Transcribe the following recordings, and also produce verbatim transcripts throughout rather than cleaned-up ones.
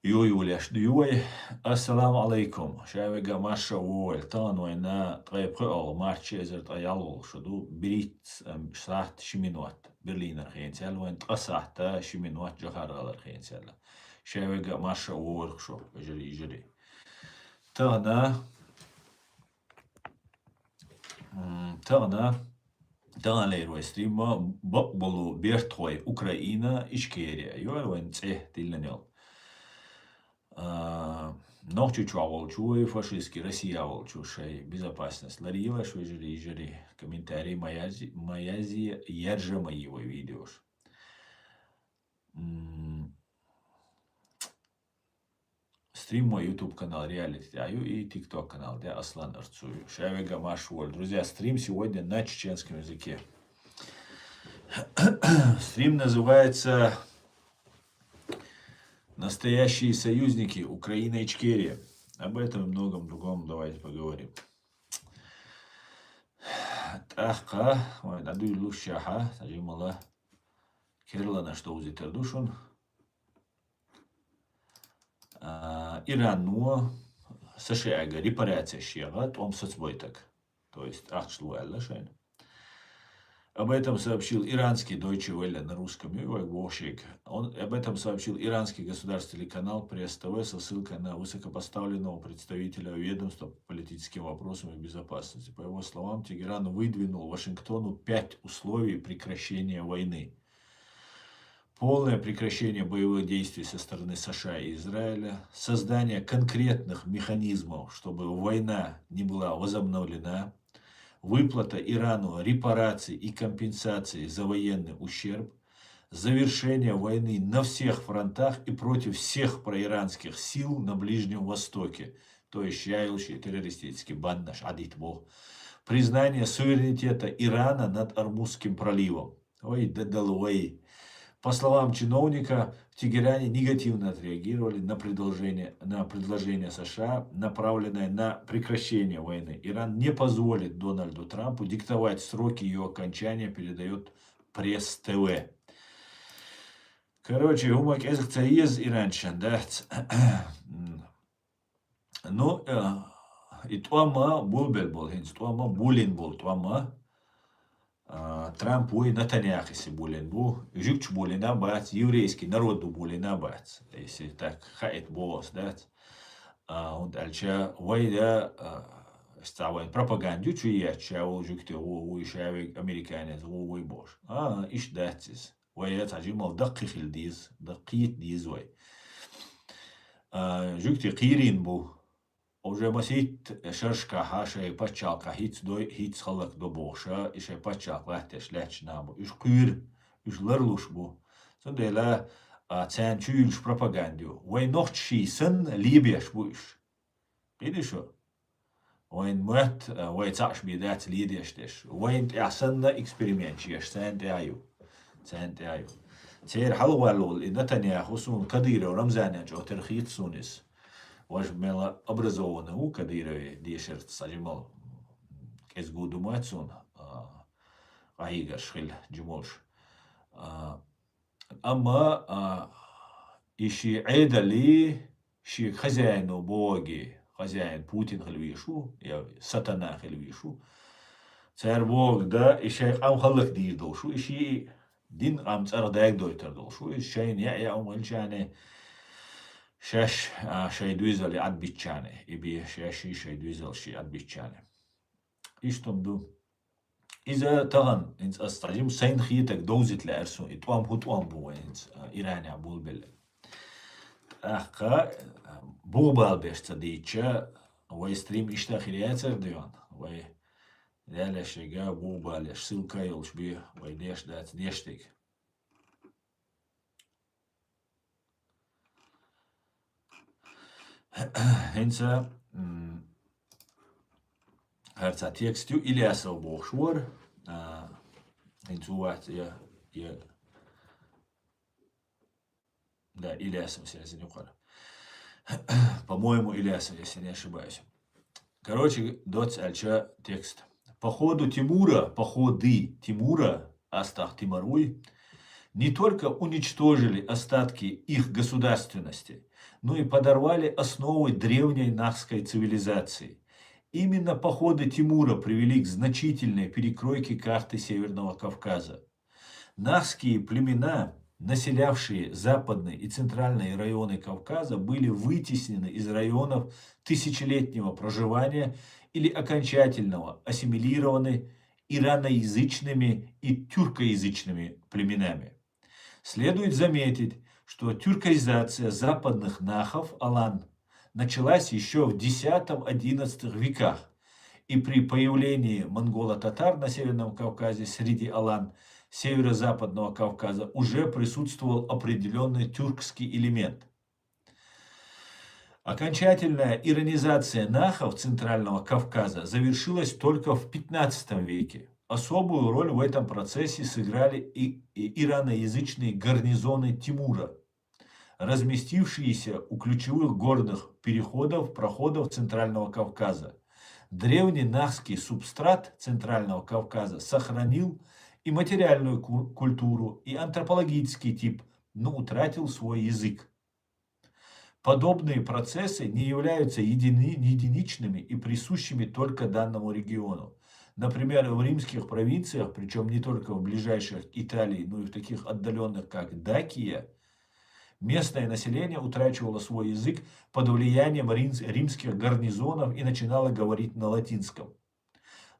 Йой, улеш, йой. Ассаламу алейкум. Шайвега марша вой. Тан вайна ткъе пхуьалгӀа март, ши эзар ткъе ялгӀа шу ду. Бириц, ам, сахт ши минут. Берлинер хенцел вайн ткъа сахта ши минут жахаралар хенцел. Шайвега марша вой шу. Жири, жири. Тана. М, тагъна, тагъна лер вай стримма, бакъболу бертхой Украина, Ичкерия. Юар вайн цӀе тилланел. А, Нохчи чуа волчу, вай фашистский Россия волчу шай безопасность. Ларила швежери, жери. Комментарий маязи, маязи, яржа мои вай видеош. М, Стрим мой YouTube канал Реалити Аю и TikTok канал де Аслан Арцую. Шайвега марш воль. Друзья, стрим сегодня на чеченском языке. Стрим называется «Настоящие союзники Украина и Ичкерия». Об этом и многом другом давайте поговорим. ТӀаккха, ой, да дуй лушаха, сажимала. Керлана, что узитер душун. А, Иран, ну, США-га репарация шега, тӀом соцбойтаг. То есть, ахчлу алла шайн. Об этом сообщил иранский Deutsche Welle на русском, и вай вошик. Он, об этом сообщил иранский государственный канал Пресс Т В со ссылкой на высокопоставленного представителя ведомства по политическим вопросам и безопасности. По его словам, Тегеран выдвинул Вашингтону пять условий прекращения войны. Полное прекращение боевых действий со стороны США и Израиля, создание конкретных механизмов, чтобы война не была возобновлена, выплата Ирану репараций и компенсаций за военный ущерб, завершение войны на всех фронтах и против всех проиранских сил на Ближнем Востоке, то есть шайулши террористический банда шадит бо, признание суверенитета Ирана над Ормузским проливом. Ой, да дал, ой. По словам чиновника, в Тегеране негативно отреагировали на предложение, на предложение США, направленное на прекращение войны. Иран не позволит Дональду Трампу диктовать сроки ее окончания, передает Пресс Т В. Короче, умак эзх ца ез Иран чан, да? Ну, э, и тӀома булбел бол, хинц тӀома булин бол, тӀома. А, Трамп вуй, Натаньяху си булин бу, жугту булина бац, еврейский народу булина бац. Если так хаит бос, да? А, он дальше, вай да, а, ста вайн пропаганду чу яча, ву жугте, ву, ву шавик американец, ву, вуй бош. А, иш дацис. Вай я цхьа жимал даккхи хил диз, даккхийт диз вай. А, жугти кхийрин бу. Уже масит шаршка ха шай пачалка хиц дой, хиц халак до боша, и шай пачалк латтеш лячна бу. Иш кхуир, иш ларлуш бу. Цундела, а, цан чуйлш пропагандю. Вай нохчи сан либеш бу иш. Къиди шо? Вайн мот, а, вай цаш би дац лидеш деш. Вайн тя санна эксперимент еш, цан тя ю. Цан тя ю. Цер халвалул, и Натаньяху сун Кадыров Рамзаня чо терхит сунис. Ваш мела образованный у Кадырове дешерт сажимал. Кез гу думать сун, а, айгаш хил жимолш. А, Амма, а, иши гӀедали, ши хозяину боги, хозяин Путин хила вишу, я сатана хила вишу. Цар бог да, ишай къам халлак дийр долшу, иши дин къам цӀар даг дойтар долшу, иш шайн я, я умалчане, шаш, а, шай дуйзали адбичане, и би шаши шай дуйзал ши адбичане. Иштун ду. Иза тагъан, инц ас цхьа жим сайн хетаг довзит лаьар сун, и тӀом хӀу тӀом бу вай инц, а, Иране булбелле. ТӀаккха, а, бугъбал беш ца дийча, вай стрим ишта хир яцар диван. Вай дялешига бугъбалеш ссылка йолш би, вай деш дац дештиг. ХӀинца, м, гьар ца текст ю Ильясов бохуш вар. А, хӀинца вац я, я. Да, Ильясов, если не укхара. По-моему, Ильясов, если не ошибаюсь. Короче, доц альча текст. По ходу Тимура, походы Тимура, Астах Тимаруй, не только уничтожили остатки их государственности, ну и подорвали основы древней нахской цивилизации. Именно походы Тимура привели к значительной перекройке карты Северного Кавказа. Нахские племена, населявшие западные и центральные районы Кавказа, были вытеснены из районов тысячелетнего проживания или окончательно ассимилированы ираноязычными и тюркоязычными племенами. Следует заметить, что тюркоизация западных нахов, алан, началась еще в десятом-одиннадцатом веках, и при появлении монголо-татар на Северном Кавказе среди алан Северо-Западного Кавказа уже присутствовал определенный тюркский элемент. Окончательная иранизация нахов Центрального Кавказа завершилась только в пятнадцатом веке. Особую роль в этом процессе сыграли и, и ираноязычные гарнизоны Тимура, разместившиеся у ключевых горных переходов, проходов Центрального Кавказа. Древний нахский субстрат Центрального Кавказа сохранил и материальную ку- культуру, и антропологический тип, но утратил свой язык. Подобные процессы не являются едини- единичными и присущими только данному региону. Например, в римских провинциях, причем не только в ближайших к Италии, но и в таких отдаленных, как Дакия, местное население утрачивало свой язык под влиянием рим- римских гарнизонов и начинало говорить на латинском.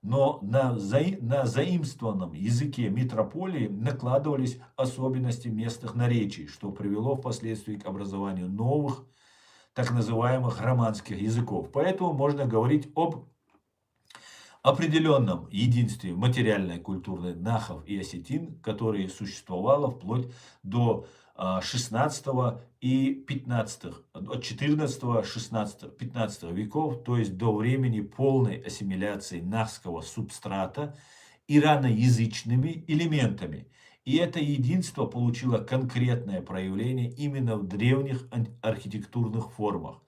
Но на, заи- на заимствованном языке метрополии накладывались особенности местных наречий, что привело впоследствии к образованию новых, так называемых романских языков. Поэтому можно говорить об определенном единстве материальной культуры нахов и осетин, которое существовало вплоть до а, шестнадцатого и пятнадцатых, от четырнадцатого, шестнадцатого, пятнадцатого веков, то есть до времени полной ассимиляции нахского субстрата ираноязычными элементами. И это единство получило конкретное проявление именно в древних ан- архитектурных формах.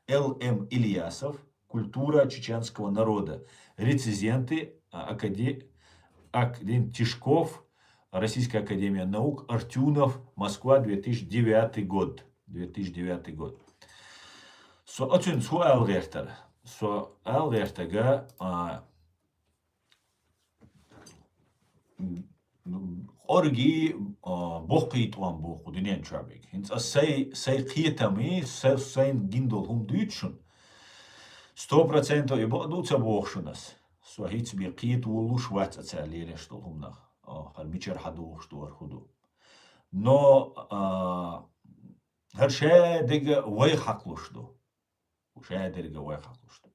Л М Ильясов, «Культура чеченского народа». Рецензенты а, Акаде- Академ Тишков, Российская академия наук, Артюнов, Москва, две тысячи девятый год. Две тысячи девятый год. Со оцин су алгертер. Со алгертага а, орги а, бохкъит он боху дунен чабик. Хинц а сай сай кхетами, сай сайн гиндол хум дючун. Сто процентов и бо ду ца бохшунас. Со хиц би кхет улуш вац а ца лереш дол хумнах. А, хар мичер хадуш дуар худу. Но а, хар ше дега вай хаклуш ду. Ше дега вай хаклуш ду.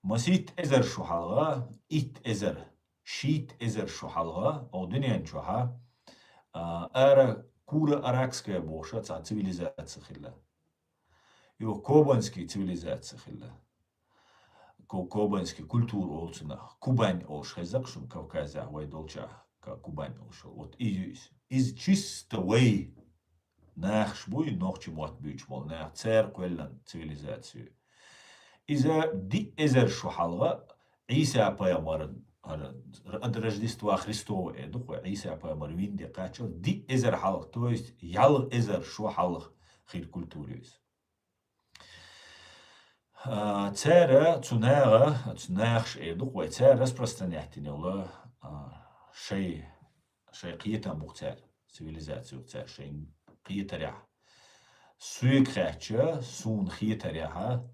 Масит эзер шу халга, ит эзер, шит эзер шу халга, о дунен чуха. А, ара кура аракская боша, ца цивилизация хилла. Ю кобанский цивилизация хилла. Ко- кобанский культура олцунах. Кубань олш хезак шун Кавказя вай долча, ка Кубань олш. Вот из из чисто вай нахш буй, нохчи мот бюч мол нах цер квеллан цивилизацию. Иза ди эзер шу халга Иса пайгамбар ад Рождества Христова эду кве Иса пайгамбар винде качал ди эзер халг, то есть ял эзер шу халг хир культуриус. А, цара цунага, цунагш эду кве цара распространять не ула а, шей шей кхетам бух цар, цивилизацию цар, шей кхетаря. Суик хача, сун хетаря,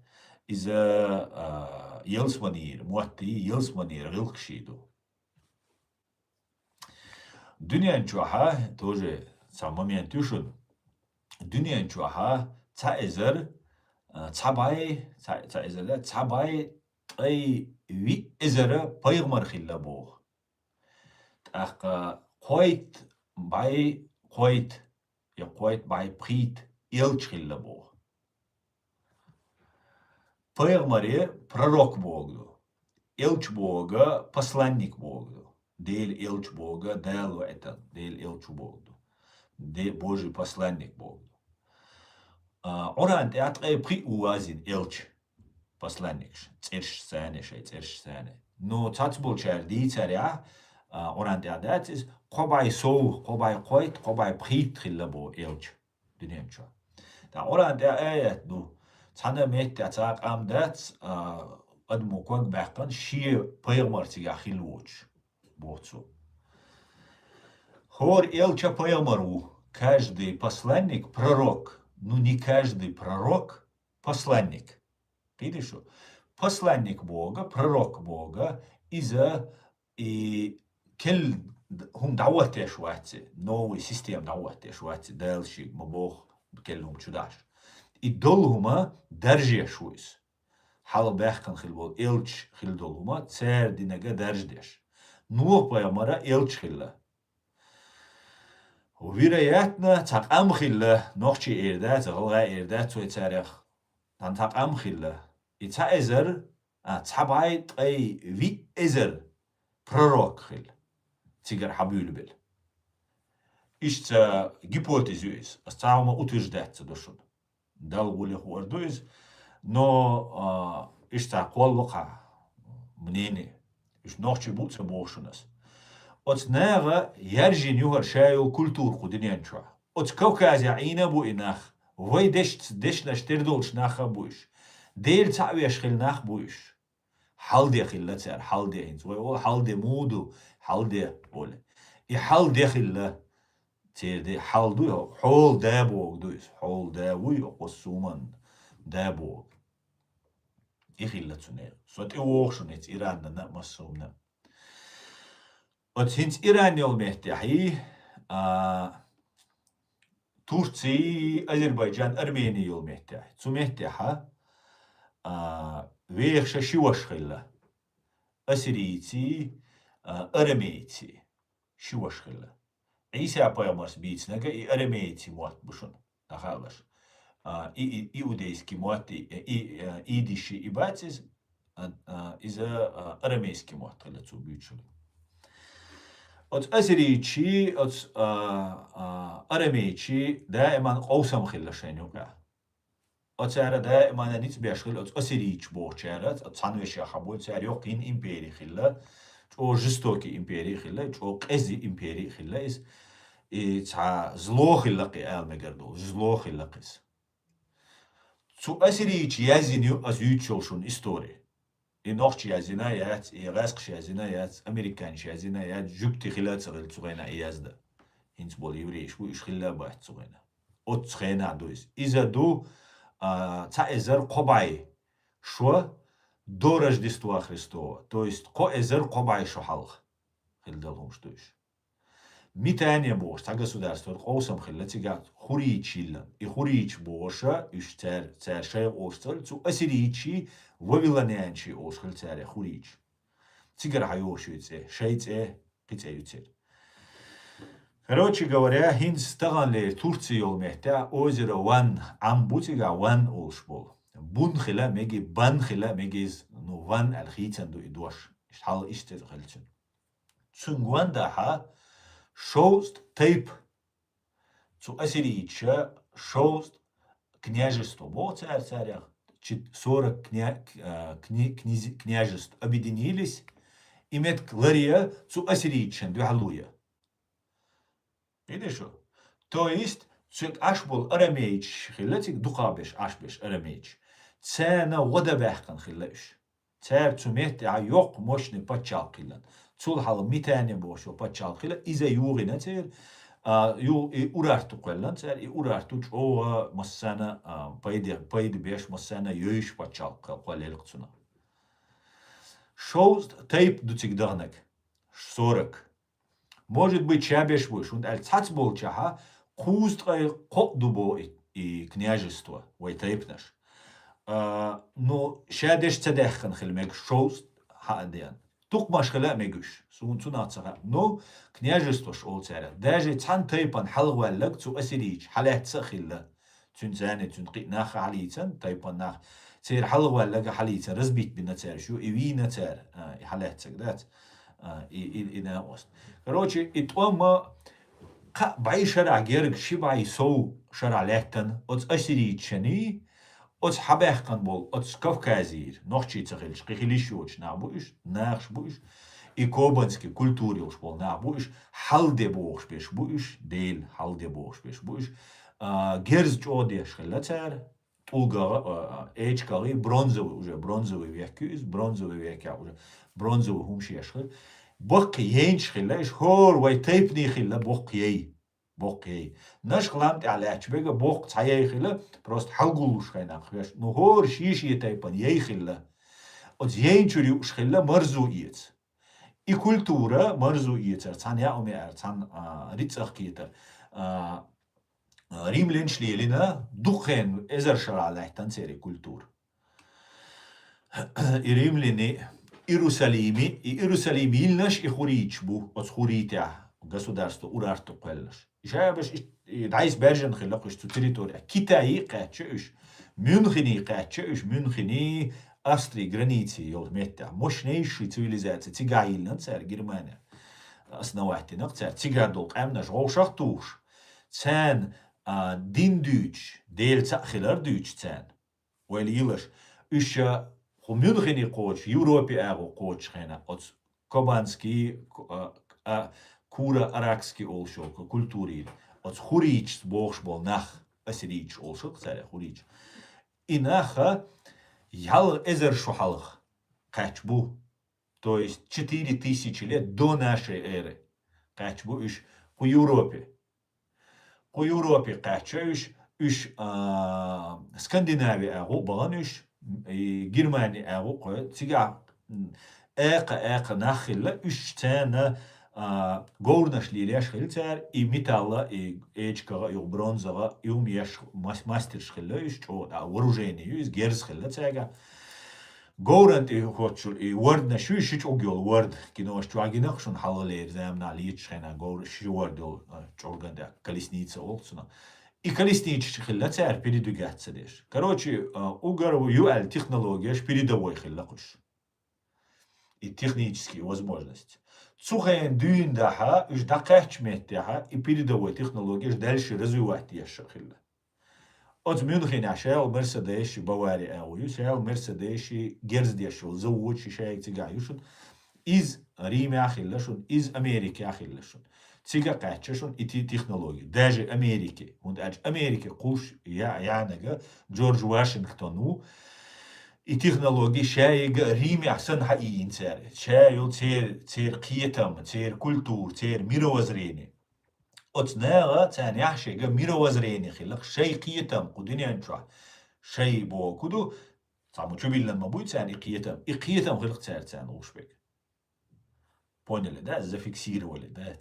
иза а, елс манир, муатти елс манир гилк шиду. Дунен чуха, тоже ца момент юшун. Дунен чуха, ца эзер, а, ца бай, ца, ца эзер, да, ца бай, тай ви эзера пайгмар хилла бох. Тахка кхойт бай кхойт, я кхойт бай пхит, елч хилла бох. Пайгмаре пророк богду. Елч бога посланник богду. Дел елч бога дел вайтан, дел елч богду. Де Божий посланник богду. А, оран те атка пхи уазин елч. Посланникш, церш сане, шей церш сане. Но цац болчар ди царя, а, оран те адацис, кобай сов, кобай кхойт, кобай пхит хилла бо елч. Дунен чо. ТӀаккха Къуръан тӀа аят ду. Цхьана метте цхьа къам дац, а, адамо ког баьккхина шен пайхамар цигахь хилла воцуш, боху цо. ХӀора элча пайхамар ву. Каждый посланник — пророк. Ну, не каждый пророк — посланник. Кхийтий шу? Посланник боху, пророк боху, иза и керла хӀума дӀахӀоттош вац, новый система дӀахӀоттош вац, Дала шега ма боху керла хӀума чу дахьаш. И долу хӀума даржош ву иза. Хьалха баьккхина хилла болу элча хилла долу хӀума цара динарг даржадеш. Нухь-пайхамар элча хилла. Вероятно, цхьа къам хилла, нохчий эр дац, гӀалгӀай эр дац вай царех. Цхьа къам хилла. И цхьа эзар, а, цхьа бӀе ткъе виъ эзар пророк хилла. Цигара хьабуьйлабелла. Иштта гипотез ю иза. Ас цхьа хӀума утверждать ца до шуна. Далла гӀуле хуур ду иза. Но, а, иштта кхоллакха мнение. Уьш нохчий бу ца боху шуна ас. Оцу наха яьржина ю хӀара ша йолу культура кху дуьнен чохь. Оцу Кавказехь Ӏийна а бу и нах. Вай деш-, дешнаш тера долчу нах а бу уьш. Дела цхьаъ веш хилла нах а бу уьш. Хьалде хилла цара, хьалде хӀинца. Вай олу хьалде муха ду, хьалде олу. И хьалде хилла. Церан де хьал ду, хьола да боху ду иза. Хьола да вуй, оцу суман да боху. И хилла цунна. Со тӀе воху шуна эца Иранна а, массо хӀуманна а. Оцу хӀинца Иран йолу меттехь, а, Турций, Азербайджан, Армени йолу меттехь. Цу меттехь, а, вехаша ши ваша хилла. Ассирийций, а, арамейций. Ши ваша хилла. Ӏийса пайхамарс бийцинарг и арамейций мотт бу шуна, дӀахаалаш. А, и, и, иудейский мотт, и, и, а, идиш и бац иза, а, а, иза, а, арамейский мотт хилла цо буьйцуш. Оцу ассирийчий, оцу, а, а, арамейчий даиман къовсам хилла шайна юкъахь. Оцара даимана ницкъ беш хилла оцу ассирийча бохучара, оцу цхьана вешех хьабой, цара йоккха йина импери хилла, чӀогӀа жестокий импери хилла, чӀогӀа къеза импери хилла иза. И цхьа зло хилла кхи ала мегар долу, зло хилла кхиз. Цу ассирийча яздина ю ас юьйцуш йолу шуна истори. И нохчий яздина яц, и гӀаьскхаш яздина яц, американиш яздина яц, жуьгти хила а ца хилла цу хенахь и язда. ХӀинца болу еврейш бу, уьш хилла а бац цу хенахь. Оццу хенахь ду иза. Иза ду, а, цхьа эзар кхо бӀе шо до Рождества Христова, то есть кхо эзар кхо бӀе шо хьалха хилла долу хӀумаш ду уьш. Митания бохуш цхьа государствора къовсам хилла цигахь хурийча йиллина. И хурийча бохуша, уьш цара, цара шайх олуш ца хилла, цу ассирийчий, вавилонянчий олуш хилла цара хурийча. Цигара хьайогӀуш ю цӀе, шай цӀе, кхин цӀе ю церан. Короче говоря, хӀинца таханлера Турция йолу меттехь озеро Ван, Ӏам бу цигахь Ван олуш болу. Бун хила меги, Бан хила меги иза, ну, Ван аьлла хийцан ду и дош. Иштта хьал иштта хилла цуьнан. Цуьнга ван дахьа шовзткъа тайпа. Цу ассирийча шовзткъа княжество боху цара, царех чи-, сорок кня-, к-, а, кни-, книз-, княжеств объединились, и меттиг ларъян цу ассирийчан дуьхьал луя. Видишь? То есть, цуьнга Ӏаш болу арамейчаш хилла, цига дукхахбеш, Ӏаш беш арамейчаш. Царна гӀо дан баьхкина хилла уьш. Цара цу меттехь йоккха мощный пачхьалкх хилла. Цул хьалха Митания бохуш йолу пачхьалкх хилла, иза югӀина церан, а, ю-, и Урарту кхоьллина цара, и Урарту чӀогӀа массарна, а, пайда, пайда беш, массарна йойуш пачхьалкх кхоьллина цунах. Шовзткъа тайпа ду цига даханарг. Сорок. Может быть, ша беш бу уьш, хӀунда аьлча цхьацца болчохь кхузткъе кхоъ ду боху и, и княжество, вай тайпанаш. А, ну, ша деш ца даьхкина хила мега шовзткъа хьаа деана. Тукхамаш хила а мега уьш, суна цунах ца хаьа. Ну, княжествош олу цара. Даже цхьана тайпана хьалхаваьлларг цу ассирийча хьалаьцна а хилла. Цуьнан царна, цуьнан кхин нах а хьалийцан, тайпан нах. Церан хьалхаваьлларг а хьалийцан, разбить бина цара шу, и вийна цара, а, и хьалаьцнарг дац, а, и, и, и накъост. Короче, и тӀом а кхаа бӀе шарахь герга, ши бӀе сов шарахь лаьттан, оцу ассирийчаний, оцу хьабаьхкина болу, оцу Кавказера, нохчий ца хилча, кхин хила йиш йоцуш нах бу уьш, нахаш бу уьш, и кобанский культура йолуш болу нах бу уьш, хьалде бохуш беш бу уьш, Дела хьалде бохуш беш бу уьш, а, герз чӀогӀа деш хилла цара, тӀулгагӀа, а, эчкагӀа, бронзовый, уже бронзовый век ю иза, бронзовый векехь уже бронзовый хӀумаш еш хилла. Боккха яйнаш хилла, уьш хӀора вай тайпане хилла боккха яй. Боккха яй. Нашха лам тӀехь лаьтташ берг боккха цхьа яй хилла, просто хьалгуллуш хенахь хьоьжуш. Ну, хӀора шен-шен тайпана яй хилла. Оцу яйна чуьра юуш хилла марзо эца. И культура, марзо эцар, цхьана яа хӀума яар, цхьана, а, рицкъах кхетар, а, а, римлянаш лелийна, дукха хан, эзар шарахь лаьттина церан и культура. И римляне, Иерусалиме, и Иерусалим йиллинарш и хурриташ бу, оцу хурритехь государство Урарту кхоьллинарш. И шайбаш и, и дӀайса баьржина хилла уьш цу территорехь. Китайе кхаьчча уьш, Мюнхене кхаьчча уьш, Мюнхене, Австрии границе йолу меттехь. Мощнейшая цивилизация цигахь йиллина цара, Германия основать йина цара. Цигахь долу къаьмнаш вовшах а тухуш, царна, а, дин дуьйцуш, Дела цхьаъ хилар дуьйцуш царна. Ойла йилаш, уьш, а, кху Мюнхене кхочуш, Европе агӀо кхочуш хенахь, оцу кобанский, ку-, а, а, куро-аракский олуш йолу культура йина. Оцу хурриташ бохуш болу нах, ассирийцаш олуш хилла цара хурриташ. И нах, а, ялх эзар шо хьалха кхаьчна бу. То есть четыре тысячи лет до нашей эры кхаьчна бу уьш кху Европе. Кху Европе кхаьчча уьш, уьш, а, Скандинави агӀо а бахана уьш, и Германи агӀо а кхоьллина, цигахь, м, экха-экха нах хилла, уьш царна, а, говраш лелош хилла цара, и металла, и эчкагӀа, и бронзагӀа, и хӀума еш мас-, мастерш хилла уьш, чӀогӀа, а, вооружение ю иза, герз хилла цаьргахь. Говран тӀе хӀоттуш и ворданаш ю, ши чӀуг йолу ворда, кинош чохь гина-кх шуна хьалхалера заманахь леташ хенахь говр-, ши ворда йолу, а, чӀорган тӀехь, колесница олу цунах. И колесничаш хилла цара передвигаться деш. Короче, а, уггар ю аьлла технологияш передовой хилла-кх уьш. И технические возможности. Цу хенахь дуьйна дахьа, уьш дӀакхаьччу меттехьа, и передовой технологияш дальше развивать деш хилла. Оцу Мюнхенехь шаьлла Мерседес, Бавари агӀо ю, шаьлла Мерседес, герз деш йолу завод шайга цигахь ю шуна. Иза Римехь хилла шуна, иза Америкехь хилла шуна. Цига кхаьчча шуна и ти-, технология. Даже Америке. ХӀунда аьлча Америке кхуллуш я-, яьннарг Джордж Вашингтон ву. И технология шайга Римехь санна хьаийна цара. Ша йолу церан, церан кхетам, церан культура, церан мировоззрение. Оцу наха царна яхь шайга мировоззрение хилла-кх, шайн кхетам кху дуьнен чохь, шайн бохург ду, цхьаммо чубиллина ма буй царна и кхетам. И кхетам хилла-кх цара царна луш берг. Поняли, да? Зафиксировали, да?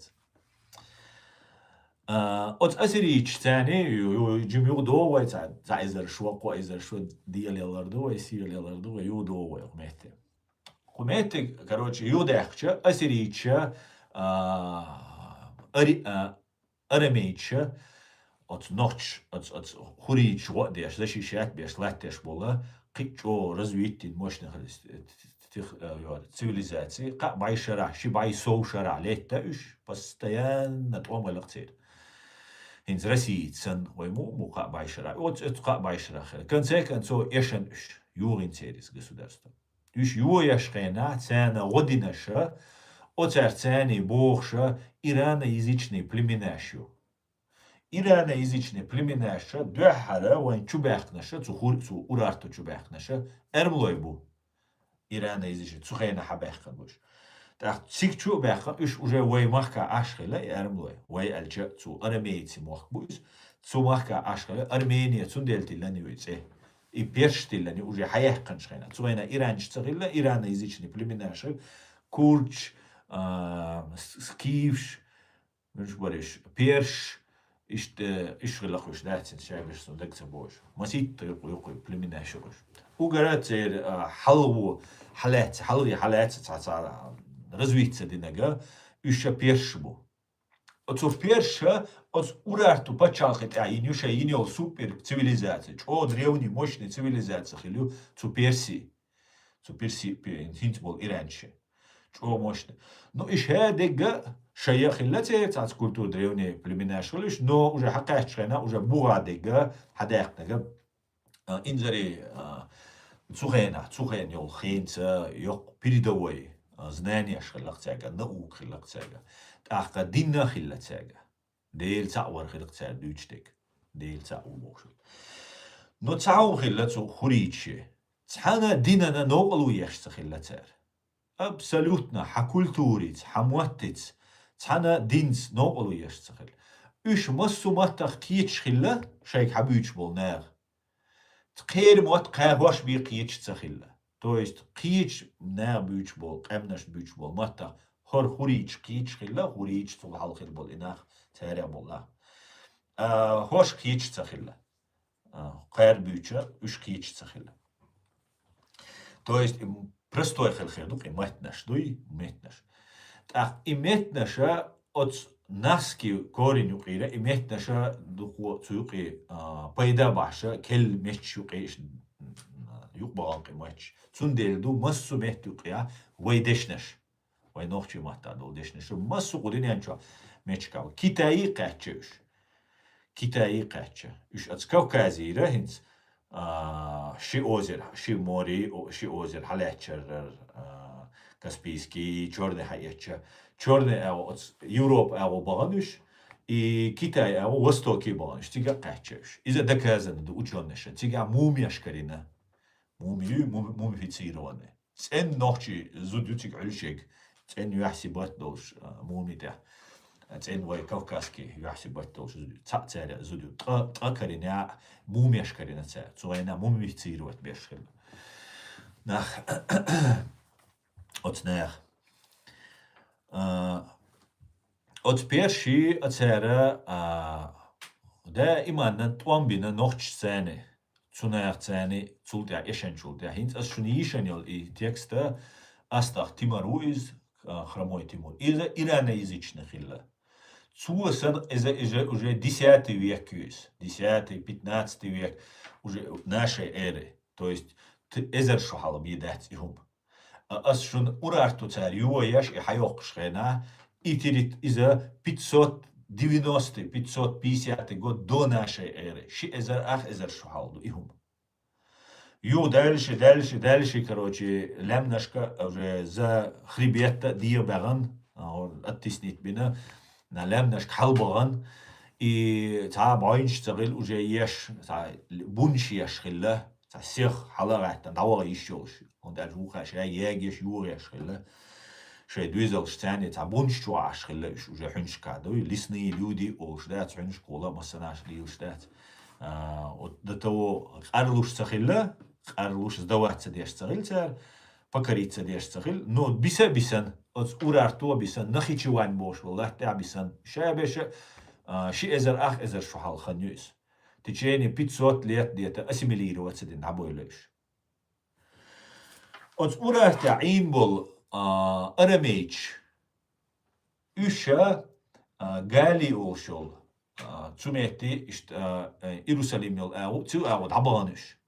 А, оцу ассирийцаш царна ю-, ю-, жима юха догӀу вай, цхьа, цхьа эзар шо, кхо эзар шо, Дела ялар ду вай, сийлахь ялар ду вай, юха догӀу вай оцу метте. Кху метте, короче, юхадаьхкича, ассирийцаша, а, ари-, а, арамейцаша, оцу нохчаша, оцу, оцу хурриташа гӀо а деш, защищать беш, латтош болу, кхин а чӀогӀа развитый, мощный хир-, тех-, а, цивилизация, кхаа бӀе шарахь, ши бӀе сов шарахь летта уьш, постоянно тӀом хилла-кх церан. ХӀинца Россица санна, вай ма ву кхаа бӀе шарахь. Оцу, оцу кхаа бӀе шарахь хилла. В конце концов, эшна уьш, йогӀийна церан иза государство. Уьш йоьшуш хенахь, царна гӀо динарш, оцара царна бохуш, ираноязычные племенаш ю. Ираноязычные племенаш дуьххьара вайн чубаьхкинарш, цу хур-, цу Урарту чубаьхкинарш, эрмалой бу. Ираноязычные цу хенахь хьабаьхкина бу уьш. ТӀаккха цига чу а баьхкина, уьш уже вай махка Ӏаш хилла и эрмалой. Вай аьлча, цу арамейцийн мохк бу иза. Цу махка Ӏаш хилла, Армения, цундела тиллина ю и цӀе. И персаш тиллина ю уже хьаяьккхинчу хенахь. Цу хенахь иранчаш ца хилла, ираноязычные племенаш хилла, курдаш, а, с-, скифаш, муьлш бараш, персаш, иштта, иштта хилла-кх уьш, дац, шайгаш сан даг ца бохуш. Масийтта юкъа, юкъа племенаш ю-кх уьш. Угара церан, а, хьалхо, хьалаьцна, хьалхе хьалаьцна цхьа, цхьа развитие динарг, уьш ша персаш бу. Оцу персаша оцу Урарту пачхьалкхе тӀехь йина ю шайн йина йолу супер цивилизация. ЧӀогӀа древний, мощный цивилизация хилла ю цу Персии. Цу Перси-, пе-, хӀинца болу иранчаша. ЧӀогӀа мощный. Ну, и ша дегга шайн хилла церан цхьацца культура, древние племенаш хилла уьш, но уже хьакхаьччу хенахь уже буха дегга, хьадаьккхинарг, а, инзаре, а, цу хенахь, цу хенахь йолу хенца йоккха передовой, а, знаниеш хилла-кх цаьрга, наука хилла-кх цаьрга. ТӀаккха дин а хилла цаьрга. Дела цхьаъ вар хилла-кх цара дуьйцуш дерг. Дела цаӀ ву бохуш. Но цхьа хӀума хилла цу хурийче. Цхьана динана новкъарло еш ца хилла цара. Абсолютно хьан культурица, хьан моттица, цхьана динца новкъарло еш ца хилла. Уьш массо а маттах кхеташ хилла шайга хьабуьйцуш болу наха. Кхеран мотт кхаьргош бен кхеташ ца хилла. То есть кхеташ наха буьйцуш болу, къаьмнаш буьйцуш болу маттах хӀара хурийча кхеташ хилла, хурийча цул хьалха хилла болу и нах, царех болу нах. А, хӀорш кхеташ ца хилла. А, кхаьра буьйцуш, уьш кхеташ ца хилла. То есть, м, простой хила хир ду-кх и меттанаш, дуй, меттанаш. ТӀаккха и меттанаша оцу нахский корень юкъера, и меттанаша дукха цу юкъе, а, пайда бахьаша, келла метташ юкъе, м, юкъа бахана-кх и метташ. Цундела ду массо а метта юкъе вай дешнаш. Вай нохчийн маттахь долу дешнаш. Массо а кху дуьнен чохь метташкахь. Китайи кхаьчча уьш. Китайи кхаьчча. Уьш оцу Кавказера хӀинца, а, ши озера, ши море, о, ши озера хьалаьцча, а, Каспийский, Чёрный хьаэцча. Чёрный агӀо оцу Европа агӀо бахана уьш, и Китай агӀо востоке бахана уьш. Цигахь кхаьчча уьш. Иза доказано ду учёнашна. Цигахь мумияш карийна. Мумию, муми-, мумифицированный. ЦӀен нохчий зуда ю цига Ӏуьллуш ерг. ЦӀен юьхь-сибат долуш, а, муми тӀехь. ЦӀен вай кавказский юьхь-сибат долуш зуда ю. Цхьаъ цаьрга зуда ю. Ткъа, ткъа карийна, мумияш карийна цара. Цу вайна мумифицировать беш хилла. Нах. Оцу наха. А, оцу перший а цара, а, даиманна тӀом бина нохчашцани. Цу нахацани, цул тӀаьхьа эшанчул тӀаьхьа. ХӀинца ас шуна йийшина йолу и текста, Астахов Тимур ву иза, а, Хромой Тимур. Иза ираноязычный хилла. Цо сан иза, иза уже десятый век ю иза. Десятый, пятнадцатый век уже нашей эры. То есть т-, эзар шо хьалха бен дац и хӀума. А ас шуна Урарту цара йоха еш и хьайоккхуш хенахь, и тирит иза пятьсот девяностый, пятьсот пятидесятый год до нашей эры, ши эзар ах эзар шо хьалха ду и хӀума. Юха дальше, дальше, дальше, короче, лаьмнашка уже за хребет а дегӀа баьхна, а, оттиснить бина, на лаьмнашка хьалабахана, и цхьа бӀойнаш ца хилла уже еш, цхьа бунаш еш хилла, цхьа сих хьала а гӀаьттина, дӀаваха йиш йолуш. ХӀунда аьлча вукхаша ягеш, юхаеш хилла. Шайн доьзалшцани цхьа бунаш чу Ӏаш хилла уьш уже хьуьнашкахь дуй. Лесные люди олуш дац, хьуьнашкахула массанаш лелаш дац. А, вот до того къарлуш ца хилла, къарлуш сдавать ца деш ца хилла цара, покориться деш ца хилла. Но биса а бисана, оцу Урарту а бисана, Нахичевань бохуш болу латта тӀехь а бисана, ша беша, а, ши эзар ах эзар шо хьалха хан ю иза. В течение пятьсот лет где-то ассимилироваться дина дӀабойла уьш. Оцу Урартехь Ӏийна болу, а, арамейча, уьш, а, Гали олуш йолу, а, цу метте, иштта, а, э, Иерусалим йолу агӀо, цу агӀо дӀабахана уьш.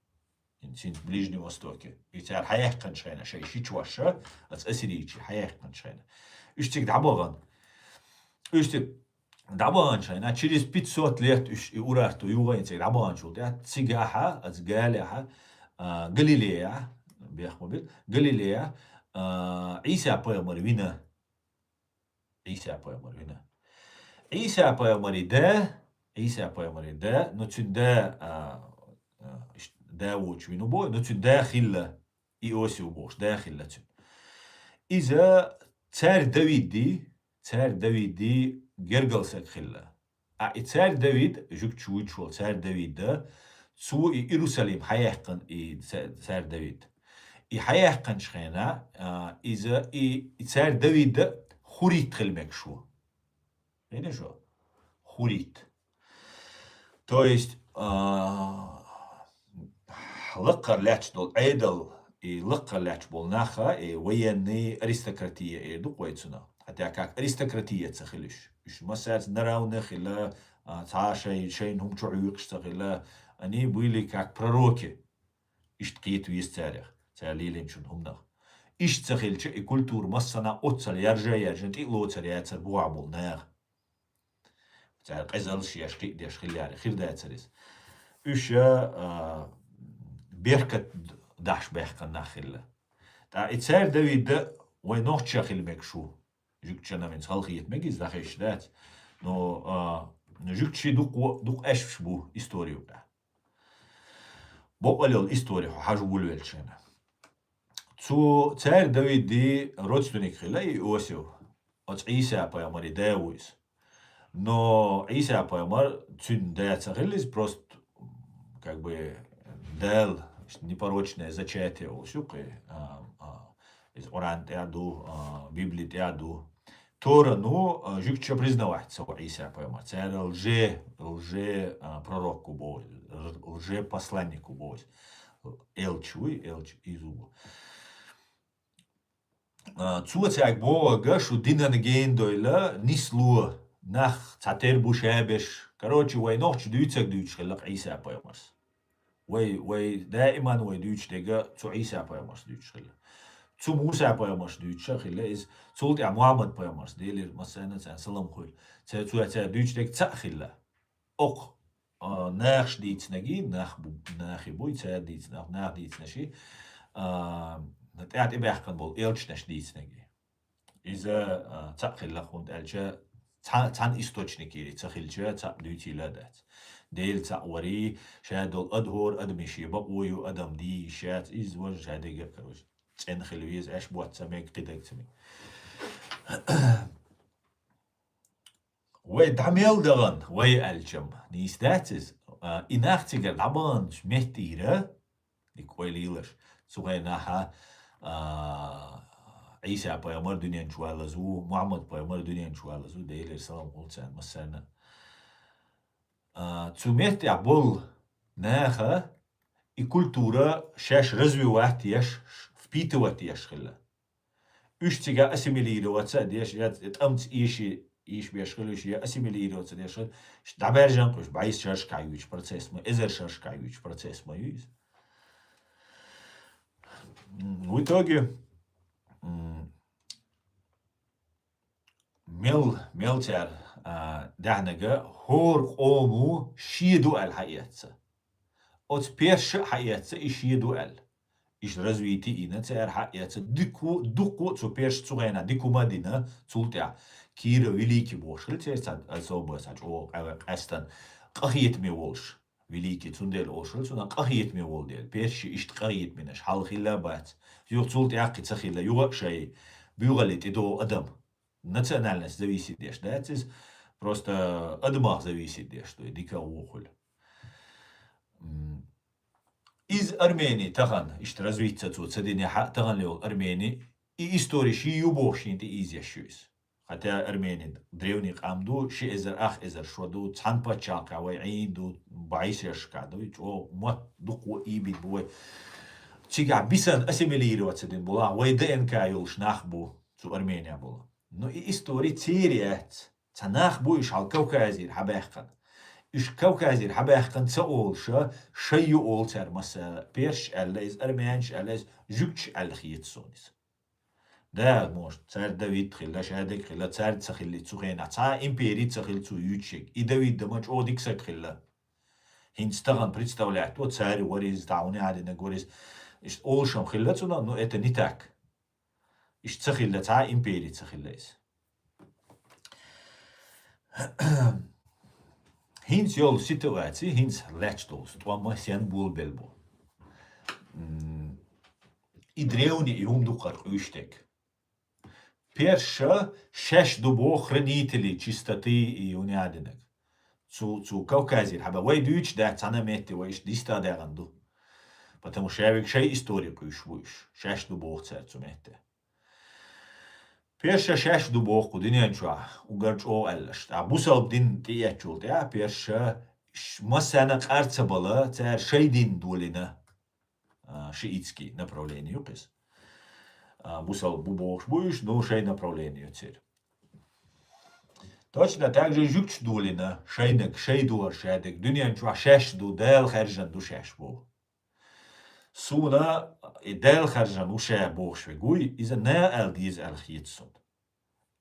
Цин Ближний Востоке. И цара хьаяьккханчу хенахь, шайн ши чоша, аса ассирийчий хьаяьккханчу хенахь. Уьш цига дӀабахана. Уьш цига дӀабаханчу хенахь, через пятьсот лет уьш и Урарту юхайна цига дӀабаханчул тӀаьхьа, цигахьа, аса Галехьа, а, Галилеяхь, бех ма бил, Галилеяхь, а, Ӏийса пайхамар вина. Ӏийса пайхамар вина. Ӏийса пайхамари да, Ӏийса пайхамари да, ну цуьнан да, а, а, иш-, да вочу вину бой, ну цуьнан да хилла, Иосиф бохуш, да хилла цуьнан. Иза цаьрга Давиди, цаьрга Давиди гергал саг хилла. А и цаьрга Давид, жуьгташ вуьйцуш волу цаьрга Давид, цо и Иерусалим хьаяьккхина и ца-, цаьрга Давид. И хьаяьккхинчу хенахь, а, иза и, и цаьрга Давид хурит хила мегаш ву. Хиъна шу? Хурит. То есть, а, лакхара лаьтташ долу Ӏедал, и лакхара лаьтташ болу наха, и военный аристократия эр ду-кх вай цунах. Хотя как аристократия ца хила уьш. Уьш массаьрца наравне хила, а, цхьа шай-, шайна хӀума чу Ӏуьйкъуш ца хила, они были как пророки. Иштта кхета веза царех, цара лелийначун хӀуманах. Иштта ца хилча, и культура массанхьа оццал яржа а яржина, тӀе а лоцур яцара бухахь болу наха. Цара къизаллаш еш, кхин а деш хилла яра, хир дацара иза. Уьш, а, беркат дахьаш баьккхина нах хилла. ТӀаккха и цаьрга Давида вай нохча хила мегаш ву. Жуьгташна хӀинца халахета мега иза, дӀахезаш дац. Но, а, Жуьгташи дукха, дукха аьшпаш бу истори юкъа. Бокъал йола истори хьо хьажа вулвелча шена. Цу цаьрга Давиди родственник хилла и Иосиф. Оцу Ӏийса пайхамари да ву иза. Но Ӏийса пайхамар цуьнан да ца хилла иза, просто, как бы, Дала, непорочное зачатие олуш ю кхин, а, а, иза Къуръан тӀехь а ду, а, Библи тӀехь а ду. Тора, ну, а, жуьгташа признавать ца во Ӏийса пайхамар. Цара лже, лже, а, пророк ву боху, лже посланник ву боху иза. Элча вуй, элча иза ву. А, цо цаьрга бохург, шу динан гена дойла, нисло, нах цхьатера бу шаберш. Короче, вай нохча дуьйцург дуьйцуш хилла Ӏийса пайхамарс. Вай, вай даиман вай дуьйцуш дерг цу Ӏийса пайхамарс дуьйцуш хилла. Цу Муса пайхамарс дуьйцуш а хилла иза, цул тӀаьхьа Мухьаммад пайхамарс, Делера массарна а царна салам хуьлда. Цо, цо цаьрга дуьйцуш дерг цхьаъ хилла. Окху, а, нахаш дийцинарг, нах бу, нахи буй, цара дийцинарг, нах дийцинарш, а, тӀаьхьа тӀебаьхкина болу элчанаш дийцинарг. Иза, а, цхьаъ хилла, хӀунда аьлча цхьа-, цхьана источникера ца хилча, цхьаъ дуьйцийла а дац. Дела цхьаъ варий, ша долу ада хӀора адамийн шен бакъо ю, адам диййиш яц, иза важа ша дерг а, короче, цӀена хила веза, аьш ботт ца мега, кхидерг ца мега. Вай дӀа мел дахана, вай аьлчам, нийса дац иза. А, и нах цигара дӀабаханчу меттера, дика ойла йилаш, цу хенахь, а, Ӏийса пайхамар дуьнен чу валлаза ву, Мухьаммад пайхамар дуьнен чу валлаза ву, Делера салам хуьлда царна массарна а. А, цу меттехь болу наха и культура шаьш развивать еш, впитывать еш хилла. Уьш цигахь ассимилироваться а деш, я тӀамца ийши, ийшабеш хила уьш, я ассимилироваться деш хила, ш-, дӀабаьржина кхуьш, бӀе шаршкахь юьйцу процесс ма, эзар шаршкахь юьйцу процесс ма ю иза. М, в итоге, м, мел, мел цара, а, даьхьнага хӀора къомо шен ду аьлла хьаэцна. Оцу перша а хьаэцна и шен ду аьлла. Иштта развитие йина цара хьаэцна. Дика ву, дуккха а цу перша цу хенахь дика хӀума а дина, цул тӀаьхьа Кира Великий бохуш хилла церан цхьа особо цхьа чӀогӀа къа-, къаьстина къахетаме волуш. Великий, цундела олуш хилла цунах къахетаме волу дела. Перша иштта къахетамеш хьалха хилла а бац. Юха цул тӀаьхьа кхин ца хилла. Юха а шайн буьгӀалли тӀедогӀу адам. Национальность зависит деш дац иза. Просто адамах зависит деш ду, дика а вон хуьлу. М, иза Армени тахана, иштта развиться цо ца динехь а, тахана йолу Армени, и истори шен ю бохуш шен тӀе ийзеш ю иза. Хотя Армени древний къам ду, ши эзар, ах эзар шо ду, цхьана пачхьалкхехь вай Ӏийна ду, бӀе шершкахь ду, чӀогӀа мотт дуккха а ийбина бу вай. Цигахь бисана ассимилироваться дина болу, вай ДНК йолуш нах бу, цу Армения болу. Ну, и истори церан яц. Цхьа нах бу уьш хьал Кавказера хьабаьхкина. Уьш Кавказера хьабаьхкина ца олуша, шай ю олу цара массара, персаш аьлла иза, армянаш аьлла иза, жуьгташ аьлла хета суна иза. Да, может, цара Давид хилла, шадерг хилла, цара ца хилли цу хенахь. Цхьа а импери ца хилла цу юьйцушерг. И Давид ма чӀогӀа дика саг хилла. ХӀинца тахана представлять во, цара вара иза, тахана хӀунда динарг вара иза. Иштта олушам хилла цунах, но это не так. Иштта ца хилла, цхьа а импери ца хилла иза. ХӀинца йолу ситуаци, хӀинца лаьтташ долу тӀом сен болабелла бу. М, и древний, и хӀума ду кхара къуьйсург. Перша шаьш ду боху хранители чистоты и хӀунда динарг. Цу, цу Кавказера хьаба. Вай дуьйцуш дац цхьана а метте, вай иштта диста а даьгӀна ду. Потому что шаьш верг шайн истори къуьйсуш бу уьш. Шаьш ду боху цара цу метте. Перша шаьш ду боху кху дуьнен чохь, уггар чӀогӀа аьллаш. ТӀаккха бусалба дин тӀеэцчул тӀаьхьа перша ш-, массарна къар ца бала, цара шайн дин долийна, а, шиитский направление ю кхуьнан. А, бусалба бу бохуш бу уьш, ну, шайн направление ю церан. Точно так же жуьгташ долийна, шайнаг, шайн духар шадерг, дуьнен чохь шаьш ду, Дала хаьржина ду шаьш боху. Суна и Дала хаьржина ву ша бохуш верг вуй, иза наха аьлла деза аьлла хета суна.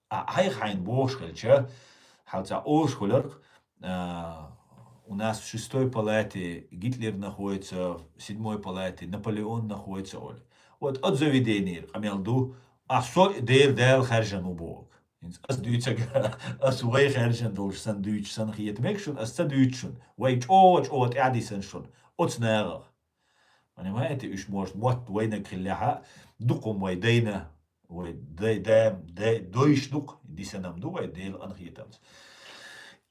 А хьайх хьайна бохуш хилча, хьал цхьа олуш хуьларх, а, у нас в шестой палате Гитлер находится, в седьмой палате Наполеон находится, олу. Вот оцу заведенера къамел ду, а со Дела, Дала хаьржина ву боху. ХӀинца ас дуьйцаг, ас вай хаьржина долуш санна дуьйцуш санна хета мега шуна, ас ца дуьйцу шуна. Вай чӀогӀа-чӀогӀа тӀаьхьадисина шуна оцу нахах. Понимаете, уьш, может, мотт вайнаг хиллехьа, дукха хӀума вай дайна, вай дай-, дай-, дай-, дойш дукха, дисина-м ду вай Делан къинхетамца.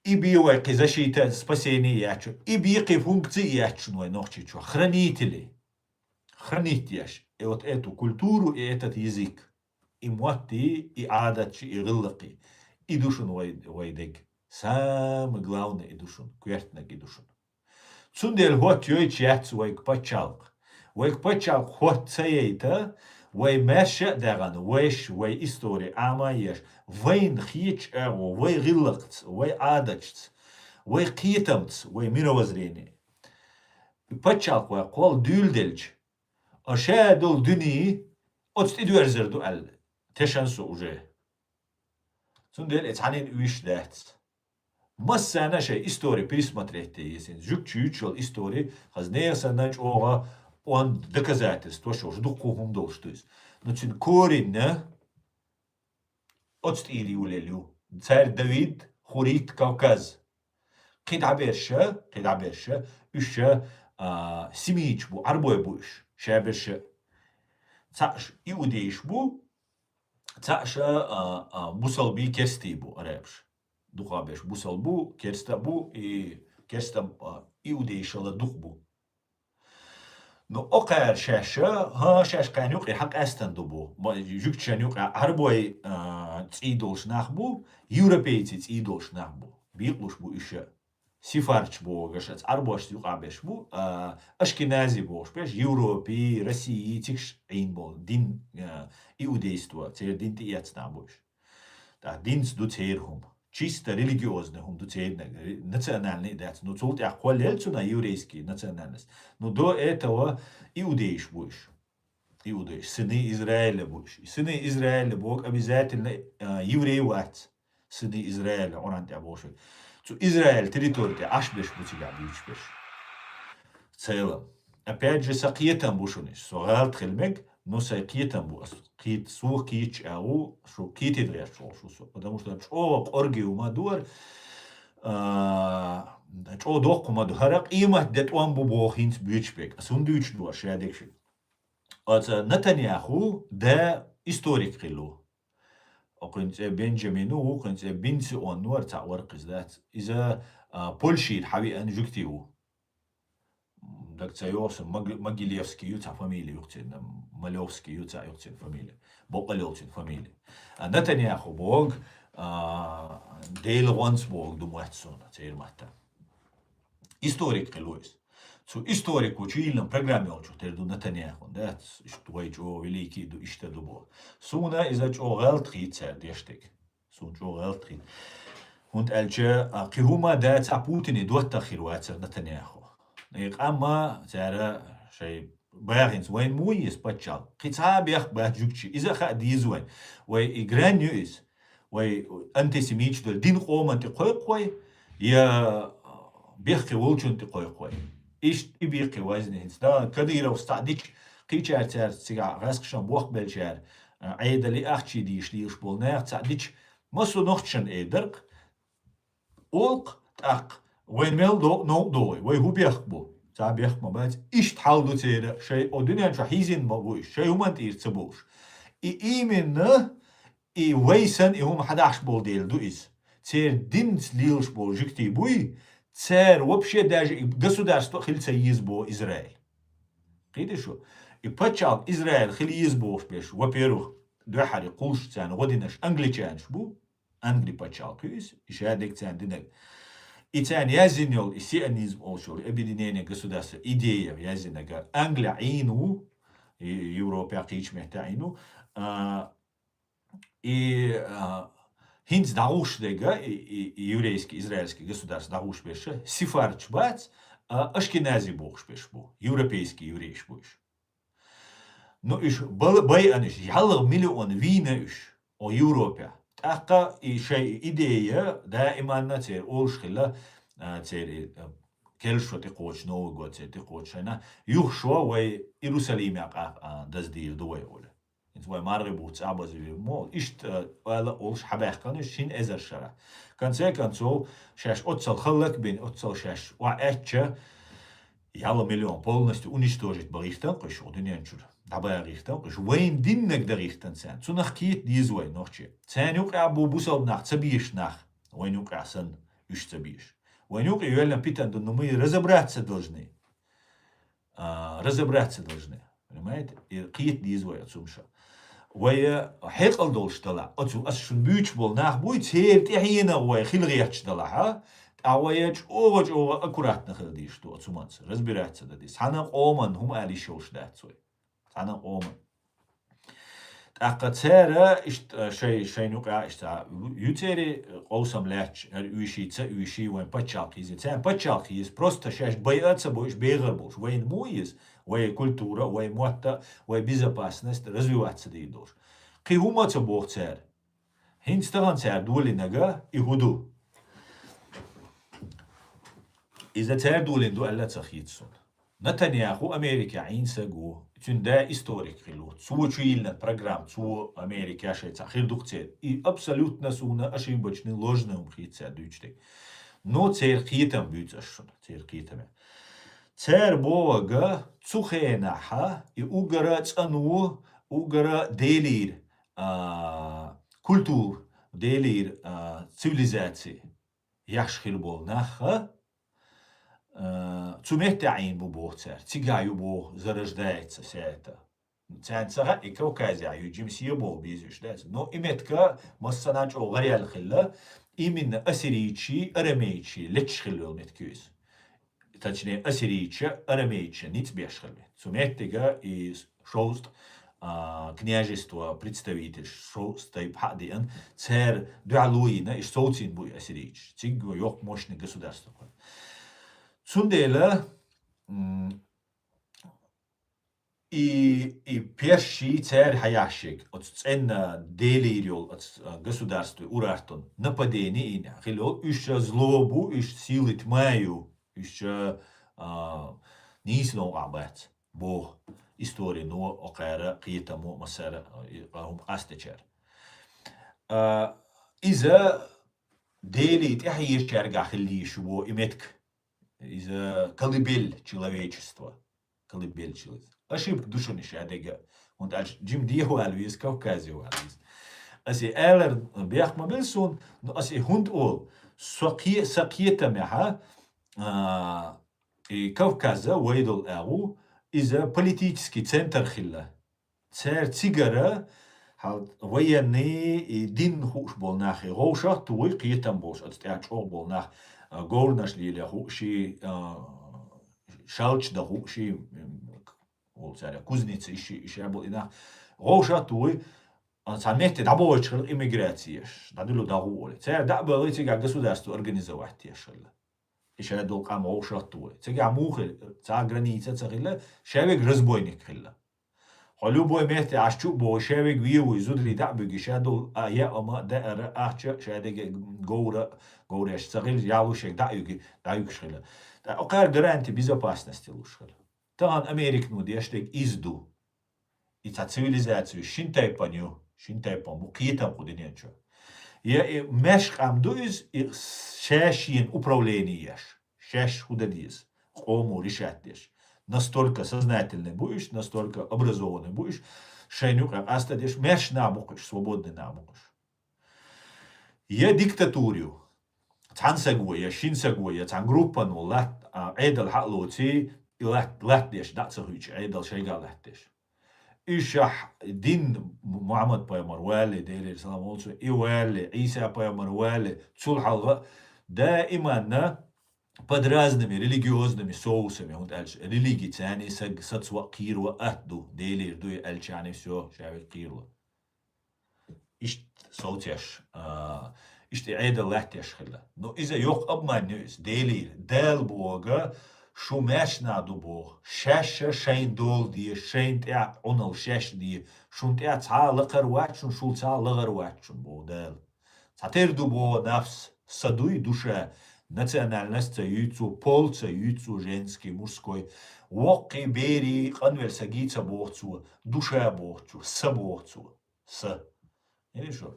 И бе вай кхин защита, спасение яц шуна, и бе кхин функция яц шуна вай Нохчийчохь. Хранители. Хранить еш. И вот эту культуру, и этот язык. И мотт, и Ӏадаташ, и гӀиллакх. И ду шуна вай, вай дерг. Самое главное и ду шуна, коьртаниг и ду шуна. Цундела хӀотта йойтуш яц вайга пачхьалкх. Вайга пачхьалкх хӀотта ца яйта, вай маьрша а даьгӀана, вайш, вай истори Ӏама а еш, вайна хетачу агӀор, вай гӀиллакхца, вай Ӏадаташца, вай кхетамца, вай мировоззрение. Пачхьалкх вай кхолла дуьйладелча, а ша долу дуьне оцу тӀедоьрзур ду аьлла, тешна со уже. Цундела и цхьаннен уьш дац. Массарна шайн истори пересмотреть де еза. Жуьгтичу юьйцуш йолу истори, хаза нехан санна чӀогӀа онда доказательство йолуш, дуккха хӀума долуш ду иза. Но цуьнан коренна оцу тӀера юьйлаелла ю. Цаьрга Давид, Хуррит, Кавказ. Кхин дӀаберш, кхин дӀаберш, уьш, а, семиташ бу, Ӏарбой бу уьш, шаберш. Цхьаъш иудейш бу, цхьаъш, а, а, бусалбий, керстий бу арабаш. Дукхахберш бусалба бу, керста а бу, и керста, а, иудейшалла дукха бу. Ну, окхара шаьш, хӀа, шаьш кхарна юкъе хьан къаьстина ду бу. Ма, жуьгташна юкъе Ӏарбой, а, цӀий долуш нах бу, европейций цӀий долуш нах бу. Бекъалуш бу уьш. Сефардаш бохуш, оцу Ӏарбошца юкъахберш бу, а, ашкенази бохуш берш, Европи, России, цигахь Ӏийна болу дин, а, иудейство, церан дин тӀеэцна нах бу уьш. ТӀаккха динца ду церан хӀума. Чисто религиозный хӀума ду церан, национальный дац. Ну, цул тӀаьхьа кхоллаелла цунах еврейский национальность. Ну, до этого иудейш бу уьш. Иудейш. Сыны Израиля бу уьш. И сыны Израиля боху обязательно, а, еврей вац. Сыны Израиля, Къуръан тӀехь бохуш. Цу Израиль территори тӀехь Ӏаш берш бу цигахь буьйцуш берш. В целом. Опять же, сан кхетам бу шуна иза. Со гӀалат хила мега, но сайн кхетам бу ас. Кхета, сух кхеташ а ву, шу кхетийта гӀерташ волуш ву со. Потому что чӀогӀа къоргий хӀума ду хӀара, а, чӀогӀа доккха хӀума ду. ХӀара къемат де тӀом бу боху хӀинца буьйцуш берг. Ас хӀунда дуьйцуш ду аш шадерг шуьга? Оцу Натаньяху да историк хилла ву. Кхуьнан цӀе Бенджамин ву, кхуьнан цӀе Бенцион вара, цхьаъ вара кхуза дац. Иза, а, Польшера хьавеана жуьгти ву. Дага ца йогӀу сан, Мог-, Могилевский ю цхьа фамилия юхцина, Малевский ю цхьа юхцина фамилия. Боккъал йолчун фамилия. А Натаньяху боху, а, Делан гӀонца боху ду моьтту суна, церан матта. Историк хилла ву иза. Цу историко чу йиллина программа йолчух тера ду Натаньяхун, да? Иштта вай чӀогӀа великий ду, иштта ду боху. Суна иза чӀогӀа гӀалат хийца цара деш дерг. Суна чӀогӀа гӀалат хийца. ХӀунда аьлча, а, кхин хӀума дац, а Путине доттагӀа хир вацара Натаньяху. И къамма цара шайн бахинца вайн муй иза паччахь. Кхин цхьа а бехк бац жуьгтий. Иза а хаа деза вайн. Вай и грань ю иза. Вай антисемиташ долу дин къоман тӀе кхойкху вай, я бехке волчун тӀе кхойкху вай. Иштта и бехке вайзина хӀинца. Да, Кадыровс цхьаъ дича, кхечара цаьрца цигахь гӀаскхашан бохк белчара, а, Ӏедали ахчий дийш лелаш болу нах цхьаъ дича, массо нохчашна эр дара-кх, олу-кх тӀаккха, вайн мел до-, новкъа догӀий, вай хӀун бехк бу? Цхьа бехк ма бац. Иштта хьал ду церан, шайн о дуьнен чу хьийзина ма бу уьш, шайн хӀуманна тӀера ца болуш. И именно И вай санна и хӀума хьадахьаш болу дела ду иза. Церан динца лелаш болу жуьгтий буй, цара вообще даже и государство хила ца еза боху Израиль. Кхийтий шу? И пачхьалкх Израиль хила еза бохуш берш, во-первых, дуьххьара кхуллуш царна гӀо динарш англичанаш бу, Англи пачхьалкх ю иза, и шадерг царна динарг. И царна яздина йолу и сионизм олуш йолу, объединение государств, идея яздинарг Англи Ӏийна ву, и Европехь кхечу меттехь Ӏийна ву, а, И, а, хӀинца дӀагӀуш дерг, и, и, и еврейский, израильский государство дӀагӀуш берш, сефардаш бац, а, ашкенази бохуш берш бу, европейский еврейш бу уьш. Ну, уьш бал-, байъана уьш, ялх миллион вийна уьш, о, Европе. ТӀаккха и шайн идея даиманна церан олуш хилла, а, церан, а, керла шо тӀекхочу, Новый год церан тӀекхочу шайна, юха шо вай Иерусалиме къа-, а, даздийр ду вай олу. ХӀинца вай маргӀи бутт цӀа база вир мо, иштта, э, ала олуш хьабаьккхина шин эзар шарахь. Конце концов, шаьш оццал хӀаллакбина, оццал шаьш охьаэцча, ялла миллион полностью уничтожить бан гӀиртина кхуьш, дуьнен чуьра дӀабан гӀиртина кхуьш. Вайна диннаг дан гӀиртина царна. Цунах кхета деза вай нохчий. Царна юкъахь бу бусалба нах, ца безаш нах, вайна юкъахь санна, уьш ца безаш. Вайна юкъе йоьллина питана ду, ну, мы разобраться должны. А, разобраться должны. Понимаете? И кхета деза вай оцу хӀуманца. Вай, э, хьекъал долуш далахь, оцу ас шуна буьйцуш болу нах буй, церан тӀаьхьенах вай хила гӀерташ далахь, а? ТӀаккха вай чӀогӀа-чӀогӀа аккуратно хила дезаш ду оцу хӀуманца. Разбираться дан деза. Цхьана къоман хӀума ала йиш йолуш дац вай. Цхьана къоман. ТӀаккха цара иштта шай-, шайна юкъа иштта ю-, юцерий къовсам лаьтташ, хӀара уьйший, ца уьйший, вайн паччалкх еза. Царна паччалкх еза, просто шаьш байа а ца бойуш, бегӀар болуш. Вайна мо еза, вай культура, вай мотт, вай безопасность развиваться дийр долуш. Кхин хӀума а ца боху цара. ХӀинца тахана цара долийнарг и хӀун ду? Иза цара долийна ду аьлла а ца хийца суна. Натаньяху Америкехь Ӏийна саг ву, цуьнан да историк хилла ву. Цо чу йиллина программа, цо Америкехь шайца хир ду-кх церан. И абсолютно суна ошибочный, ложный хӀума хийца цара дуьйцуш дерг. Но церан кхетам буьйцу ас шуна, церан кхетаме. Цара бохург, цу хенахь и уггара цӀанво, уггара Делера, а, культура, Делера, а, цивилизация еш хир болу нах, а, цу меттехь Ӏийна бу боху цара. Цигахь ю боху, зарождается вся эта. Царна ца хаьа, и Кавказехь ю, жима сий болу безаш дац. Но и меттиг массанхьа чӀогӀа гӀараяьлла хилла, именно ассирийчий, арамейчий леташ хилла йолу меттиг ю иза. Точнее, ассирийча, арамейча ницкъ беш хилла. Цу меттига и шовзткъа, а, княжество представитель, шовзткъа тайпа хьа а деана, цара дуьхьал йина, иштта совцийна бу и ассирийча. Цигга йоккха мощный государство кху. Цундела, м, и, и персий цара хьаяхьаш ерг, оцу цӀенна Делера йолу оцу, а, государстве Урартун нападение йина хилла йолу, уьш зло бу, уьш силы тьмы ю, уьш, а, нийса новкъахь бац, боху историн окхара, кхетамо массара, а, и, а, хӀума къастечара. А, иза Деле тӀаьхьа езачаьргахь хилла йиш ю боху и меттиг. Иза колыбель человечества. Колыбель человечества. Ошибка ду шуна ша дега. ХӀунда аьлча жима дехьа вала веза, Кавказе вала веза. Ас и алар бехк ма била суна, но ас и хӀунда олу, со кхе-, сан кхетамехь, а, и Кавказа вай долу агӀу, иза политический центр хилла. Цара цигара хьал военный и дин хууш болу нах, и вовшах а туй, кхетам болуш, оцу тӀехь чӀогӀа болу нах, а, говраш лело хууш и, а, шалч дан хууш и, м, олу цара кузница, и ши, и ша болу и нах. Вовшах а туй, а, цхьа метте дӀабойтуш хилла иммиграци еш, дӀадуьллу дӀагӀу олий. Цара дӀа а баьлла, цигахь государство организовать еш хилла. И ша долу къам вовшах а туй. Цигахь муха хилла, цхьа граница а ца хилла, ша верг разбойник хилла. Хьо любой метте Ӏаш чу а боху, ша верг вен вуй, зударий дӀа а буьгий, ша долу а яа ма а, даар а, ахча а, ша дерг говра, говреш ца хилла, ялушек дӀа а юьгий, дӀа а юьгуш хилла. ТӀаккха кхара гаранти безопасности луш хилла. Тахана Американо деш дерг иза ду. И цхьа цивилизацию шин тайпана ю, шин тайпана бу, кхетам кху дуьнен чу. Я и маьрша къам ду иза, и ша шена управление еш, шаьш хӀун дан деза, къомо решать деш. Настолько сознательный бу уьш, настолько образованный бу уьш, шайна юкъа къаста деш, маьрша нах бу кхуьш, свободный нах бу кхуьш. Я диктатура ю. Цхьана саго, я шин саго, я цхьана группано лат-, а, Ӏедал хьа а лоций, и лат-, латтадеш, дӀа а ца хуьйцу, Ӏедал шайга латтадеш. Уьш ахь дин Мухьаммад пайхамар валле, Делера салам хуьлда цунна, и валле, Ӏийса пайхамар валле, цул хьалха даиманна под разными религиозными соусами, хӀунда аьлча религи царний саг сацо а, кхеро а атта ду, Делера дуй аьлча, всё, ша верг кхерало. Иштта совцеш, а, иштта и Ӏедал латтеш хилла. Но иза йоккха обман ю иза. Делера, Дала боху, шу маьрша нах ду боху, шаьш а шайна дола де, шайна тӀехь Ӏуналла шаьш де, шуна тӀехь цхьа а лакхара вац шуна, шул цхьа а лахара вац шуна боху Дала. Цхьатера ду боху нафс, са дуй, душа, Национальность ца юй цо, пол ца юй цо, женский, мужской. Воккхий, берий, къанвер сагий ца боху цо, душа боху цо, са боху цо. Са. Или шо?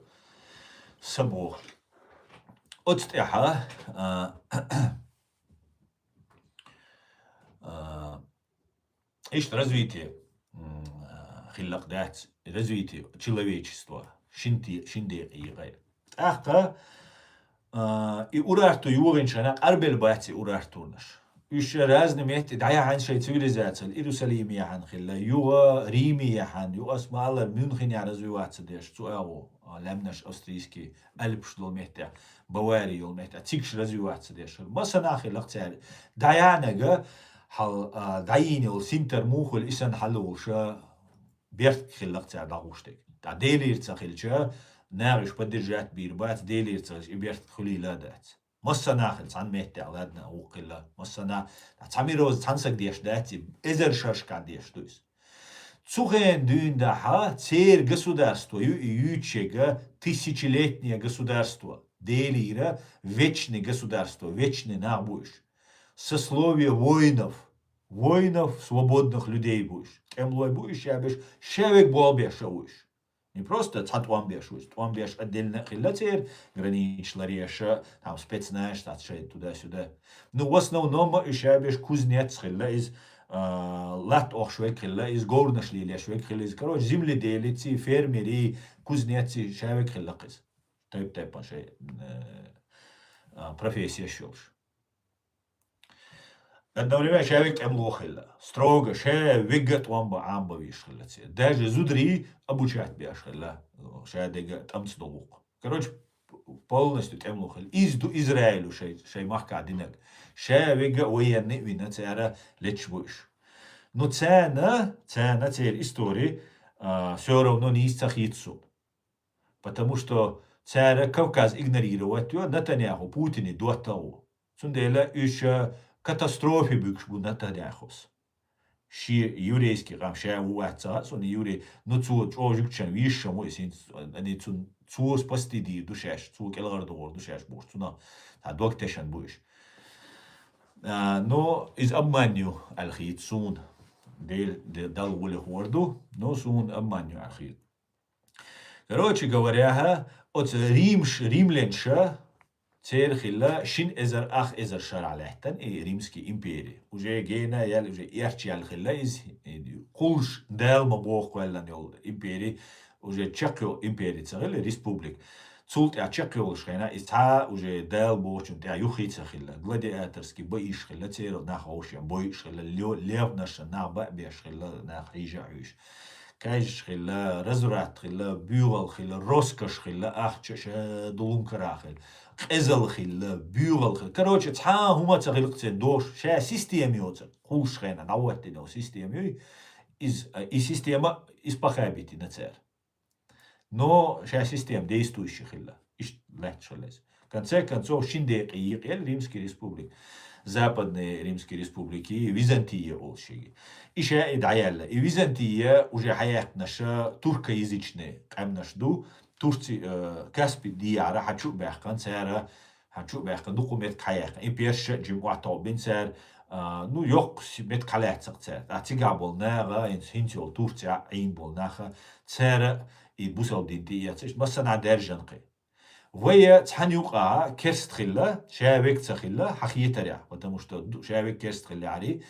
Са боху. Оцу тӀехьа, а, а, иштта развитие, м, а, хиллакх дац, развитие человечества, шин те-, шин декъе йикъе. ТӀаккха, а, и Урарту йогӀинчу хенахь къарбелла бац и Урартунаш. Уьш разный метте дӀаяхьан шайн цивилизациял, Иерусалиме яхьан хилла, юха Риме яхьан, юха ас ма-аллара Мюнхене развиваться деш, цу агӀо, а, лаьмнаш австрийский, Альпаш долу меттехь, Бавари йолу меттехь, цигаш развиваться деш хилла. Массанахь хиллакх цара. ДӀаяхьанага хьал, а, дӀайийна йолу синтар муха хуьлу, и санна хьала волуша, берт хиллакх цара дӀагӀуш дерг. ТӀаккха Делера ца хилча, наха уьш поддержать бийр бац, Делера ца хилча, и берт хуьлийла а дац. Массанахь хилла, цхьана меттехь, ладно, вукху хилла, массанахь, цхьа мироза цхьана сага деш дац, и эзар шаршкахь деш ду иза. Цу хенан дуьйна дахьа церан государство ю, и юьйцуш ерг тысячелетнее государство, Делера вечный государство, вечный нах бу уьш. Сословие воинов, воинов, свободных людей бу уьш. ТӀемалой бу уьш, ша беш, ша вега болх беш а ву уьш. Не просто цхьа тӀом беш ву иза. ТӀом беш отдельно а хилла церан, границаш ларъеш а, там спецназ, цхьацца шайн туда-сюда. Ну, в основном а уьш ша беш кузнец хилла иза, а, латта охуш верг хилла иза, говраш лелош верг хилла иза. Короче, земледелец, фермер, кузнец ша верг хиллакх иза. Тайп-тайпана шайн, э, а, профессияш йолуш. Одновременно ша вега тӀемало хилла. Строго ша вега тӀом бан, Ӏамбан везаш хилла церан. Даже зударий обучать беш хилла. Ша дерг тӀамца долу гӀуллакх. Короче, полностью тӀемало хилла. Иза ду Израилю шайн, шайн махкахь динарг. Ша вега военный а вина, цара леташ бу уьш. Но царна, царна церан истори, а, всё равно нийса ца хийца суна. Потому что цара Кавказ игнорировать йо, Натаньяху Путине доттагӀа ву. Цундела уьш, э, катастрофе буьгуш бу Натаньяхус. Шен еврейский къам ша ву вац ца хаьа суна еврей, ну, цо чӀогӀа жуьгташна вийшам ву иза хӀинца, ани цун, цо спасти дийр ду шаьш, цо кӀелгӀардохур ду шаьш бохуш, цунах цхьа дог тешан бу уьш. А, но иза обман ю аьлла хийца суна. Дел-, де-, Далла гӀоле хӀор ду, но суна обман ю аьлла хийца. Короче говоря, оцу римш-, римлянша церан хилла шин эзар ах эзар шарахь лаьттан и Римский импери. Уже гена ял, уже эрча ял хилла иза, и кхулш Дала ма боху кхоьллан йолу импери, уже чекхйолу импери ца хилла, республик. Цул тӀаьхьа чекхйолуш хенахь, и цхьа уже Дала бохучун тӀаьхьа юххе ца хилла. Гладиаторский баиш хилла, церан нах вовшен бойуш хилла, лё-, левнашан нах баъ беш хилла, нах хьийжа а хьуьйш. Кайжаш хилла, разврат хилла, буьйгӀал хилла, роскошь хилла, ахча ша дулун кара хилла, къезал хилла, буьйгӀал хилла. Короче, цхьа а хӀума ца хилла церан дош, ша система йоцург. Кхулш хенахь дӀахӀоттина йолу система юй, из, и система испохабить йина цара. Но ша система действующий хилла. Иштта лаьтташ хилла иза. В конце концов, шин декъе йикъелла Римский республик. Западный Римский республики, Византия олу шиги. И ша и дӀаяьлла. И Византия уже хьаяьккхинарш туркоязычный къаьмнаш ду. Турци, э, Каспи дехьара хьан чу а баьккхина, цара хьан чу а баьккхина, дукха меттиг хьаяьккхина. И перша а жима охьатаӀбина цара, а, ну, йоккха си-, меттиг хьалаьцна цара. ТӀаккха цигахь болу наха, хӀинца, хӀинца йолу Турци а Ӏийна болу наха, цара и бусалба дин тӀеэцна, иштта массанхьа даьржина кхин. Вай цхьана юкъа керста хилла, ша вега ца хилла, хьан хетарехь, потому что ду-, ша вега керста хилла аьлла,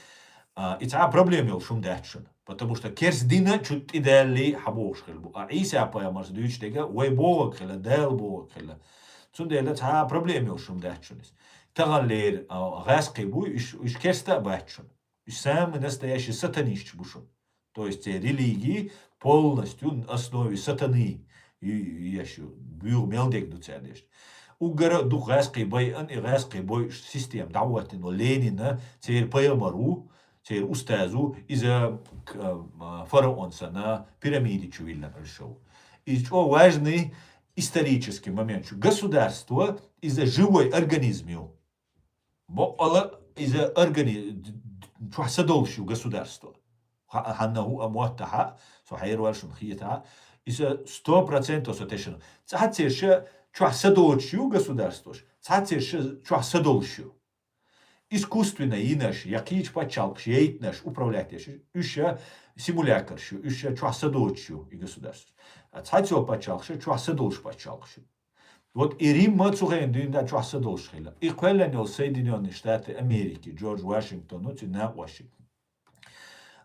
а, и цхьа а проблема йолуш хӀума дац шуна. Потому что керста дина чу тӀедалли хьан бохуш хилла бу. А Ӏийса пайхамарс дуьйцу дерг вай бохург хилла, Дала бохург хилла. Цундела цхьа а проблема йолуш хӀума дац шуна иза. Таханлера, а, гӀаьскхий буй, уьш, уьш керста а бац шуна. Уьш самый настоящий сатанисташ бу шуна. То есть церан религия полностью на основе сатаны ю-, ю-, еш ю, буьйгӀа мел дерг ду цара деш. Уггара а дукха гӀаьскхий байъан, и гӀаьскхий бойуш система дӀахӀоттина Ленина, церан пайхамар ву, церан устаз ву, иза к-, а, фараон санна пирамиди чу виллина Ӏуьллуш ву. Иза чӀогӀа важный исторический момент шу. Государство, иза живой организм ю. Боккъала иза органи-, чохь са долуш ю государство. Ха-, хьанна хӀу а моттахьа, со хьеравар шуна хетахьа, иза сто процентов со тешна. Цхьацца ерш чохь са доцуш ю государствош, цхьаццерш чохь са долуш ю. Искусственно йинаш, я кхечу пачхьалкхаш яйтинарш, управлять деш, уьш ша симулякарш ю, уьш ша чохь са доцуш ю и государствош. А цхьацца пачхьалкхаш чохь са долуш пачхьалкхаш ю. Вот и Рим ма цу хенахь дуьйна чохь са долуш хилла. И кхоьллина йолу Соединённые Штаты Америки, Джордж Вашингтон, ну, цуьнан накъостий.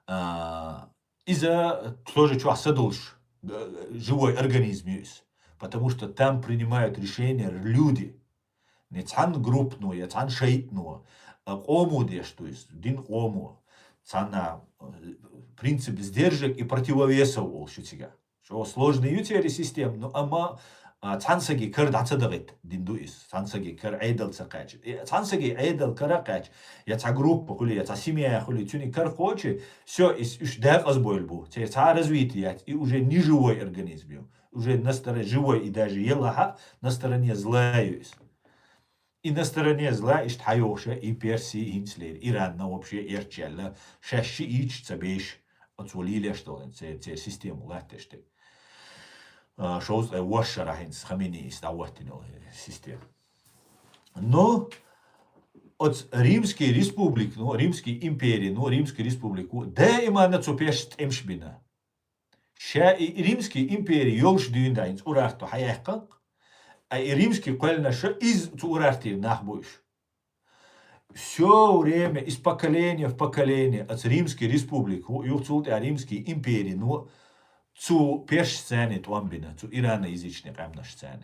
А, иза тоже чохь са долуш, э, живой организм ю иза. Потому что там принимают решения люди. Не цхьана группано, я цхьана шайтано, а къомо деш ду иза, дин къомо. Цхьана, э, принцип сдержек и противовесов олуш ю цигахь. Шо сложный ю церан система, ну, амма, а, цхьана саги кара дӀа ца дахийта дин ду иза. Цхьана саги кара Ӏедал ца кхаьчна. И цхьана саги Ӏедал кара а кхаьчна, я цхьа группа хуьлий, я цхьа семья хуьлий, цуьнан кара кхочий, всё, иза уьш декъаза бевлла бу. Церан цхьа а развитие яц, и уже не живой организм ю. Уже настара-, живой и даже елахь а, на стороне зла ю иза. И на стороне зла иштта хьайогӀуш я и Перси хӀинцалера, Иранна вообще эрчъяьлла, шаьш шиъ йийцча ца беш, оцо лелош долу церан, церан система латташ дерг. А, шовзткъе ворхӀ шарахь хӀинца Хаменеис дӀахӀоттийна йолу система. Но оцу Римский республик, ну, Римский импери, ну, Римский республику даиманна цу персашца тӀемаш бина. Ша и Римский импери йолуш дуьйна дӀа хӀинца Урарту хьаяьккхина, а и Римский кхоьллинарш иза цу Урартера нах бу уьш. Всё время, из поколения в поколение, оцу Римский республику, юха цул тӀаьхьа Римский импери, ну, цу персашца тӀом бина, цу ираноязычный къаьмнашца.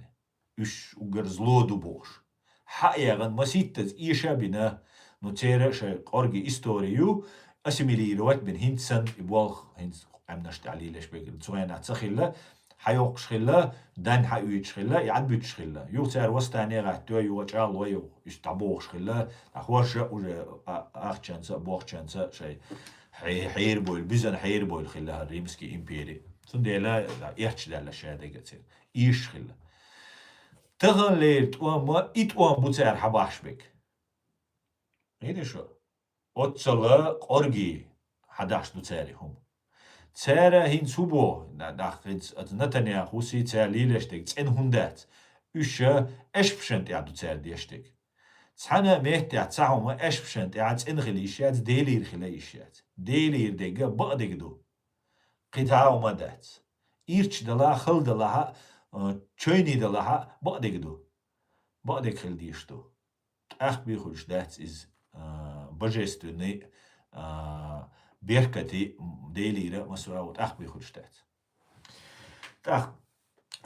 Уьш уггар зло ду бохуш. Хьа а яхана, масийттаза эша а бина, ну, церан шайн кӀорге истори ю, ассимилировать бина, хӀинца санна и болх, хӀинца къаьмнаш тӀехь лелаш бегира. Цу хенахь ца хилла, хьайоккхуш хилла, дайн хьаоьцуш хилла, и Ӏад буьтуш хилла. Юха цара восстание гӀаттайо, юха чӀагӀло, юха уьш дӀабохуш хилла, а хӀорш а уже а-, ахчанца а, бохчанца а шайн хье-, хьерабевлла, буьззина хьерабевлла хилла хӀара Римский импери. Цундела эрча даьлла шадерг а церан. Эшаш хилла. Таханлера тӀом а, и тӀом бу цара хьабахьаш берг. Хьийна шу? Оццала кӀорге хьадахьаш ду цара и хӀума. Цара хӀинца хӀун боху, на-, нах хӀинца, оцу Нетаньяхуси цара лелош дерг цӀена хӀума дац. Уьш ша эшпашна тӀехь ду цара деш дерг. Цхьана меттехь цхьа хӀума эшпашна тӀехь цӀена хила йиш яц, Делера хила йиш яц. Делера дерг а бакъдерг ду. Кхин цхьа а хӀума дац. Ирча далахь а, хала далахь а, а, чевний далахь а, бакъдерг ду. Бакъдерг хила дезаш ду. ТӀаккха бехуьлуш дац иза, а, божественный, а, беркате, м, Делера а, массо а, тӀаккха бехуьлуш дац. ТӀаккха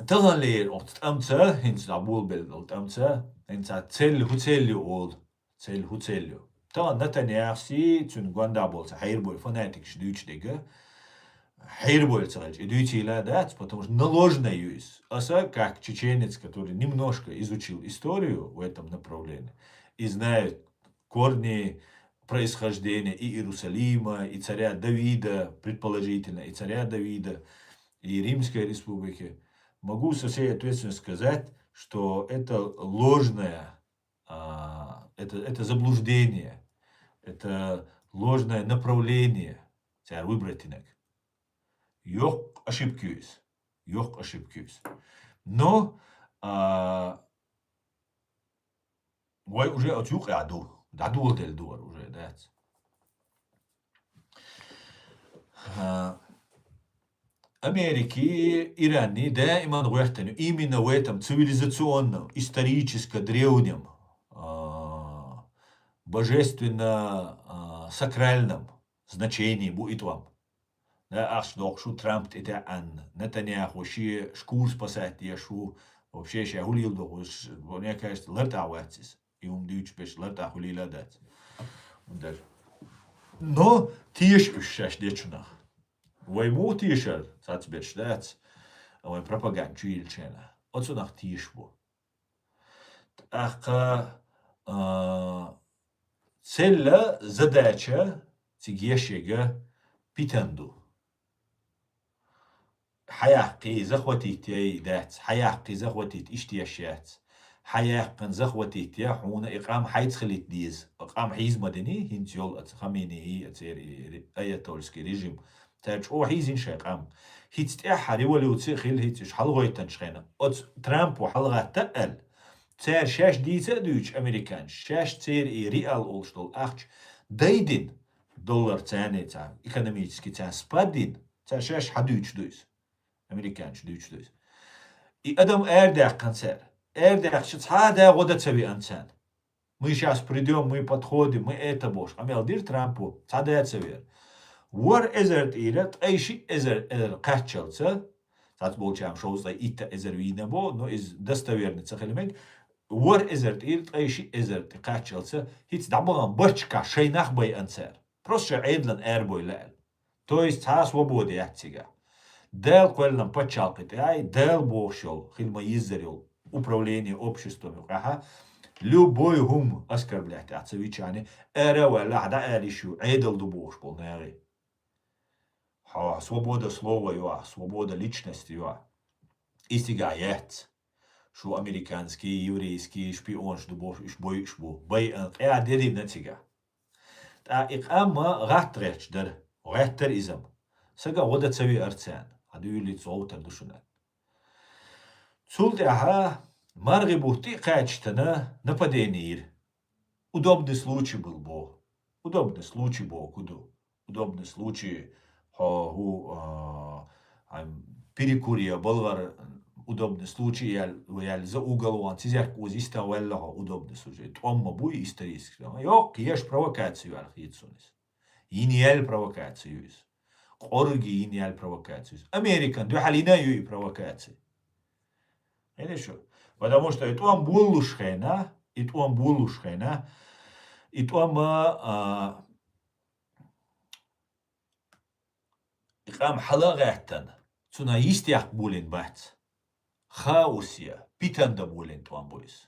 таханлера оцу тӀамца, хӀинца дӀаболабелла долу тӀамца, хӀинца цӀе хӀун цӀе ю олу. ЦӀе хӀун цӀе ю. Тахана Нетаньяхуси, цуьнан гондахь болу цхьа хьерабевлла фанатикаш дуьйцу дерг а, хьерабевлла ца хилча, и дуьйцийла а дац, потому что на ложное ю иза. Аса, как чеченец, который немножко изучил историю в этом направлении и знает корни происхождения и Иерусалима, и царя Давида, предположительно, и царя Давида, и Римской республики, могу со всей ответственностью сказать, что это ложное, а, это, это заблуждение, это ложное направление цара выбрать инак. Йоккха ошибка ю иза. Йоккха ошибка ю иза. Но, а, вай уже оцу юкъехь ду, дӀадоладелла ду вара уже, дац. А, Америки, Ирани даиман гӀоьртина, именно в этом цивилизационном, исторически древнем, а, божественно, а, сакральном значении бу и тӀом. Да, ахча доккхуш ву Трамп тӀе таьӀанна, Нетаньяху шен шкура спасать деш ву, вообще ша хӀун леладо, ш-, мне кажется, лартӀахь вац иза. И хӀума дуьйцуш берш лартӀахь хуьлийла а дац. Даже. Но теша уьш шаьш дечунах. Вай муха тешара, цацберш дац, вайн пропаганда чу йиллачарна. Оцунах теша бу. ТӀаккха, а, цӀе а, задача цига еш ерг питана ду. Хьаяккхий, захватить яй дац, хьаяккхий, захватить иштта еш яц. Хьаяьккхина, захватить яй, хьуна и къам хьайца хилийта деза. И къам хьийза ма динний, хӀинца йолу оцу Хаменеи, оцу ре-, ре-, аятольский режим. Цара чӀогӀа хьийзина шайн къам. ХӀинца тӀаьхьа революци хилла, хӀинца уьш хьалгӀойтанчу хенахь, оцу Трампо хьалагӀатта аьлла, цара шаьш дийца а дуьйцуш, американцаша, шаьш церан и реал олуш долу ахча дайдина, доллар царна цхьа экономически царна спад дина, цара шаьш хьадуьйцуш ду иза. Американцаша дуьйцуш ду иза. И адам арадаьккхина цара. Арадаьккхича цхьа а да гӀо дан ца веана царна. Мы щас придём, мы подходим, мы это бохуш къамел дира Трампо, цхьа да ца веара. ВорхӀ эзар тӀера ткъе шиъ эзар, эзар кхаччалца, цхьацца болчарна шовзткъе итт эзар вийна бо, но иза достоверно ца хила мега, ворхӀ эзар тӀера ткъе шиъ эзар тӀе кхаччалца, хӀинца дӀабахана барчкахь шайн нах байъана цара. Просто шайн Ӏедалан арабойла аьлла. То есть цхьа а свобода яц цигахь. Дала кхоьллина пачхьалкхе тӀехь, Дала бохуш йолу, хила ма-йиззара йолу управление обществом юкъахь, любой хӀума оскорблять тӀехь ца виччхьана, ара а ваьлла, ахьа дӀаала йиш ю, Ӏедал ду бохуш болу нахе. Хьо свобода слова ю ахь, свобода личности ю ахь. И цигахь яц. Шу американский, еврейский шпионаш ду бохуш, уьш бойуш бу. Байъана къа дерина цигахь. ТӀаккха и къам гӀатта гӀерташ дара, гӀеттара иза-м. Сага гӀо дан ца веара царна, хьан дуьйлица гӀовтар ду шуна. Цул тӀаьхьа маргӀи бутт тӀе а кхачийтина нападение йира. Удобный случай был боху. Удобный случай боху ду. Удобный случай, хьо хӀу, а, хьайн перекуре балгӀара удобный случай ял-, ял за уголован цизерг уза йистагӀ ваьлла хьо удобный случай. ТӀом ма буй исторически. Йоккха еш провокаци ю аьлла хета суна иза. Йина ял провокаци ю иза. КъоргӀе йина ял провокаци ю иза. Американ дуьхьал йина ю и провокаци. Хьене шу? Потому что и тӀом боллуш хенахь, и тӀом боллуш хенахь, и тӀом, а, и къам хьала а гӀаьттина, цунах йистехь болийна бац. Хаос я, питан дан болийна тӀом бу иза.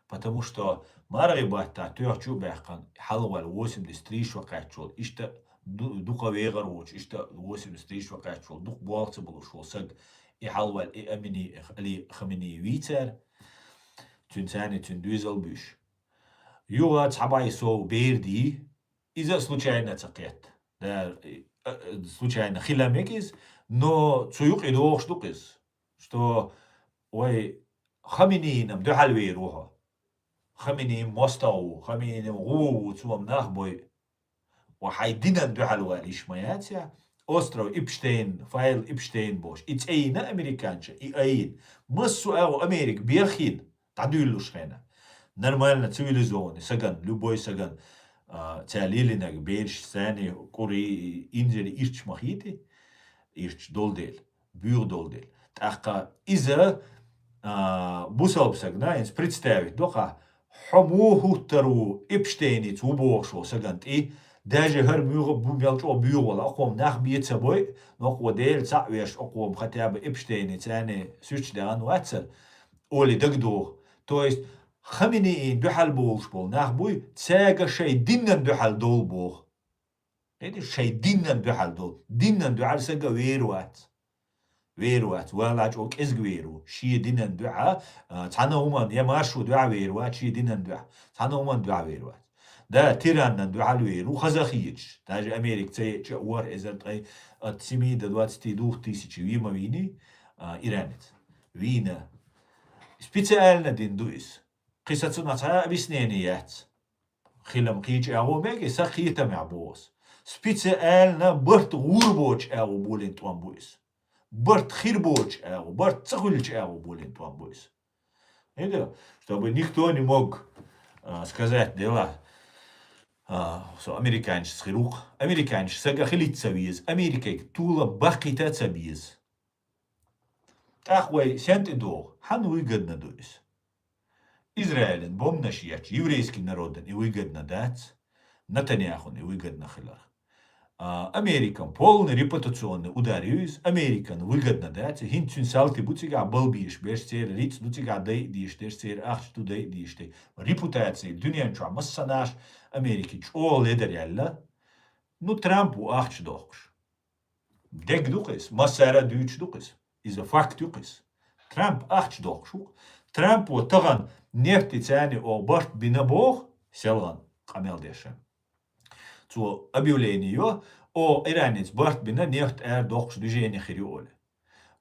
Потому что маргӀи баттахь тоьхчу а баьккхина, хьалаваьлла восемьдесят три шо кхаьчча волу, иштта ду-, дукха вегӀар воцуш, иштта восемьдесят три шо кхаьчча волу, дукха болх ца болуш волу саг, и хьалаваьлла, и Амини, Али Хаменеи вийцара, цуьнан царний, цуьнан доьзал буьйш. Юха цхьа бӀе сов бер дий, иза а случайно ца кхетта. Да, э, э, случайно хила мега иза, но цу юкъе догӀуш ду-кх иза, что вай Хаменеинам дуьхьал вер ву хьо. Хаменеи мостагӀа ву, Хаменеи гӀо ву, цо-м нах бойу. Ва хьайн динан дуьхьал вала йиш ма яц я. Остров Эпштейн, файл Эпштейн бохуш, и цӀе йина американча, и айина. Массо а агӀо Америка бехйина, дӀадуьйлуш хенахь. Нормально, цивилизованный саган, любой саган, а, цаьрца лелийнарг бераш, царний кӀури, инзаре ирча ма хийти, ирча долу дела, буьйха долу дела. ТӀаккха иза, а, бусалба сагана, хӀинца представить до-кх ахь, хьо муха хӀуттур ву Эпштейница ву бохуш волу сагана тӀе, даже хӀара муьйха бу мел чӀогӀа буьйха вала, акхо-м нах бен ца бойу, но акхо Дела цхьаъ веш, акхо-м хотя бы Эпштейница царний суьрташ даьхна вацара, олий дагадогӀу. То есть, Хаменеин дуьхьал болуш болу нах буй, цаьрга шайн динан дуьхьал долу боху. Видишь, шайн динан дуьхьал долу. Динан дуьхьал сага вер вац. Вер вац, валлахӀи, чӀогӀа кӀезиг вер ву. Шен динан дуьхьа, а, цхьана хӀуманна, я маршо дуьхьа вер вац, шен динан дуьхьа. Цхьана хӀуманна дуьхьа вер вац. Да, тираннан дуьхьал вер ву, хаза хеташ. Даже Америка ца еъча а, ворхӀ эзар ткъе, от семи до двадцати двух тысяч вийна ма вийний, а, иранец. Вийна. Специально дина ду иза. Кхин сан цунах цхьа а объяснение яц. Хила-м кхечу агӀо мега, сан кхетамехь боху ас. Специально барт гӀур боцу агӀо болийна тӀом бу иза. Барт хир боцу агӀо, барт ца хуьлучу агӀо болийна тӀом бу иза. Видишь, чтобы никто не мог, а, сказать дела, а, со американец хир ву-кх. Американец сага хилийта ца веза, Америкайга тулам баккхийта а ца беза. ТӀаккха вай сен тӀе догӀу? Хьан выгодно ду иза? Израилан бомбанаш ечу еврейский народан и выгодно дац, Натаньяхун и выгодно хиларх. А, Американ полный репутационный удар ю иза, Американ выгодно дац, хӀинца цуьнан салти бу цигахь балбеш берш, церан рицкъ ду цигахь дайа дезаш дерш, церан ахча ду дайа дезаш дерш. Репутация дуьнен чохь массанаш Америки чӀогӀа ледар яьлла. Ну, Трамп ву ахча дохкуш. Дег ду-кх иза, массара а дуьйцуш ду-кх иза. Иза факт ю-кх иза. Трамп ахча дохкуш ву-кх. Трампо тахана нефть царний оха барт бина боху, селхана къамел дешан. Цо объявление йо, О, иранец барт бина нефть ара доккхуш движение хир ю оле.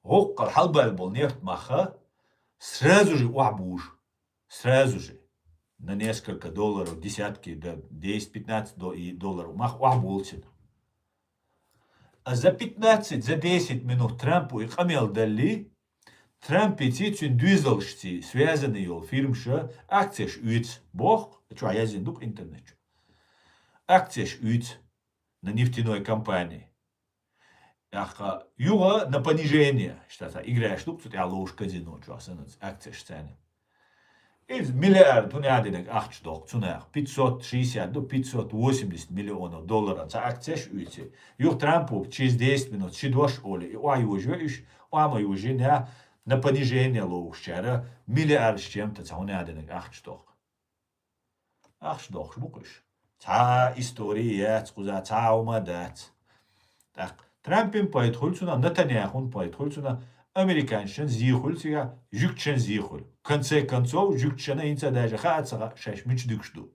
ГӀуккхал хьалбаьл бол нефть маха сразу же охьа бужу. Сразу же. На несколько долларов, десятки, да, десять-пятнадцать до-, и долларов. Мах охьа болцин. А за пятнадцать, за десять минут Трампу и къамел далли, Трампеци цуьн дуьзалшци связанный йол фирмша акцеш уьйц. Бох, чу язин дук интернет чу. Акцеш уьйц на нефтяной компании. Яхха, юга на понижение, штата, играешь дук, цу тя лоуш казино, чу асанец, акцеш цены. Из миллиард, хӀун ядинаг ахча дох, цунах, пятьсот шестьдесят, ду, пятьсот восемьдесят миллионов долларов, ца акцеш уйци. Юг Трампу через десять минут, ши дош оли, и ой уже иш, ой ма уже на, на понижение лоуш чара, миллиард с чем-то, ца хӀун ядинаг ахча дох. Ахча дохуш бу кхуьш. Цхьа истори яц кхуза, цхьа хӀума дац. ТӀаккха Трампин пайда хуьлу цунах, Натаньяхун пайда хуьлу цунах, американцашан зе хуьлу цигахь, жуьгташан зе хуьлу. В конце концов, жуьгташана хӀинца даже хаа ца хаьа, шаьш мича дуьгуш ду.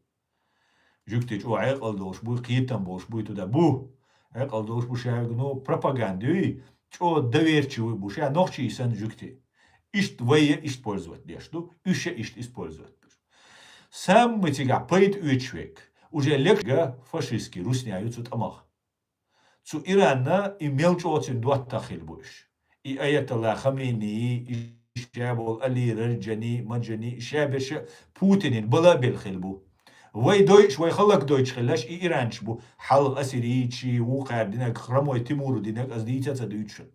Жуьгти чӀо Ӏекъал долуш буй, кхетам болуш буй, туда бу. Ӏекъал долуш бу шаьрга, ну, пропаганда юй, чӀо доверчивый бу, ша нохчий санна жуьгти. Иштта вай я использовать деш ду, уьш я иштта использовать деш. Самый цигахь пайда оьцуш век, уже лекга фашистский русня ю цу тӀамах. Цу Иранна и мел чӀоцин доттагӀа хила бу уьш. И Аятолла Хаменеи, и ша болу Али Раджани, Маджани, и ша берша Путинин бала бел хила бу. Вай дойчу, вай халлак дойчу хиллаш и иранчу бу. Хьалха ассирийчи, вукхара динаг, храмой Тимуру динаг, аз дийца а ца дуьйцуш.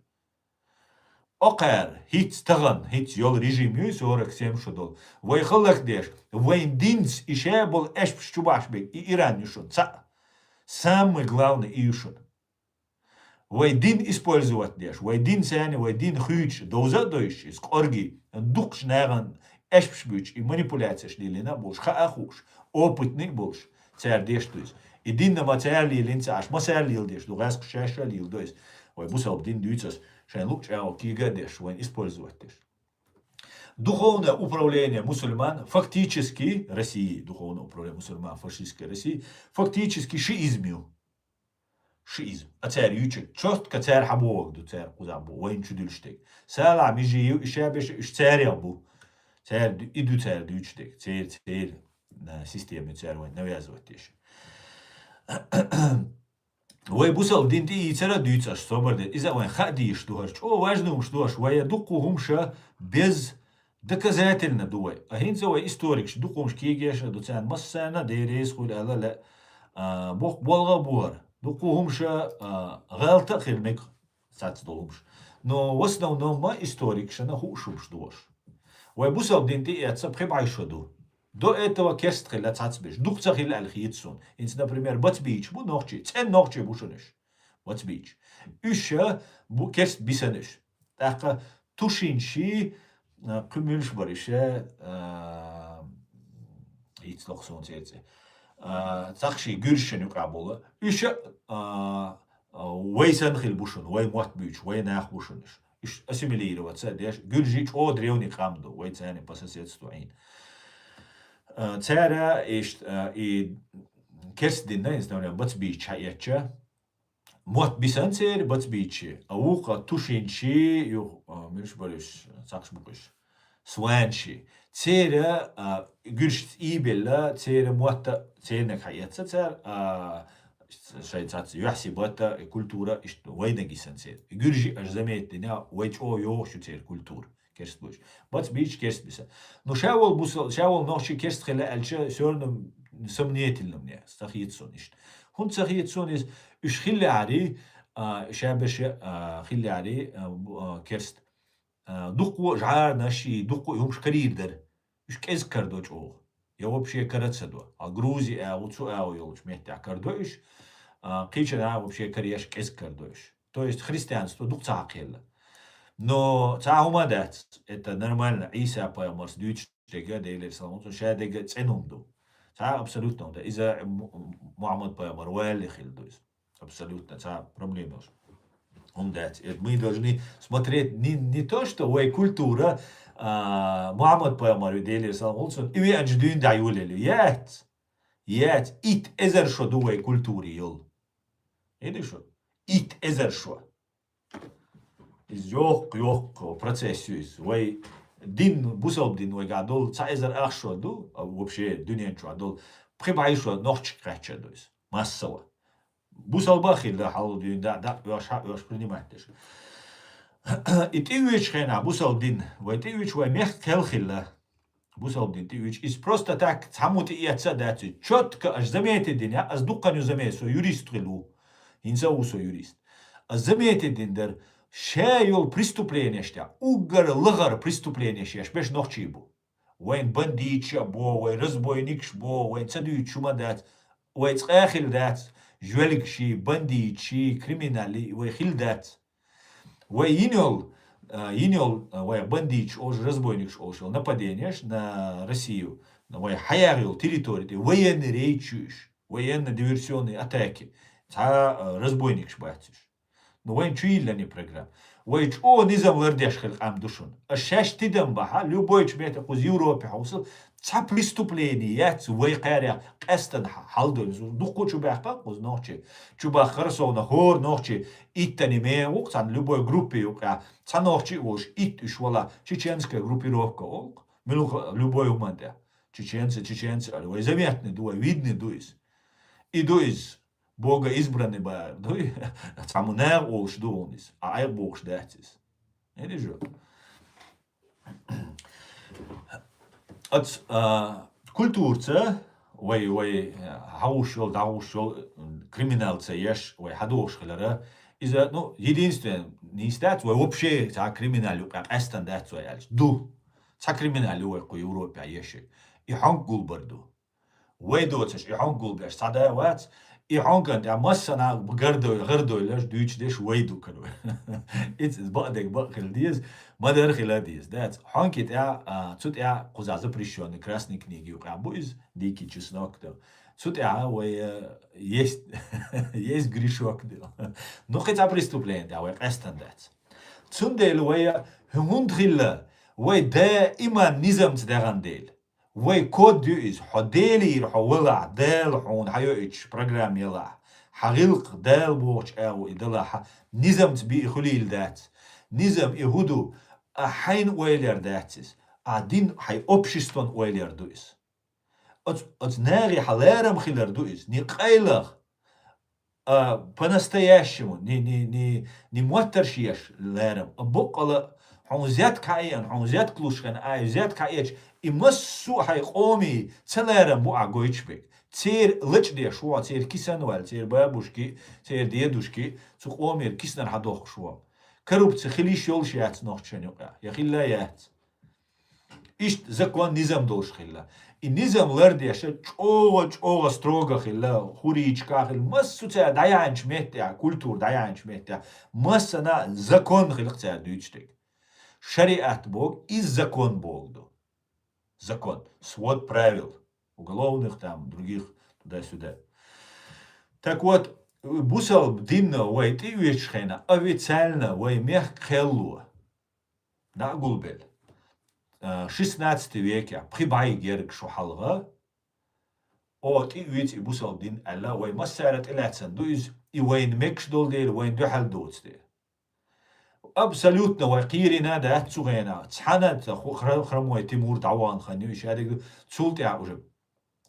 Окхара, хӀинца тахана, хӀинца йолу режим юй, сорок семь шо долу. Вай халлак деш, вайн динца и ша болу эшпаш чу бахьаш бег, и Иран ю шуна, цхьаъ. Самый главный и ю шуна. Вай дин использовать деш, вай дин царна, вай дин хуьйцуш, довза а дойуш, иза къорги, дукхачу нахана эшпаш буьйцуш, и манипуляцияш лелина а болуш, хаа а хууш, опытный а болуш, цара деш ду иза. И динна ма цара лелина ца Ӏаш, ма цара леладеш ду, гӀаьскхаш шаьш а леладо иза. Вай бусалба дин дуьйцу ас, шайн луъу чӀагӀо кийга а деш, вайн использовать деш. Духовное управление мусульман, фактически, России, духовное управление мусульман фашистской России, фактически шиизм ю. Шиизм. А цара юьйчу, чётко цара хьан бохург ду, цара кхузахь бу, вайна чу дуьлуш дерг. Салахь мижи ю, и ша беша, уьш царех бу. Цара ду-, и ду цара дуьйцуш дерг. Церан, церан, а, система ю цара вайна навязывать деш. Вай бусалба дин тӀеийцара а дуьйцу аш, собар де. Иза вайн хаа дийш ду хӀара. ЧӀо важный хӀумаш ду аш. Вай я дуккху хӀумаша без доказательно ду вай. А хӀинца вай историкаш дукха хӀумаш кегеша ду, царна массарна а Дела реза хуьлу аьлла лаьа. А, боккха болга а бу хӀара. Дуккха хӀумаша, а, гӀалта а хир мега цац долу хӀумаш. Но в основном ма историкашна хууш хӀумаш ду аша. Вай бусалба дин тӀеэцна пхи бӀе шо ду. До этого керст хилла цац беш. Дукха ца хилла аьлла хета суна. ХӀинца, например, бацбийча бу нохчий. ЦӀен нохчий бу шуна уьш. Бацбийча. Уьш, а, бу керст бисана уьш. ТӀаккха тушинчий, а, кху муьлш бара иша, а, ийц лоху суна церца. А, цхьахший гуьршина юкъа болу. Уьш, а, а, вай санна хила бу шуна, вай мотт буьйцуш, вай нах бу шуна уьш. Уьш ассимилироваться а деш, гуьржий чӀо древний къам ду, вай царна по соседству Ӏийна. А, цара иштта, а, и керст дина, иза, например, бацбийча хьаэцча, мотт бисана церан бацбийчи, а вукху тушинчий, юха, а, муьлш бара уьш, цхьахш бу кхуьш, сванчий. Церан, а, гуьршца ийбелла, церан мотта, церниг хьаэцна цара, а, шайн цац юьхьси батта, и культура, иштта вайнаг йисана церан. И гуьржий аша заметить дина, вай чӀо йогӀуш ю церан культура. Керст буьйцуш. Бацбийча керст биса. Ну, ша волу бусал-, ша волу нохчий керст хила аьлча, всё равно сомнительно мне, ца хета суна иштта. ХӀунда ца хета суна иза, уьш хиллехьарий, а, ша беша, а, хиллехьарий, а, бу-, а, керст. А, дуккха а жӀарнаш и дуккха а хӀумаш карийр дара. Уьш кӀезиг карадо чӀогӀа. Я вообще кара ца до. А Грузи агӀо, цу агӀо йолчу меттехь карадо уьш. А, кхечанхьа вообще караеш кӀезиг карадо уьш. То есть христианство дукха ца хьакхелла. Но цхьа хӀума дац. Это нормально. Ӏийса пайхамарс дуьйцуш дерг, Делера салам хуьлда цунна, ша дерг цӀена хӀума ду. Цхьа абсолютно хӀума дац. Иза Му-, Мухьаммад пайхамар валале хилла ду иза. Абсолютно, цхьа проблема йолуш хӀума дац. Э, мы должны смотреть не, не то, что вай культура, а, Мухьаммад пайхамар, Делера салам хуьлда цунна, и веанчу дуьйна дӀайолаелла. Яц! Яц! Итт эзар шо ду вай культури йолу. Иди шу. итт эзар шо. Иза йоккха, йоккха процесс ю иза. Вай дин, бусалба дин вайгахь долу цхьа эзар ах шо ду, а вообще дуьнен чохь долу, пхи бӀе шо нохчий кхаьчна ду иза. Массово. Бусалба а хилла, хьалха дуьйна дӀа, дӀа оьшу, хьа оьшу, принимать деш. И тӀеоьцучу хенахь бусалба дин, вай тӀеоьцу, вай мехкан кхел хилла. Бусалба дин тӀеоьцу. Иза просто так цхьаммо тӀеэцна а дац иза. Чётко аш заметить дина, ас дуккха ю заметить, со юрист хилла ву. ХӀинца а ву со юрист. Ас заметить дина дара, ша йолу преступленеш тӀехь, уггар лахара преступленеш еш берш нохчий бу. Вайн бандиташ а бо, вай разбойникаш бо, вайн ца дуьйцуш хӀума дац, вай цкъа а хилла дац, жоьлигаший, бандиташий, криминалий вай хилла дац. Вай йина йолу, а, йина йолу, а, вай бандиташ олуш, разбойникаш олуш йолу нападенеш на Россию, на вай хьаяьхна йолу территори тӀе военный рейд ю уьш, военно-диверсионные атаки, цхьа, а, разбойникаш бац уьш. Ну, вайн чу йиллина и программа. Вай чӀогӀа низам лардеш хила къам ду шуна. Аш шаьш тидам бахьа, любой чу метта кхуза Европе хьовсал, цхьа преступление яц вай кхарех къаьстина хьа-, хьалдойла. Дуккха чу баьхка кхуза нохчий. Чу баьхка хӀара совна хӀора нохчий иттанна мегӀа ву, цхьана любой группе юкъа, цхьа нохчий а волуш, итт уьш вала, чеченская группировка олу. Муьлха любой хӀуманна тӀехь. Чеченцы, чеченцы аьлла. Вай заметный ду, вай видный ду иза. И ду иза. Бога избранный бара дуй, цхьаммо наха олуш ду хьуна иза, а айхьа бохуш дац иза. Иди жо. Ац, а, культурца вай, вай, а, хьовш йолу, дӀахьовш йолу, м, криминалца еш, вай хьадохуш хилара. Иза, ну, единственное, нийса дац, вай вообще цхьа криминал юкъа къаьстина дац вай аьлча. Ду. Цхьа криминал ю вай кху Европе еши. И хьонг гулбар ду. Вай доцуш, и хьонг гулбеш цхьа да а вац, и хьонган тӀехь массанхьа гардой-, гардойлаш дуьйцуш деш вай ду каро. Иза бакъдерг бакъ хила деза, ма-дарра хила деза. Дац, хьонги тӀехь, а, цу тӀехь кхузахь запрещённый красный книги юкъахь бу иза, дикий чеснок ду. Цу тӀехь вай, а, есть, есть грешок ду. Ну, кхин цхьа преступление тӀехь вай къаьстина дац. Цундела вай, а, хӀунда хилла, вай даиман низамца даьгӀан дела. Вай код ю иза, хьо Делера хьо валахь, Дала хьуна хьайоуьйтуш программа ялахь, хьан гӀиллакх Дала бохучу агӀо и далахь, низамца би и хуьлийла дац. Низам и хӀун ду, а хьайна ойла яр дац иза, а дин хьайн обществон ойла яр ду иза. Оцу, оцу нахе хьан ларам хилар ду иза, ни къайлах, а, по-настоящему, ни, ни, ни, ни моттарш еш ларам. А боккъала хьуна зетка хьаэна, хьуна зетка луш хьаэна, ай, зетка хьаэча, и массо а хьайн къомий ца ларам бу ахь гойтуш берг. Церан лачкъадеш ву, церан кисан ваьлла, церан бабушки, церан дедушки, цу къомера киснар хьадохкуш ву. Коррупци хила йиш йолуш яц нохчашна юкъахь, я хилла яц. Иштта закон, низам долуш хилла. И низам лардеш чӀогӀа-чӀогӀа строго хилла, хӀурийчкахь хилла, массо а цара дӀаяьхьначу меттехь, культура дӀаяьхьначу меттехь, массана закон хилла цара дуьйцуш дерг. Шариат боху, иза закон боху ду. Закон, свод правил, уголовных там, других, туда-сюда. Так вот, бусалба динна вай тӀеоьцучу хенахь официально вай мехкан кхел ло. ДӀа а гулбелла. А, шестнадцатый векехь, пхи бӀе герга шо хьалха, о, тӀеоьцу и бусалба дин аьлла, вай массара тӀелаьцна ду иза, и вайна мегаш долу дела, вайна дуьхьал доцу дела. Абсолютно вай кхийрина а дац цу хенахь. Цхьана ца ху-, хра-, храмой Тимур дӀавахана хан ю, и шадерг ду, цул тӀаьхьа уже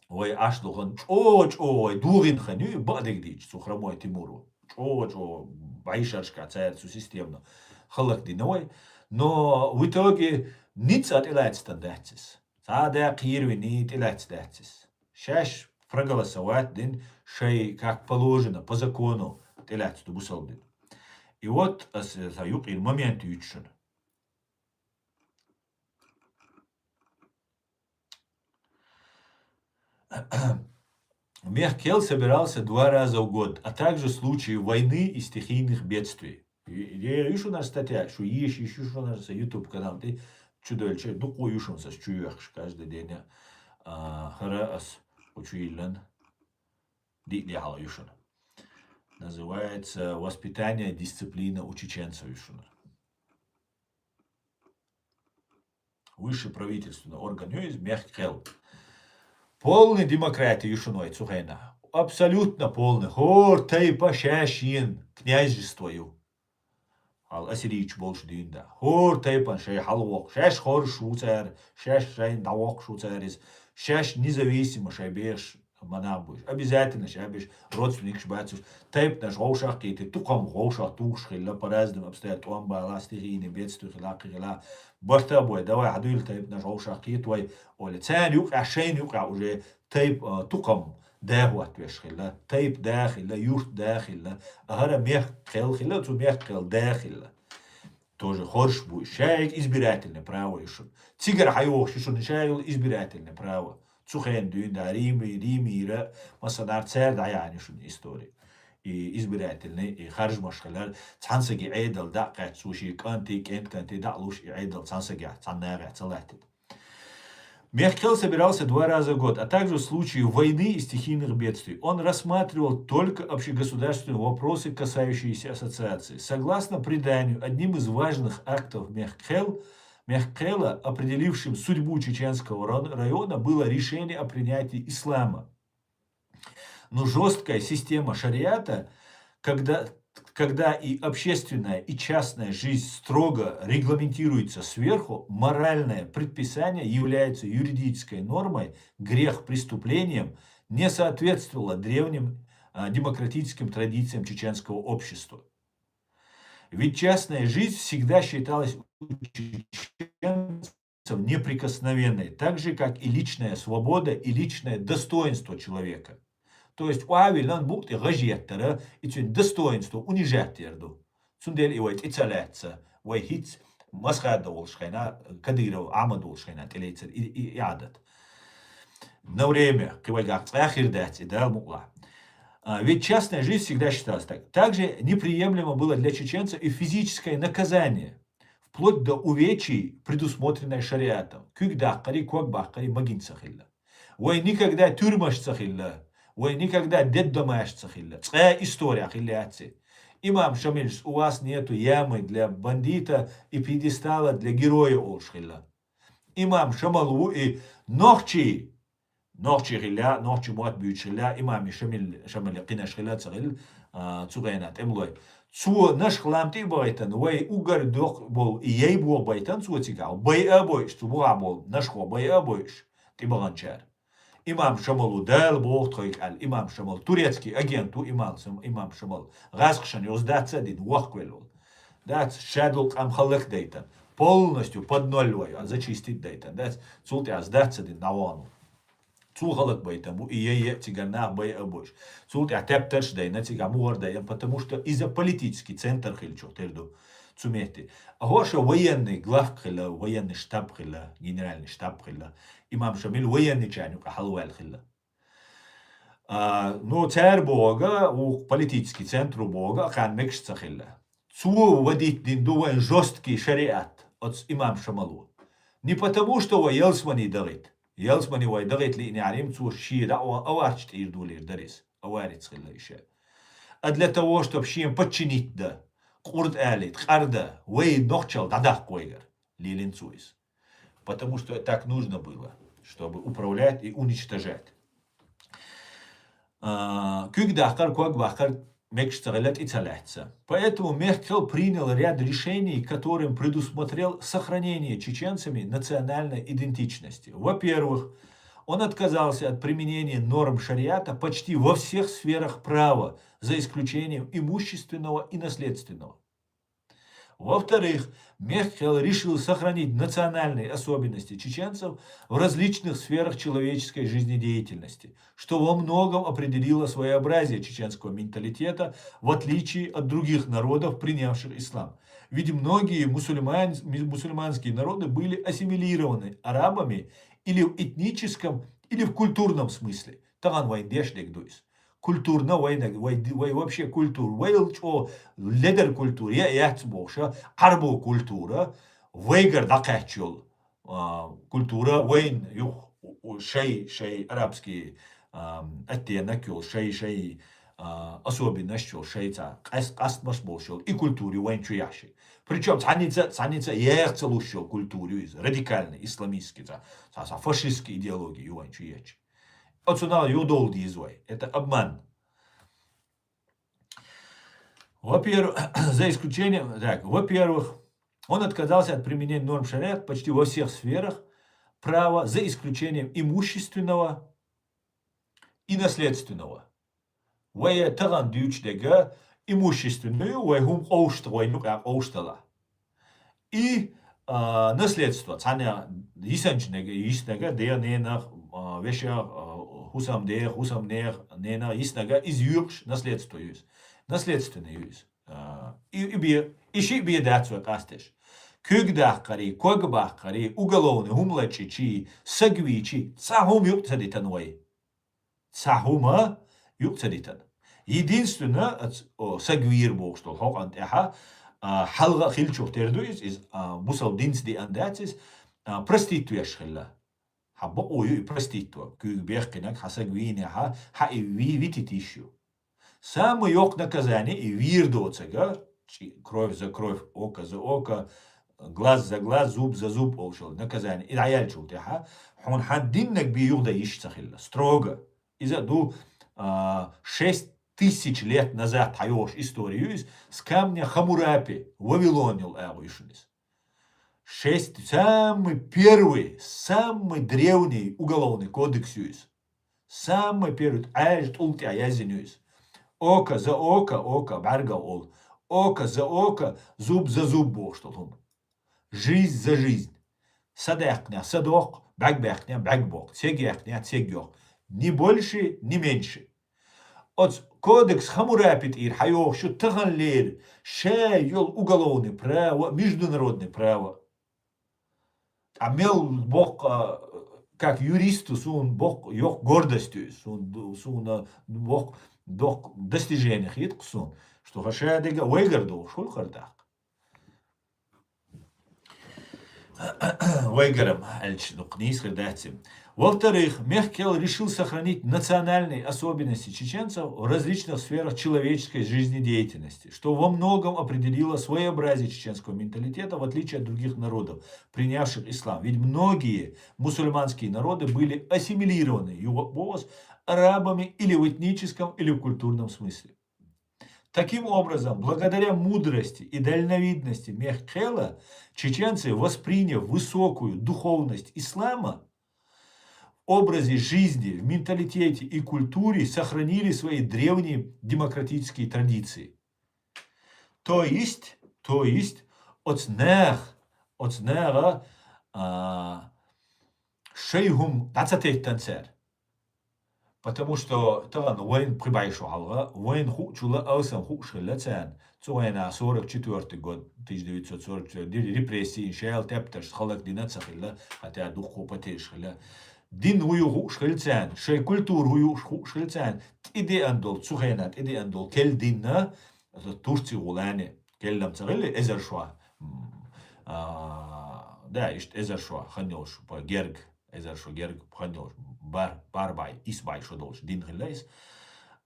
вай Ӏаш ду хан, чӀогӀа-чӀогӀа вай догӀина хан ю, и бакъдерг дийча, цу храмой Тимуро. ЧӀогӀа-чӀогӀа бӀешерашкахь цара цу системно халлакдина вай. Но в итоге ницкъ а тӀелаьцна дац иза. Цхьа а да кхийрвина тӀелаьцна дац иза. Шаьш проголосовать дина, шай, как положено, по закону тӀелаьцна ду бусалба дин. И вот ас, сан юкъера момент юьйцу шуна. Мехкел собирался два раза в год, а также в случае войны и стихийных бедствий. И, и, ю шуна статья, шу еш, еш ю шуна YouTube канал, тӀе чудоьлча, дукха ю шуна сас чу йоьхуш, каждый день, а, хара ас учуиллан, диъ дехьал ю шуна. Называется «Воспитание, дисциплина у чеченцев» ю шуна. Высший правительственный орган ю иза, мехкан кхел. Полный демократия ю шуна вай цу хенахь. абсолютно полный. ХӀора тайпа шаьш шен княжество ю. Хьал ассирийчу болуш дийна да. ХӀора тайпана шайн хьалавоккху, шаьш хорш ву цара, шаьш шайна дӀавоккхуш ву цара иза, шаьш независимо шайн бехаш ма нах буш. Обязательно шаьш беш родственникаш бац уьш. Тайпанаш вовшах кхийти, тукхам вовшах тухуш хилла, по разным обстоятельствам, тӀом бала, стихийный бедствие хила, кхин хила. Барта бой, давай, хьадуьйла тайпанаш вовшах кхийта вай, оле. Царна юкъахь, шайна юкъахь уже тайп-, а, тукхам да хӀоттавеш хилла, тайп да хилла, юрт да хилла, а хӀара мехкан кхел хилла, цу мехкан кхел да хилла. Тоже хорш бу, шайга избирательное право ю шуна. Цигара хьайогӀуш ю шуна шайгахула избирательное право. Цу хенахь дуьйна да, Рими-, Римира, массанхьара цара дӀаяьхьна ю шуна истори. И избирательный, и харжамаш хилар, цхьана саги Ӏедал дӀа а кхаьчча, цо шен кӀанти, кӀентан кӀанти дӀа а луш, и Ӏедал цхьана сагехь, цхьана нахехь ца латтийта. Мехкан кхел собирался два раза в год, а также в случае войны и стихийных бедствий. Он рассматривал только общегосударственные вопросы, касающиеся ассоциации. Согласно преданию, одним из важных актов Мехкан кхел, Мехкан кхела, определившим судьбу чеченского района, было решение о принятии ислама. Но жёсткая система шариата, когда, когда и общественная, и частная жизнь строго регламентируется сверху, моральное предписание является юридической нормой, грех преступлением, не соответствовало древним, а, демократическим традициям чеченского общества. Ведь частная жизнь всегда считалась у чеченцев неприкосновенной, так же, как и личная свобода и личное достоинство человека. То есть, охьавиллан букъ тӀе гӀажеттара, и цуьнан достоинство унижать яр ду. Цундела и вай тӀе ца лаьцна, вай хӀинца Масхадов волуш хенахь, Кадыров Ахьмад волуш хенахь тӀелецира и, и, и Ӏадат. На время, кхин вайгахь цкъа а хир дац и, Дала мукъалахь. А, ведь частная жизнь всегда считалась так. Также неприемлемо было для чеченцев и физическое наказание, вплоть до увечий, предусмотренное шариатом. Куьг даккхари, ког баккхари магийна ца хилла. Вай никогда тюрьмаш ца хилла. Вай никогда детдомаш ца хилла. Цкъа а история хилла яц и. Имам Шамилс: «У вас нету ямы для бандита и пьедестала для героя», олуш хилла. Имам Шамал ву и нохчий, нохчий хилла, нохчий мотт буьйцуш хилла, имам Шамил, Шамале кхинаш хилла а ца хилла, а, цу хенахь тӀемалой. Цо нашха лам тӀе а бахийтина, вай уггар доккха болу и яй боху байтина цо цигахь, байа а бойуш, цу бухахь болу нашхо байа а бойуш, тӀебаханчара. Имам Шамал ву, Дала боху тхоьга аьлла, имам Шамал, турецкий агент ву имам, имам Шамал, гӀазкхашна йоза дац а дина, вохкавелла волу. Дац, шадолу къам хӀаллак а дайтина, полностью под ноль вай, а, зачистить а дайтина, дац, цул тӀаьхьа дац а дина, дӀавахана ву. Цо хӀаллакбайтина бу и яй а, цигара нах байа а бойуш. Цул тӀаьхьа тептарш а дайна, цигахь мухӀар а дайна, потому что иза политический центр хилчух тера ду цу метте. А хӀорш военный главк хилла, военный штаб хилла, генеральный штаб хилла. Имам Шамил военныйчарна юкъа хьалаваьлла хилла. А, ну, цара бохург, вукху политический центр бохург, а кхарна мегаш ца хилла. Цо вадийта дина ду вайн жёсткий шариат, оцу имам Шамало. Не потому, что вай ялсамане дахийта. Ялсамане вай дахийта лиънехь, цо шен дӀа а ван аварча тӀера долийр дара иза. Аварица хилла и ша. А для того, чтоб шен подчинить дан, къурд алийта, къардан, вай нохчалла дӀадаккха вайгара. Лелина цо иза. Потому что так нужно было, чтобы управлять и уничтожать. А, куьг даккхар, ког баккхар мегаш ца хилла, тӀе ца лаьцна. Поэтому Мехкел принял ряд решений, которым предусмотрел сохранение чеченцами национальной идентичности. Во-первых, он отказался от применения норм шариата почти во всех сферах права, за исключением имущественного и наследственного. Во-вторых, Мехкел решил сохранить национальные особенности чеченцев в различных сферах человеческой жизнедеятельности, что во многом определило своеобразие чеченского менталитета, в отличие от других народов, принявших ислам. Ведь многие мусульман-, ми-, мусульманские народы были ассимилированы арабами или в этническом, или в культурном смысле. Тахана вайн деш дерг ду иза. Культурна вайнаг, вай, вай вообще культура, вай чӀо ледар культура, я яц бохуша, Ӏарбо культура, вайгара дӀакхаьчча йолу, а, культура, вайн юх, у, у, шай, шай арабский, а, оттенок йолу, шай, шай, а, особенность йолу, шай цхьа къаст-, къастамаш болуш йолу, и культура ю вайн чу яхьши. Причём цхьаница, цхьаница яха ца луш йолу культура ю иза, радикальный, исламистский, цхьа, цхьа, цхьа фашистский идеология ю вайн чу ечи. Оцунал юдол дизой. Это обман. Во-первых, за исключением, так, во-первых, он отказался от применения норм шариат почти во всех сферах права, за исключением имущественного и наследственного. Вай таган дючдега имущественную, вай хум къовшт, вай нук а къовштала. И, а, наследство, цхьана йисанчнега, йиснега, дега ненах, а, вешех, а, хусам дех, хусам нех, ненах, йиснега, из юкъш наследство юз. Наследственный юз. А, и, и бе, и ши бе дацва къастеш. Куг дахкари, куг бахкари, уголовный, хум лачи чи, сагви чи, ца хум юкъ ца дитан вай. Ца хум юкъ ца дитан. Единственное, ац-, о, сагвир бохуш долу хьокъан тӀехьа, а, хьалха хилчух тера ду иза, иза, а, бусал динца диан дац иза, а, простить веш хилла. Хьа бакъо ю и простить во. Куьйга бехкинарг хьа сагвийнехьа, хьа и ви-, витит йиш ю. Самый йоккха наказание и вийр доцага, чи-, кровь за кровь, око за око, глаз за глаз, зуб за зуб олуш йолу наказание. И дӀаялчул тӀаьхьа, хьуна хьан диннаг бен юхадан йиш ца хилла. Строго. Иза ду, а, шесть тысяч лет назад хьайогӀуш история ю иза, с камня Хамурапи, Вавилон йолу агӀо ю шуна иза. Шесть, самый первый, самый древний уголовный кодекс ю иза. Самый первый, Ӏаьржа тӀулг тӀехь яздина ю иза. Око за око, око, бӀаьргал олу. Око за око, зуб за зуб бохуш долу хӀума. Жизнь за жизнь. Са даьккхинехь са доккху, бӀаьг баьккхинехь бӀаьг боккху, цег яьккхинехь цег йоккху. Ни больше, ни меньше. Оцу кодекс Хамурапи тӀера хьайогӀуш ю таханлера ша йолу уголовный право, международный право. Ткъа мел боккха, как юристу суна боккха йоккха гордость ю, суна, суна боккха, доккха достижение хетта суна, что хӀара ша дерг вайгара дохуш хуьлу хӀара даккха. Вайгарам, аьлча, дукха нийса хир дац и. Во-вторых, Мехкел решил сохранить национальные особенности чеченцев в различных сферах человеческой жизнедеятельности, что во многом определило своеобразие чеченского менталитета, в отличие от других народов, принявших ислам. Ведь многие мусульманские народы были ассимилированы, юго-, арабами или в этническом, или в культурном смысле. Таким образом, благодаря мудрости и дальновидности Мехкела, чеченцы, восприняв высокую духовность ислама, в образе жизни, в менталитете и культуре, сохранили свои древние демократические традиции. То есть, то есть, оцу нах, оцу наха, а, шайн хӀума дӀа ца теттан цара. Потому что тахана вайна пхи бӀе шо хьалха, вайна хуучула алсам хууш хилла царна. Цу вайна сорок четвёртый год, тысяча девятьсот сорок четвёртый, ди-, репрессии, шел тептарш, халак дина ца хилла, хотя дуккха потеш хилла. Дин хӀу ю хууш хилла царна, шайн культура хӀу ю хууш хилла царна, тӀедеан долу, цу хенахь тӀедеан долу кел динна, Турци гӀулани, келлам ца хилла, эзар шо. М, а, да, иштта эзар шо хан йолуш, по герг, эзар шо герг хан йолуш, бар, бар бай, ис бай шо долуш дин хилла иза.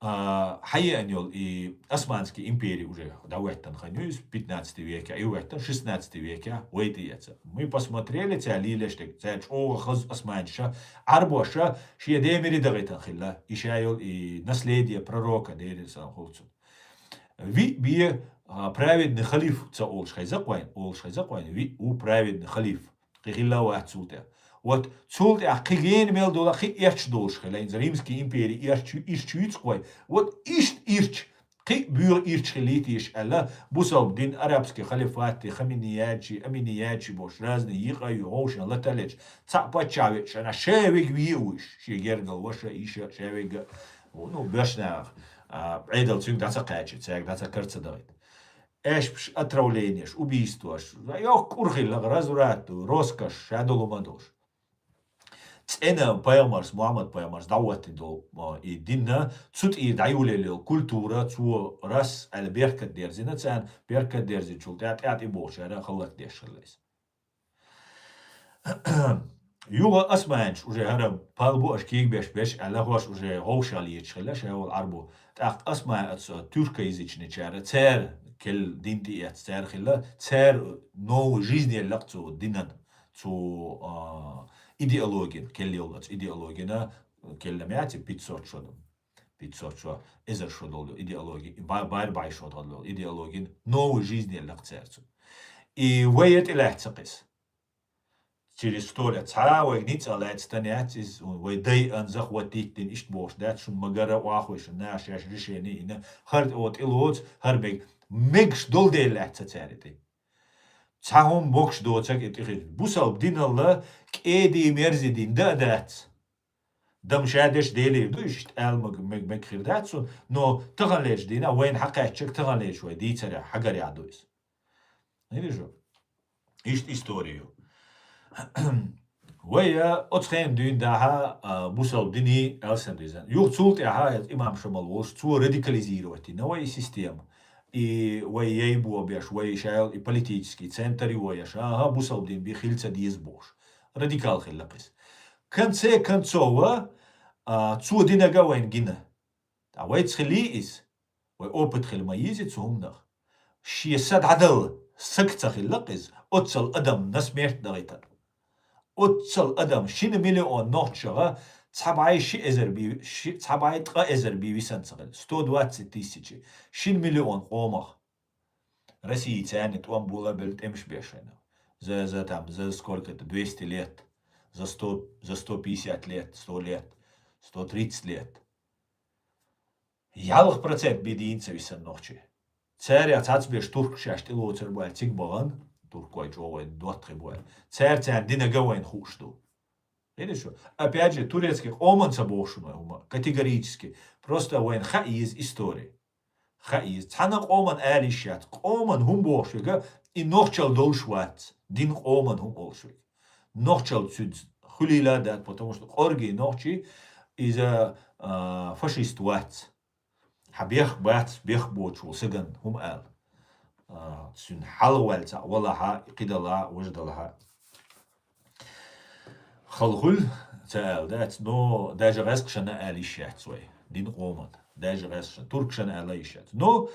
А, хьаеан йолу и Османский импери уже дӀахӀоьттина хан ю иза, пятнадцатый векехь, и хӀоьттина шестнадцатый векехь, вай тӀеэца. Мы посмотрели, цара лелаш дерг, цара чӀогӀа хаза османчаша, Ӏарбоша, шен ден мири дагӀийтина хилла, и ша йолу и наследие пророка, Делан салам хуьлда цунна. Виъ бен, а, праведный халиф ца олуш хеза кхойн, олуш хеза кхойн, виъ ву праведный халиф. Кхин хилла вац цул тӀе. Вот цул тӀе кхин гена мел дола кхин эрч долуш хила, хӀинца Римский импери эрч, ирч юьйцу кхой. Вот иштта ирч, кхин боьха ирч хилийта йиш аьлла, бусалба дин, арабский халифат, Хаминиячи, Аминиячи бош, разный йикъа ю, ховшен латалеча, цхьаъ паччахь веча, ша вега ве а вуьйш, шен гергал ваша, иша, ша вега, ну, беш нах, а, Ӏедал цуьнга дӀа ца кхаьча, цаьрга дӀа ца кар ца дахийта. Эшпаш, отравленияш, убийстваш, йоккха кӀур хилла, разврат ду, роскаш, ша долу ма долуш. ЦӀена пайхамарс, Мухаммад пайхамарс дӀахӀоттина долу, а, и динна, цу тӀера дӀайолаелла йолу культура, цо рас аьлла беркат дерзина царна, беркат дерзинчул тӀаьхьа тӀаьхьа тӀебогӀучара халлак деш хилла иза. Юха османчаш уже хӀара палбу аша кийгабеш беш аьлла, хӀорш уже гӀовшал йеташ хилла, ша волу Ӏарбо. ТӀаккха осман, аца, тюркоязычничара, цара кел дин тӀеэцна цара хилла, цара новый жизнь елла-кх цу динан, цу, а, идеологин, кел йоллаца идеологина, келла меца пятьсот шо долу. Пятьсот шо, эзар шо долу идеологи, ба-, барь бай шо долу идеологин новый жизнь елла цаьрца. И вай я тӀелаьцна кхиз. Через сто лет цхьа вай ницкъ а лаьцна тан яц иза, вай дай анзах ватийтина иштта бохуш дац, шун магара охуйша, наха шаьш решение йина, хӀара тӀе о тӀелоцу, хӀара мег-, мегаш долу дела лаьцна цаьрга тӀе. Цхьа хӀума могуш доцург и тӀехь. Бусалба диналла кӀеди-мерзи дин да а дац. Дам ша деш Делера ду, иштта аьлла мег-, мег-, мега хир дац цунна, но таханлерчу дийнахь вайна хьакхаьччарг таханлерчу вай дийцарехь, хьагарехь ду иза. Хьийзаш ду? Иштта история ю. Вай, а, оцу хенахь дуьйна дахьа, а, бусалба дини алсам дезан. Юха цул тӀаьхьа иза имам Шамал волуш, цо радикализировать йина вай и система. И вай яй бо беш, вай шайла и политический центр ю вай еш, аха, бусалба дин би хила ца деза бохуш. Радикал хилла кхиз. В конце концов, а, цо динага вайн гина. Ткъа вайца хили иза, вай опыт хила ма йийзи цу хӀуманах. Шен са дӀадала саг ца хилла кхиз, оццал адам на смерть дахийтар. Оццал адам шина миллион нохчагӀа цхьа бӀай ши эзар би, ши, цхьа бӀай ткъа эзар би висан ца хилла. Сто двадцать тысячи. Шина миллион къомах. Россия царна тӀом була бел тӀемаш беш хьайна. За, за там, за сколько это, двести лет, за сто, за сто пятьдесят лет, сто лет, сто тридцать лет. Ялх процент би дийна ца висан нохчи. Царех цхьацца беш турк шаьш тӀелоцур бу аьлла цига бахана, туркой чӀогӀа вайна доттагӀий бу аьлла. Цара царна динага вайна хууш ду. Видишь, опять же, турецкий къоман ца бохуш вай хӀума, категорически. Просто вайна хаийза история. Хаийза. Цхьана къоман ала йиш яц. Къоман хӀума бохуш вега, и нохчал долуш вац. Дин къоман хӀума олуш вега. Нохчал цуьнца хуьлийла а дац, потому что къоргий нохчий иза, а, фашист вац. Хьан бех бац, бех боцуш волу саган хӀума ала. А, цуьнан хьалаваьлла цхьаъ валахьа, кхидалахьа, важдалахьа. Хала хуьлу, ца ала дац, но даже гӀаьскъашна ала йиш яц вай. Дин къоман. Даже гӀаьскъашна. Туркашна ала йиш яц. Но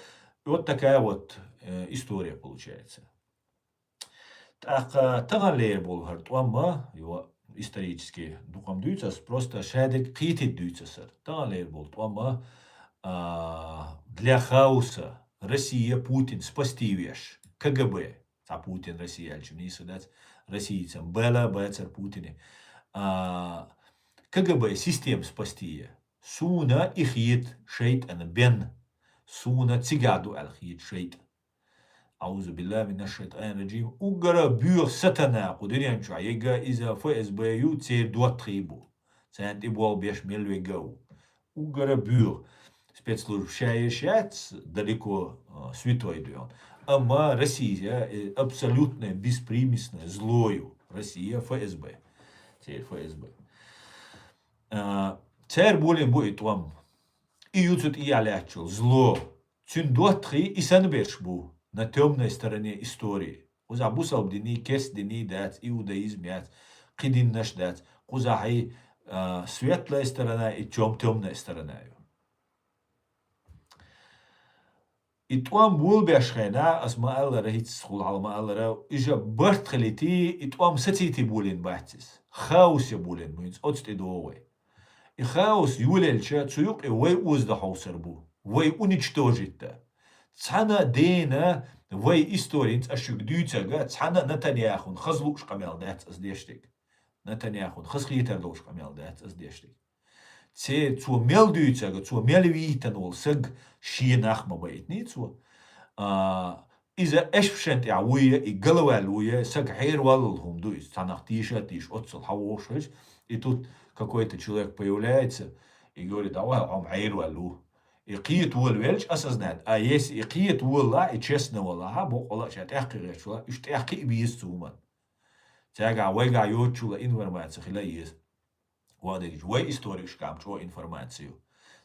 вот такая вот, э, история получается. ТӀаккха таханлера болу хӀара тӀом а, йо, исторически дукха ма дуьйцу ас, просто шадерг кхетийта дуьйцу ас хӀара. Таханлера болу тӀом а, а, для хаоса Россия Путин спасти веш, КГБ, цхьа Путин Россия аьлча нийса дац, Российца бала бацар Путине. А, КГБ система спасти е. Суна и хета шайтӀан бен. Суна цигахь ду аьлла хета шайтӀа. Аузу биллахи минаш шайтанир раджим. Уггара боьха сатана кху дуьнен чохь ега иза ФСБ ю, церан доттагӀий бу. Царна тӀе болх беш мел вега а ву. Уггара боьха. Спецслужба ша еш яц, далеко, а, святой дуьйна. Амма Россия, э, абсолютное, беспримесное зло ю. Россия, ФСБ. Церан ФСБ. А, церан болийна бу и тӀом. И ю цу тӀехьа лаьттачул зло. Цуьнан доттагӀий и санна берш бу на тёмной стороне истории. Кхузахь бусалба диний, керста диний дац, иудаизм яц, кхин диннаш дац. Кхузахь и, а, светлая сторона, и тём-, тёмная сторона ю. И тӀом болабеш хенахь, ас ма-аллара, хӀинцца хӀула хьала ма-аллара, иза барт хилийти, и тӀом сацийти болийна бац иза. Хаосе болийна бу, хӀинца оцу тӀе догӀу вай. И хаос йолаелча, цу юкъе вай оза дан хьовсар бу, вай уничтожить дан. Цхьана дена вай историн, ас шуьга дуьйцарга, цхьана Натаньяхун хаза лууш къамел дац ас дешдиг. Натаньяхун хаза хетар долуш къамел дац ас дешдиг. Церан цо мел дуьйцарга, цо мел вийтина волу саг шен нах ма байтиний цо. А, иза эшпашан тӀехь вуй, и галваьлла вуй, саг хьераваллал хӀума ду иза. Цхьанах тийша а тийша, оццул хьан вогӀуш хилча, и тут какой-то человек появляется и говорит: «Давай, хьо хьераваьлла ву». И кхета волавелча, осознать. А если и кхета волалахь, и честно валахь, боккъала а ша тӀаьхкхи гӀерташ валахь, уьш тӀаьхкхи а беза цу хӀуманна. Цаьргахь вайгахь йоцучул информация хила еза. Вадигчу вай историкашкахь чӀогӀа информация ю.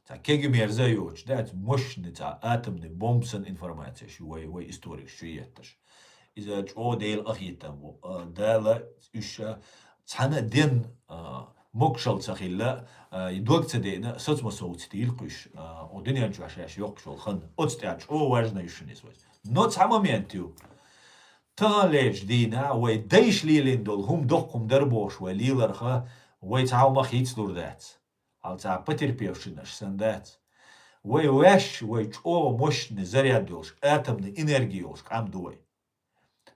Цхьа кега мерза а йоцуш, дац, мощный цхьа атомный бомба санна информация шу вай, вай историкаш чу етташ. Иза чӀогӀа Делан къахетам бу. А, Дала уьш, а, цхьана ден, а, могушалла ца хилла, а, и дог ца деъна, соцмасовца тийла кхуьш, а, о дуьнен чохь шаьш йоккхуш йолу хан. Оцу тӀехь чӀогӀа важна ю шуна иза вай. Но цхьа момент ю. Таханлерчу дийнахь вай дайша лелийна долу хӀума доккха хӀума дара бохуш вай леларха, вай цхьа хӀума хийцалур дац. Алца потерпевшинаш сан дац. Вай ваьш, вай чӀогӀа мощный заряд йолуш, атомный энерги йолуш къам ду вай.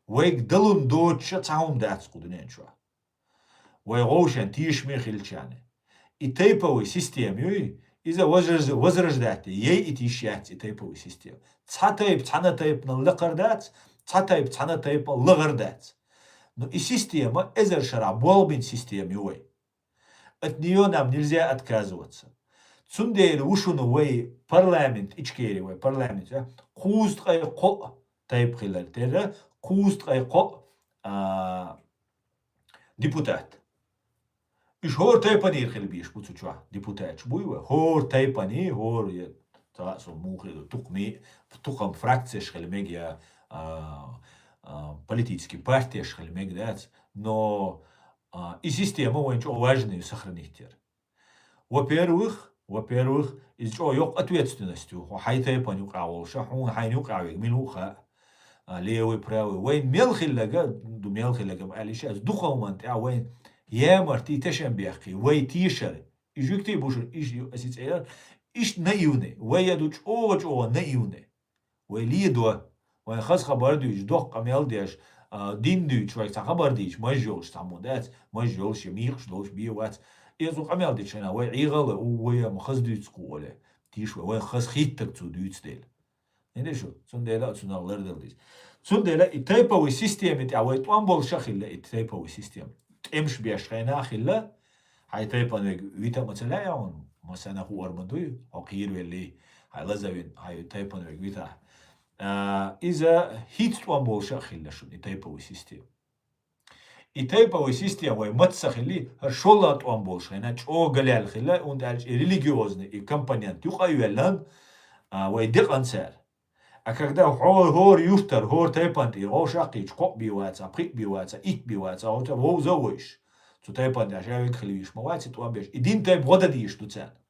Вайга далун доцуш а цхьа хӀума дац кху дуьнен чохь. Вай гӀовшен тешаме хилчарна. И тайповый система юй, иза возраж-, возрождать яй и тийш яц и тайповый система. Цхьа тайп цхьана тайпана лакхар дац, цхьа тайп цхьана тайпана лагӀар дац. Но и система эзар шарахь болх бина система ю вай. От неё нам нельзя отказываться. Цундела ву шуна вай парламент, Ичкери вай парламент, а, кхузткъе кхоъ тайпа хилар терра, кхузткъе кхоъ, а, депутат. Уьш хӀора тайпанера хила бийш бу цу чохь, депутаташ буй вай. ХӀора тайпане, хӀора, я, ца хаьа со муха ду, тукхаме, тукхам фракцеш хила мега, я, а, а, политический партеш хила мега дац. Но, а, и система вайн чӀогӀа важна ю сохранить яр. Во-первых, во-первых, иза чӀогӀа йоккха ответственность ю. Хьо хьайн тайпан юкъахь волуша, хьуна хьайна юкъахь вега, мила ву хаьа. А, левый, правый. Вайн мел хиллага, ду мел хиллага, ма аьлла иша, аса дукха хӀуманна тӀехь вайн ямарти тешам бехкий, вай тешар. И жуьгти бушар, иш ю, аси цӀе яр, иштта наивный. Вай я ду чӀогӀа-чӀогӀа наивный. Вай ледо, вайн хаза хабар дуьйцуш, доккха къамел деш, а, дин дуьйцуш, вай цхьа хабар дийцуш, маж йолуш цхьаммо дац, маж йолуш я мекъаш долуш бен вац. Иза къамел дича хьайна, вай Ӏегала, у, вай ма хаза дуьйцу кху оле. Тийш вай, вайн хаза хийттаг цо дуьйцу дела. Хиндеш ю? Цундела а цунах лардала деза. Цундела и тайповый система тӀехь вай тӀом болуш а хилла, и тайповый система. ТӀемаш беш хьайна а хилла, хьайн тайпан вег вита а ма ца лаьа хьуна, массанах хуур ма дуй, хьо кхийравеллий, хьайн лазавин, хьайн тайпан вег вита. А, иза хӀинца тӀом болуш а хилла шуна, и тайповый система. И тайповый система вай маца ца хилли, хӀара шолла тӀом болуш хьайна, чӀогӀа галаьлла хилла, хӀунда аьлча и религиозный, и компонент юкъа а йоьллан, а, вай декъан цара. А когда хӀо-, хӀора юртара, хӀора тайпан тӀера, гӀовшахкхийчу кхоъ бен ваца, пхиъ бен ваца, итт бен ваца, хӀоца вовза а войш. Цу тайпан тӀехь ша вег хила вийш ма вац, и тӀом беш. И дин тайпа гӀо дан дийш ду царна.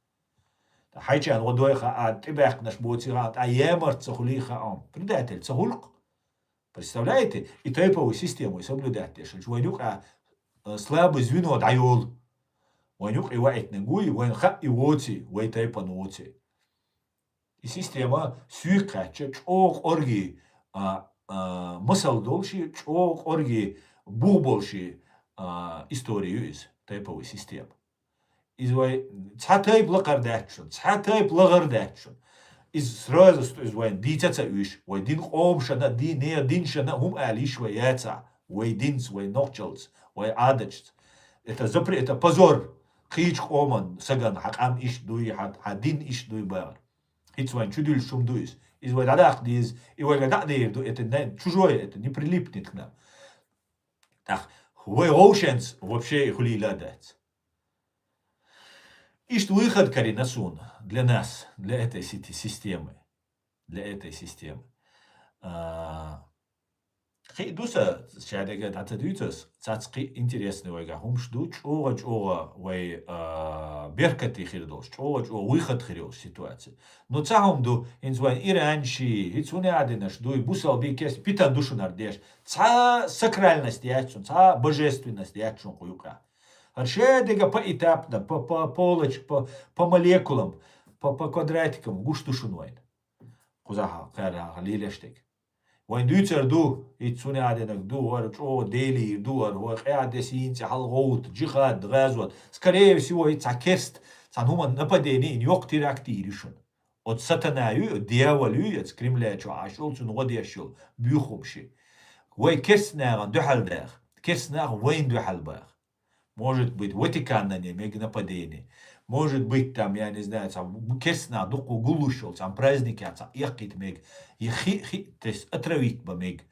Ткъа хьайчарна гӀо дой хаьа, тӀебаьхкинарш боций хаьа, тӀаккха ямарт ца хуьлий хаьа, предатель ца хуьлу-кх. Представляете? И тайповую систему соблюдать деш. Вайн юкъа, э, слабый звено дӀайолу. Вайн юкъе ваийтинарг вуй, вайн хаьа и воций, вай тайпан воций. И система суьйга кхаьчча, чӀогӀа къорги, а, а, масал долуш, чӀогӀа къорги бух болуш, а, история ю иза, тайповая система. Иза вай цхьа тайпа лакхара даьтташ, цхьа тайпа лахара даьтташ. Иза сразу, что иза вайн дийца ца уьйш, вай дин къомашна, дин, не диншна, хӀума ала йиш вай яцахь, вай динца, вай нохчалца, вай Ӏадаташца. Это запре-, это позор. Кхечу къоман сагана хьан къам иштта дуй, хьан, хьан дин иштта дуй бахар. ХӀинца вайн чудуьллуш хӀума ду иза. Иза вай дӀадаккха деза, и вайга дӀа а дер ду, это не, чужое, это не прилипнет к нам. ТӀаккха вай гӀовшенца вообще и хуьлийла а дац. Иштта выход карийна суна для нас, для этой сети-, системы. Для этой системы. А, кхин а ду сан, шадерг дӀа ца дуьйцу ас, цац кхин а интересный вайгахь хӀумаш ду, чӀогӀа-чӀогӀа вай, а, беркате хир долуш, чӀогӀа-чӀогӀа выход хир йолуш ситуация. Ну, цхьа хӀума ду, хӀинца вайн иранчий, хӀинца хӀун а динарш дуй, бусалбий, керст, питана ду шуна хӀара деш. Цхьа сакральность яц шуна, цхьа божественность яц шуна кху юкъахь. ХӀара шадерг поэтапно, по, по полочкам, по, по молекулам, по, по квадратикам гуш ду шуна вайна. Кхузахь кхаьрахь лелаш дерг. Вайн дуьйцур ду, хӀинца хӀун а динарг ду, хӀара чӀогӀа Делера ду, хӀара хӀой къаьхьа десна цӀе хьалагӀовтта, джихад, гӀазот. Скорее всего, хӀинца цхьа керст, цхьана хӀуманна нападение йина йоккха теракт йийр ю шуна. Оцу сатана ю, дьявол ю, оцу Кремль чохь Ӏаш йолу, цунна гӀо деш йолу буьйхамаш. Вай керст нахана дуьхьал даха, керст нах вайна дуьхьал баха. Может быть, Ватиканна мега нападение. Может быть, там, я не знаю, цхьа керст нах дуккха гуллуш йолу, цхьа праздникехь цхьа эккхийта мега. И хи, хи, то есть отравить бан мега.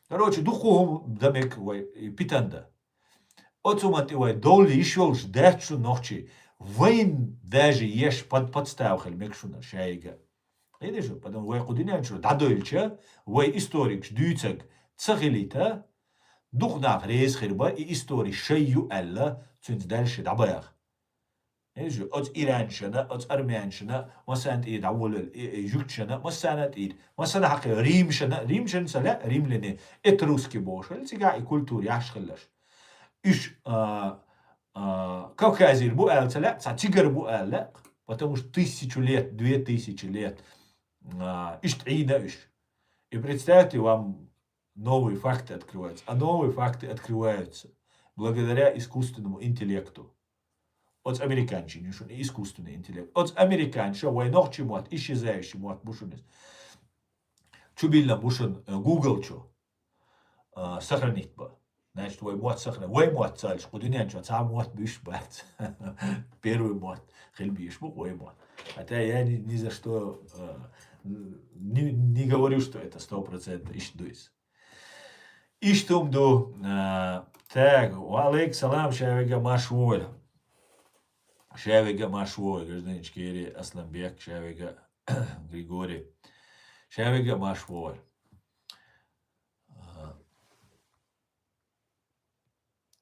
Короче, дуккха хӀума дан мега вай, и питана дан. Оцу хӀуманна тӀе вай довла йиш йолуш дац шуна нохчий. Вайн даже еш под-, подстава хила мега шуна шайга. Хьедеш ду, потому вай кху дуьнен чуьра дӀадойлча, вай историкаш дуьйцург ца хилийта, дукха нах реза хир бара, и истори шай ю аьлла, цуьнца даьлла ши дӀабаха. Хьедеш ду, оцу иранчана, оцу армянчана, массарна тӀера дӀаволавелла, и, и жуьгташна, массарна тӀера, массарна хьакхе римшана, римшана ца лаьа, римляне, этруски бохуш, хӀинца цигахь и культура яхьаш хиларш. Уьш, а, а, Кавказера бу аьлла ца лаьа, цхьа цигара бу аьлла лаьа, потому что тысячу лет, две тысячи лет, а, иштта Ӏийна уьш. И представьте, вам новые факты открываются. А новые факты открываются благодаря искусственному интеллекту. Оцу американчийн ю шуна искусственный интеллект. Оцу американчо вай нохчий мотт, исчезающий мотт бу шуна иза. Чу билла бу шуна, э, Google чу, а, сохранить ба. Значит, вай мотт сохранить. Вай мотт ца аьлча, кху дуьнен чу цхьа мотт буьйш бац. Первый мотт хила бийш бу вай мотт. Хотя я ни, ни за что, э, н-, не, не говорю, что это сто процентов иштта ду иза. Иштта хӀума ду, а, так, ва алейкум салам, ша вега марш вой. Ша вега марш вой, гражданин Ичкерии Асланбек, ша вега Григорий. Ша вега марш вой. А,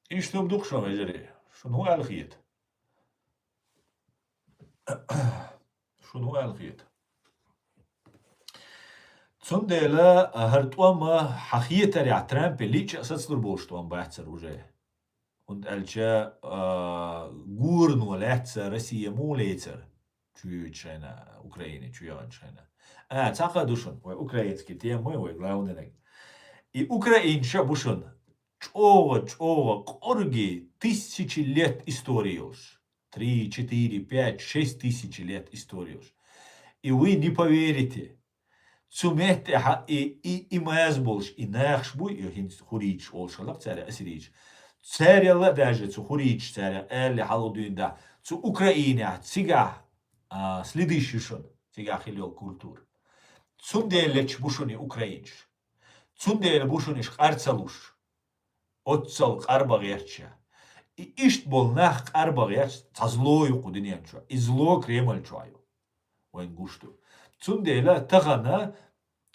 иштта хӀума ду-кх шуна, вежарий. Шуна хӀун аьлла хета? Шуна хӀун аьлла хета? Цундела, а, хӀара тӀом хьан хетарехь Трампе лиъча а сацалур болуш тӀом бацара уже. ХӀунда аьлча, а, гурано лаьцна Россия муха лецара, чу йоьдучу хенахь, Украине чу яханчу хенахь. А, цхьа хӀума ду шуна, вай украинский тема, вай главный наг. И украинча бу шуна чӀогӀа, чӀогӀа кӀорги тысячи лет истории йолуш. Три, четыре, пять, шесть тысяч лет истории йолуш. И вы не поверите, цу меттехьа и, и, и маза болуш, и нахаш бу, и хӀинца хурриташ олуш хилла-кх цара, ассириташ. Царел а даже цу хурриташ цара аьлла хьалха дуьйна дахь, цу Украинехь цигахь, а, следиш ю шуна, цигахь хила йолу культура. Цундела леташ бу шуна и украинаш. Цундела бу шуна иша къар ца луш. Оццал къар бан гӀерташ. И иштта болу нах къар бан гӀерташ цхьа зло ю кху дуьнен чохь. И зло Кремль чохь ю. Вайн гуш ду. Цундела тахана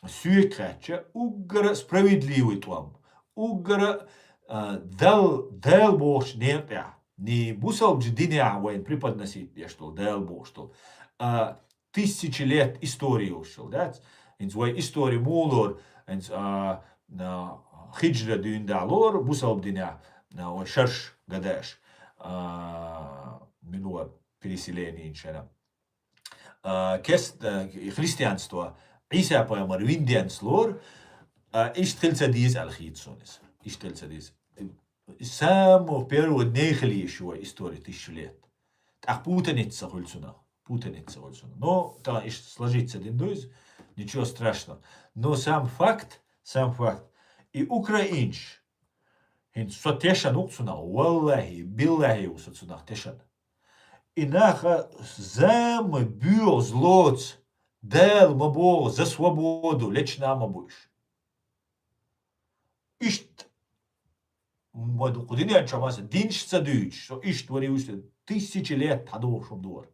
соьга хаьттича, уггара справедливый тӀом, уггара, а, Дал-, Дала бохучу некъехь, не бусалбачу динехь вайн преподносить деш долу, Дала бохуш долу, а, тысячи лет истории йолуш йолу, дац? ХӀинца вай истори муха лору, хӀинца, а, а, хиджра дуьйна дахь лору, бусалба динехь, а, вай шарш гадаш, а, мила вара переселение шена. А, кест-, а, христианство, Ӏийса пайхамар вина денца лору, а, иштта хила ца деза аьлла хета суна иза. Иштта хила ца деза. Самого первого дней хила езаш ю вай истори тысячу лет. ТӀаккха путаница хуьлу цунах. Путаница хуьлу цунах. Но тахана иштта сложиться дина ду иза. Ничего страшного. Но сам факт, сам факт. И украинча, хӀинца со тешан ву-кх цунах. Валлахи, биллахи ву со цунах тешан. И наха зама боьгӀу злоца, Дала ма боху, за свободу лечна ма бу уьш. Иштта, ма ду-, кху дуьнен чу маса динаш ца дуьйцуш, со иштта вари уьш, тысячи лет хьан дохуш хӀума дора.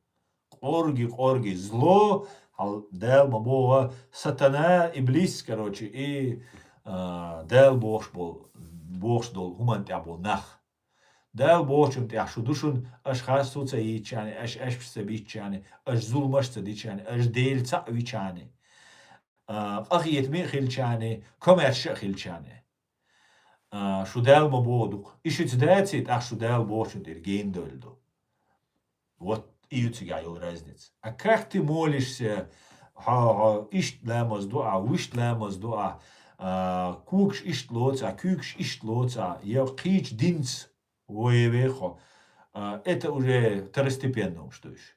Къорги, къорги, зло, хьал Дала ма боху, сатана, иблис, короче, и, а, Дала бохуш болу, бохуш долу хӀуманна тӀехь болу нах. Дала бохучунна тӀехь шу ду шуна, аша хасто ца йийцичарна, аша аьшпаш ца биччарна, аша зуламаш ца дичарна, аша Дела цхьаъ вичарна, а, къахетаме а хилчарна, комаьрша а хилчарна. А, шу Дала ма боху ду-кх. И шуьца даций, тӀаккха шу Дала бохучунна тӀера гена довла ду. Вот и ю цигахь йолу разница. А как ты молишься, хьо, хьо иштта ламаз ду ахь, вуьшта ламаз ду ахь, а, когаш иштта лоцу ахь, куьйгаш иштта лоцу ахь, я кхечу динца вай веххо, а, это уже второстепенный хӀумаш ду уьш.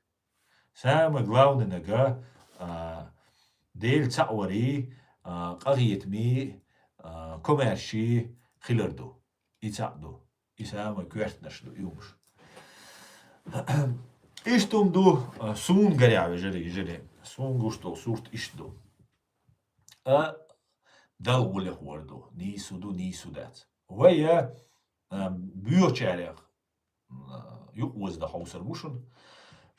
Самое главное нага, а, Дела цхьаъ варий, а, къахетамий, а, комаьрший хилар ду. И цхьаъ ду. И самое коьртанаш ду и хӀумаш. Иштта хӀума ду, а, суна гарехь, вежарий, йижарий. Суна гуш долу сурт иштта ду. А, Далла гӀуллехь вар ду. Нийса ду, нийса дац. Вай, а, а, боьхачарех, а, юкъаоза дан хьовсар бу шуна.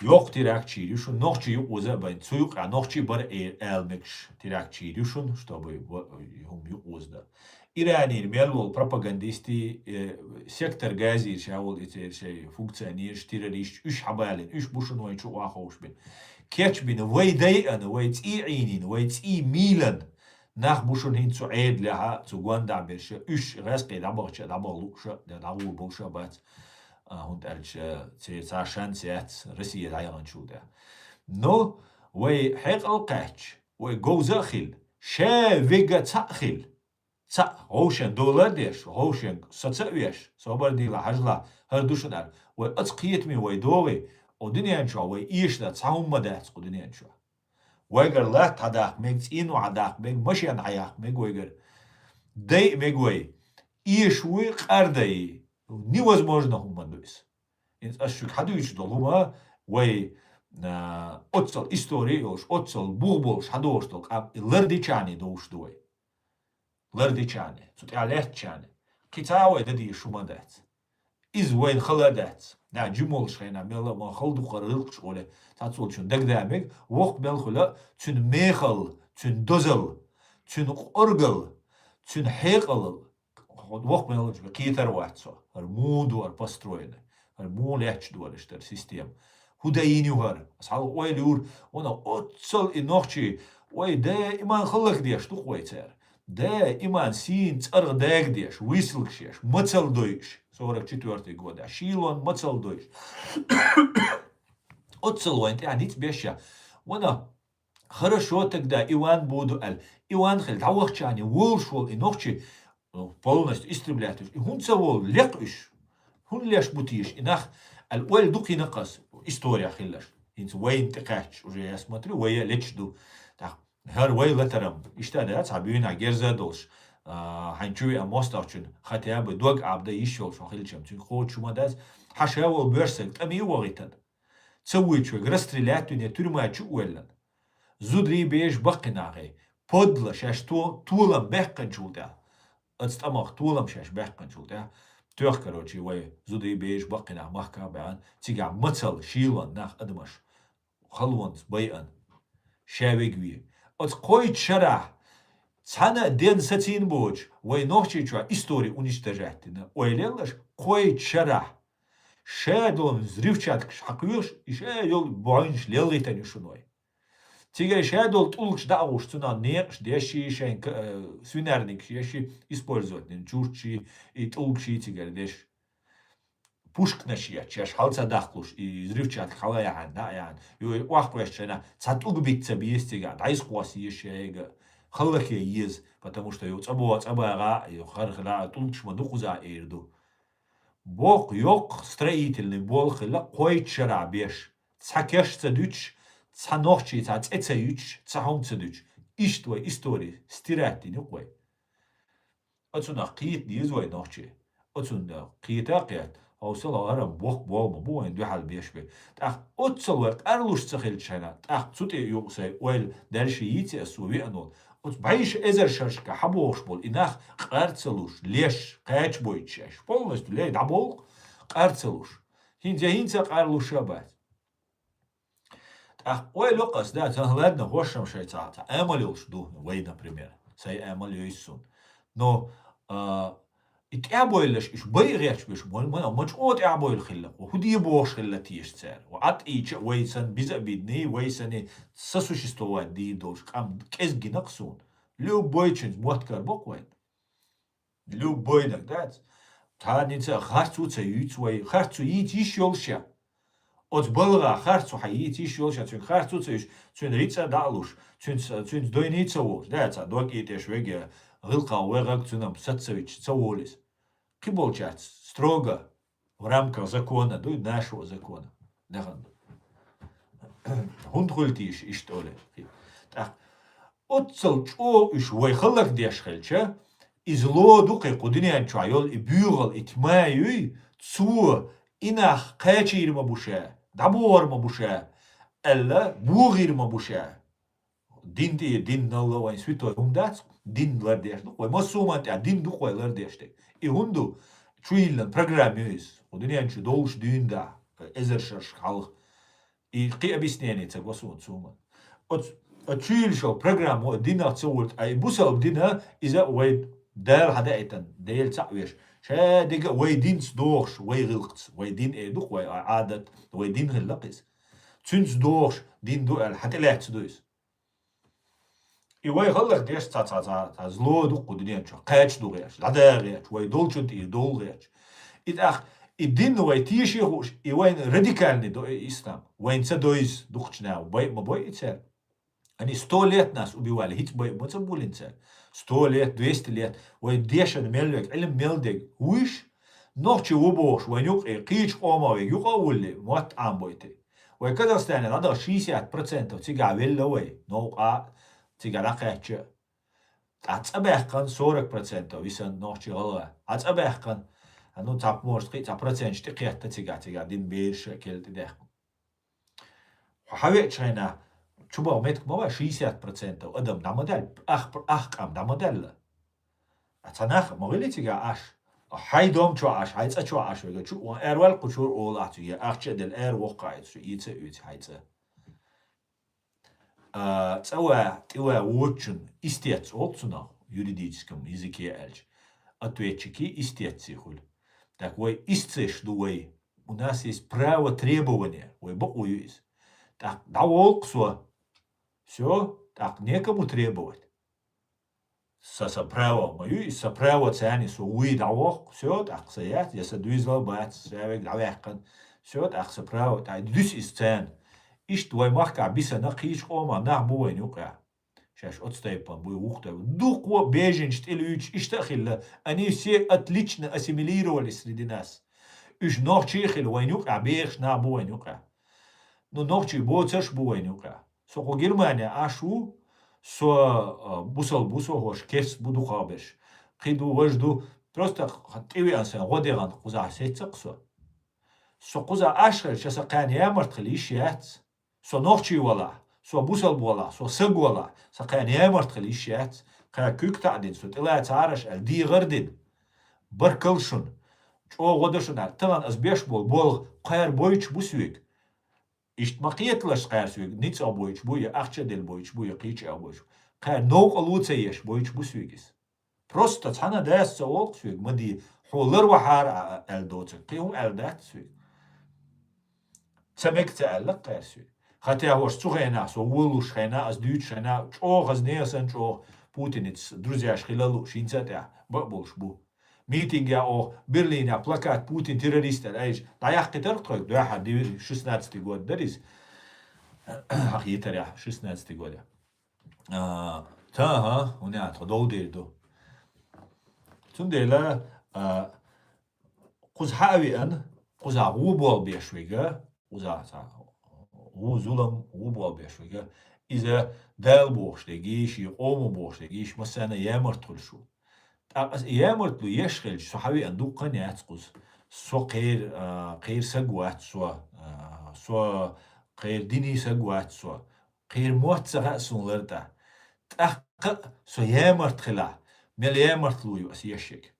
Йоккха терактчийра ю шуна, нохчий юкъаоза а байна, цу юкъахь нохчий бара э-, ала мегаш терактчийра ю шуна, чтобы в-, хӀума юкъаоза дан. Иранера мел волу пропагандистий, э, сектор Газера ша волу и церан шайн функционераш, террористаш, уьш хьабалийна, уьш бу шуна вайн чу охьаховшабина. Кечбина вай дайъана, вай цӀий Ӏийнийна, вай цӀий мийлана, нах бу шуна хӀинца цу Ӏедалехьа, цу гондахь берш, уьш гӀаскхий дӀабахча, дӀабаха лууша, дӀагӀур болуша бац. А, хӀунда аьлча, церан цхьа шанс яц Россия дӀаяханчул тӀехь. Но вай хьекъал кхаьчча, вай говза а хила, ша вега цхьаъ хила. Цхьаъ, гӀовшен дола а деш, гӀовшен саца а веш, собар дийла хьажала, хӀара ду шуна аьлла. Вай оцу кхетаме вай догӀий, о дуьнен чохь вай эшна цхьа хӀумма дац кху дуьнен чохь. Вайгара латта хьадаккха мега, цӀийно хьадаккха мега, машен хьаяккха мега вайгара. Дайа мега вай. Эш вуй, къар дайи. Невозможно хӀумма ду иза. ХӀинца ас шуьга хьадуьйцуш долу хӀума вай, а, оццал истори а йолуш, оццал бух болуш хьадогӀуш долу къам, и лардичарний довш ду вай. Лардичарний, цу тӀехь лаьттачарний. Кхин цхьа а вай дан дезаш хӀума дац. Иза вайна хала а дац. Да, жима волуш хенахь, мелла а ма хала дукхара гӀиллакхаш гӀоле, цхьацца волчун дагадаа мега, воккха мел хуьла, цуьнан мехалла, цуьнан дозалла, цуьнан къоргалла, цуьнан хьекъалалла, воккха мел волчу кхетар вац со. ХӀара муха ду, хӀара построенный, хӀара муха лаьтташ долуш дара система. ХӀун дайна ю хӀара? Ас хьалха ойла юра, вана оццал и нохчий, вай даиман хӀаллакдеш ду-кх вай цара. Даиман сийна цӀарах дагадеш, высылкаш еш, мацалла дойуш, сорок четвёртый года, шийлонна мацалла дойуш. Оццал вайн тӀехь ницкъ беш ша. Вана, хорошо тогда, Иван буду аьлла. Иван хила дӀавахчарний волуш волу и нохчий, ну, полностью истреблять уьш. И хӀунда ца волу, лекха уьш? ХӀунда леш бу теша и нах? Аьлла, ойла ду кхин а кхас, история хиларш. ХӀинца вайна тӀекхаьчча, уже я смотрю, вай а лечаш ду. ТӀаккха хӀара вай латарам, иштта а дац, цхьа буьйнахь герза а долуш, а, хьайн чу веа мостагӀчун, хотя бы дог Ӏабда йиш йолуш хьо хилчам, цуьнга кхочуш хӀума дац, хьан ша волу боьрша стаг тӀаме а вахийтан. Ца вуьйчу вайга расстрелять вина, тюрьма чу а воьллан. Зударий, бежаш баккхий нахе, подла шаьш то-, толам баьккхинчул тӀаьхьа, оцу тӀамах толам шаьш баьккхинчул тӀаьхьа, тоьхна, короче, вай зударий, бежаш баккхий нах махках а баьхна, цигахь мацалла, шийлонна нах, адамаш, халонца байъан, ша вега ве. Оцу кхойтта шарахь цхьана а ден сацийна боцуш, вай Нохчийчохь истори уничтожать дина, ойла еллаш, кхойтта шарахь ша долу взрывчаткаш хьакхоьхуш, и ша йолу бӀаьвнаш лелхийтина ю шуна вай. Цигара ша долу тӀулгаш дӀа а гӀуш, цунах некъаш деш, шайн ка-, э, свинарникаш еш, использовать дина, чурташ, и тӀулгаш цигара деш. Пушканаш еш, шаьш хьал ца дахлуш, и взрывчатка хьала яхьан, дӀа а яхьан. Ю, и охьакхоьссича, цхьа тӀулг бита ца беза цигахь, дӀайса кхосса еза шайга, хӀаллаке еза, потому что ю цӀа богӀа, цӀа багӀа, ю хархила, тӀулгаш ма дукхуза эр ду. Боккха, йоккха строительный болх хилла кхойтта шарахь беш, цхьа кеш ца дуьтуш, цхьа нохчий, цхьа цӀе ца юьтуш, цхьа хӀума ца дуьтуш. Иштта вай истори стирать дина ю-кх вай. Оцунах кхета деза вай нохчий. Оцунна кхета а кхетта, хьовсал хӀара боккха болх ма бу вайн дуьхьал беш бен. ТӀаккха оццал вай къарлуш ца хилча хьайна, тӀаккха цу тӀе юкъа сайн ойла дальше йийци ас цо веана волу. Оцу бӀеши эзар шерашка хьабохуш болу и нах къар ца луш, леш, кхача бойтуш шаьш. Полностью лей дӀаболу, къар ца луш. ХӀинца я хӀинца а къарлуш а бац. ТӀаккха ойла йо-кх ас, да, ца, ладно, хӀоршам шайн цхьа, цхьа амал йолуш ду вай, например. Сайн амал йойсу суна. Но, а, и тӀаьхьабойлаш, уьш байа гӀерташ беш, ма, ма, ма чӀогӀа тӀаьхьабойла хилла, хӀун де бохуш хилла теша цара. Ва атӀийча а вай санна биза а бидний, вай санна сосуществовать дийр долуш къам кӀезиг гина-кх суна. Любой чуьнца мотт карабо-кх вайна. Любой наг дац. Цхьанница а харцо ца юьйцу вай, харцо йийца йиш йолуш я. Оцу балгӀа харцо хьан йийца йиш йолуш я, цуьнга харцо ца юьйцуш, цуьнан рицкъа дӀа а луш, цуьнца, цуьнца дойний ца волуш. Да, цхьа дог и тӀеш вега, гӀиллакхах вегӀаг цуьнан саца ца вича, ца волу иза. Кхиболчаьрца строго, в рамках закона, дуй, нашего закона. Дахана ду. ХӀунда хуьлу тийша иштта оле? ТӀаккха оццал чӀогӀа уьш вай хӀаллакдеш хилча, иза ло ду кхин кху дуьнен чохь йолу и буьйгӀал, и тьма юй, цо и нах кхачийр ма бу ша, дӀабохур ма бу ша, аьлла, бохийр ма бу ша. Дин тӀе, дин налла вайн святой хӀума дац, дин лардеш ду-кх вай. Массо а хӀуманна тӀехь дин ду-кх вай лардеш дерг. И хӀунда ду? Чу йиллина программа ю иза. Кху дуьнен чу долуш дуьйна да, эзар шераш хьалха. И кхин объяснение ца го суна цу хӀуманна. Оцу, оцу чу йиллина йолу программа вай динах ца волу, а и бусалба дина иза вай Дала хьадаийтина, Дела цхьаъ веш. Ша дерг а вай динца догӀуш, вай гӀиллакхца, вай дин эр ду-кх вай, а, Ӏадат, вай дин хилла-кх иза. Цуьнца догӀуш дин ду аьлла, хьан тӀе лаьцна ду иза? И вай хӀаллакдеш цхьа, цхьа, цхьа, цхьа зло ду-кх кху дуьнен чохь, кхача ду гӀерташ, дӀада гӀерташ, вай долчун тӀера довла гӀерташ. И тӀаккха И дин вай теший хууш, и вайн радикальный до и ислам. Вайн ца дойз дукхача наха, бай ма бой и цар. Они сто лет нас убивали, хиц бай ма ца булин цар. Сто лет, двести лет. Вай дешан мел вег, Ӏилм мел дег. Вуйш, нохчи ву бохуш, вайн юкъе, кхеча къома вег, юкъа а вулли, мотт Ӏам бойти. Вай Казахстане ладагӀа шестьдесят процентов цига велла вай, новкъа цига дӀакхаьчча. ТӀа цӀа баьккхана сорок процентов висан нохчи гӀалгӀа. А цӀа баьккхана, а, ну, цхьа может, кхин цхьа проценташ тӀекхетта цига, цига дин бераш а кел тӀедаьккху. Хьавеача хьайна, чубагӀа метка ма вай шестьдесят процентов адам дӀа ма даьлла, ах, ах къам дӀа ма даьлла. А цхьа нах ма гӀили цига Ӏаш. Хьай дом чу Ӏаш, хьай цӀа чу Ӏаш вега, чу, эр ваьлла кху чура ола ахьа цу, е ахча а делла, эр воккха а цу, и ца уьйцу хьай цӀа. А, цӀа ва, тӀе ва вочун истец олу цунах, юридическом языке аьлча. Ответчики истецций хуьлу. Так вай истцеш ду вай. У нас есть право требования. Вай бакъо ю иза. Так, дӀаволкху со. Всё, так некому требовать. Са, са право ма ю, и са право царни со вуй дӀавохку, всё, тӀаккха са яц, я са дуьйзал бац, ша вег дӀаваьккхана, всё, тӀаккха са право, тӀаккха дуьсу иза царна. Иштта вай махкахь бисана кхечу къоман нах бу вайна юкъа. Шаьш оцу тайпана буй, вукху тайпана. Дукха беженаш тӀелуьйчу иштта а хилла, они все отлично ассимилировались среди нас. Уьш нохчий а хилла, вайна юкъа бехаш нах бу вайна юкъа. Ну, нохчий боцарш а бу вайна юкъа. Со кху Германия Ӏаш ву, со, а, бусал бу, со хӀорш керс бу дукхахберш. Кхин ду, важа ду, просто тӀевеана сайн гӀо дегӀан кхузахь сеццакх со. Со кхуза Ӏаш хилча, ша сан кхаьна ямарт хила йиш яц. Со нохчий валахь, со бусал валахь, со саг валахь, сан кхаьна ямарт хила йиш яц. Кхаьна куьг таӀдина, со тӀелаца Ӏараш аьлла, дегӀар дина. Баркал шуна. ЧӀогӀа гӀо до шуна аьлла. Тахана ас беш болу болх кхаьра бойтуш бу соьга. Иштта ма кхеталаш кхаьра соьга, ницкъ а бойтуш бу, я ахча а делла бойтуш бу, я кхеча а бойтуш бу. Кхаьра новкъа ло ца еш бойтуш бу соьга иза. Просто цхьана дас ца олу соьга, ма де, хьо лар вахьара а аьлла доцург, кхин хӀума аьлла дац соьга. Ца мега ца аьлла кхаьра соьга. Хатя хӀорш цу хенахь, со волуш хенахь, ас дуьйцуш хенахь, чӀогӀа хаза нехан санна чӀогӀа Путинец друзьяш хила лууш, хӀинца а тӀехь бакъ болуш бу. Митингехь оха Берлинехь плакат «Путин террорист» аьлла, айжа дӀаяккхийтара тхоьга, дуьххьара шестнадцатый год дара иза. Хьан хетарехь, шестнадцатый годехь. А, та, ага, хӀунда аьлла, тхо дов дийр ду. Цундела, а, кхуза хьа а веана, кхуза гӀо болу беш вега, кхуза ца, гӀо зулам, гӀо болу беш вега, иза Дала бохуш дегийш, и къомо бохуш дегийш, массарна ямарт хуьлуш ву. ТӀаккха аса ямартло еш хилча, со хьавеана дуккха а яц кхуза. Со кхер, а, кхер саг вац со, а, со кхер дини саг вац со. Кхер мотт ца хаьа суна лар тӀа. ТӀаккха а со ямарт хилахь, мел ямартло ю аса ешшиг.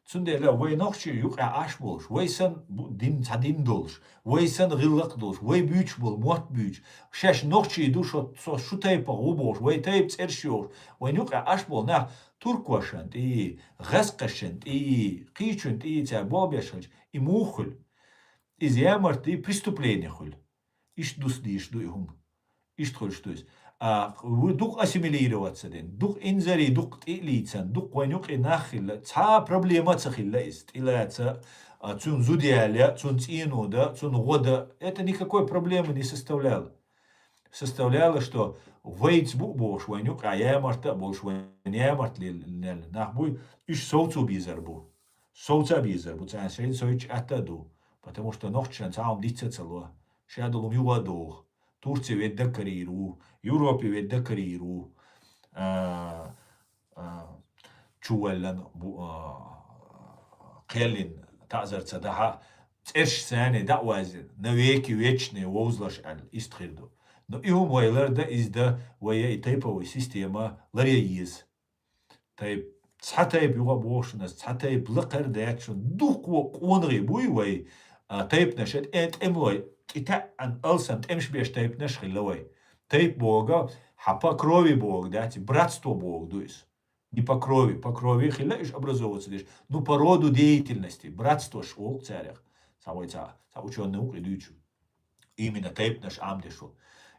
Цундела вай нохчий юкъа Ӏаш болуш, вай сан бу-, дин, цхьа дин долуш, вай сан гӀиллакх долуш, вай буьйцуш болу мотт буьйцуш, шаьш нохчий ду, шо, со шу тайпа гӀу бохуш, вай тайпа цӀерш йохуш, вайн юкъа Ӏаш болу нах туркошан тӀе, гӀаскхашан тӀе, кхечун тӀе цара болу беш хилча, и муха хуьлу? Иза ямарт ди, преступление хуьлу. Иштта дус дийш ду и хӀума. Иштта хуьлуш ду иза. А, ву-, дукха ассимилироваться дина, дукха инзаре, дукха тӀе а лийцан, дукха вайн юкъе нах хилла, цхьа а проблема а ца хилла иза. ТӀелаца, а, цунна зуда яла, цунна цӀено дан, цунна гӀо дан. Это никакой проблемы не составляло. Составляло, что вайца бу а бохуш, вайн юкъа ямарта а болуш, вайн ямарт лел-, лелла нах буй, уьш совцо безар бу. Совца а безар бу, царна шайна совцуьйтуш атта а ду. Потому что нохчашна цхьа хӀума диц а ца ло. Ша долу хӀума юха а доху. Турция ведда карийр ву, Европе ведда карийр ву. А, а, чуваллан бу-, а, кхеллин таӀзар ца дахьа, цӀерш царна дӀа а ваьзна, навеки вечные вовзалаш аьлла, иштта хир ду. Но и хӀума вай лардан, иза дан, вай и тайповая система ларъян еза. Тайп-, цхьа тайп юха а боху шуна ас, цхьа тайп лакхара даьтта шуна, дукха къонагӀий буй вай, а, тайпанаш, э, тӀемалой, кӀитаьӀан алсам тӀемаш беш тайпанаш хилла вай. Тайп боху, хьан по крови боху дац, братство боху ду иза. Не по крови, по крови хилла уьш образовываться деш, ну, по роду деятельности, братствош олу царех. Цхьа вай цхьа, цхьа учёный ву кхин дуьйцу. Именно тайпанаш Ӏамдеш ву.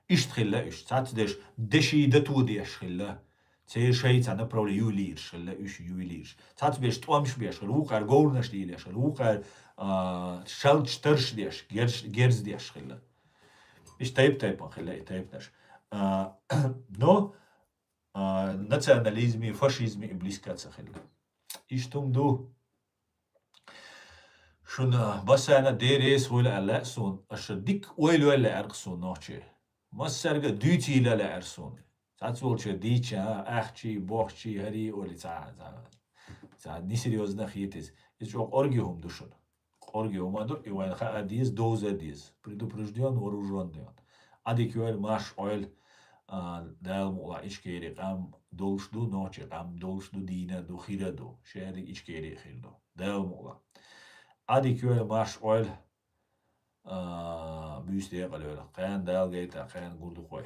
Иштта хилла уьш, цхьацдеш, деши дату деш хилла. Церан шайн цхьа направление ювелираш хилла, уьш ювелираш. Цхьацца берш тӀом беш хилла, вукхара говраш деш хилла, вукхара, а, шалча тарш деш, герз-, герз деш хилла. Иштта тайп-тайпана хилла и тайпанаш. А, но, а, национализме, фашизме и близко ца хилла. Иштта хӀума ду. Шуна массарна Дела реза хуьлда аьлла суна, аша дика ойла йойла лаьара суна нохчий. Массаьрга дуьйцийла лаьара суна. Цхьацца волчо дийча, ахчий, бохчий, хӀарий олий цхьа, цхьа, цхьа несерьёзно хетийта. Иза чӀоагӀа кӀорге хӀума ду шуна. КӀорге хӀума ду, и вайна хаа деза, довза деза. Предупреждённый, вооружённый. Ӏадика йойла, марша Ӏойла, а, Дала мукъалахь Ичкери къам долуш ду, нохчий къам долуш ду, дийна ду, хира ду. Шадерг Ичкери хир ду. Дала мукъалахь. Ӏадика йойла, марша Ӏойла, а, буьйса декъала йойла. Кхана Дала гайта, кхана гур ду кхой.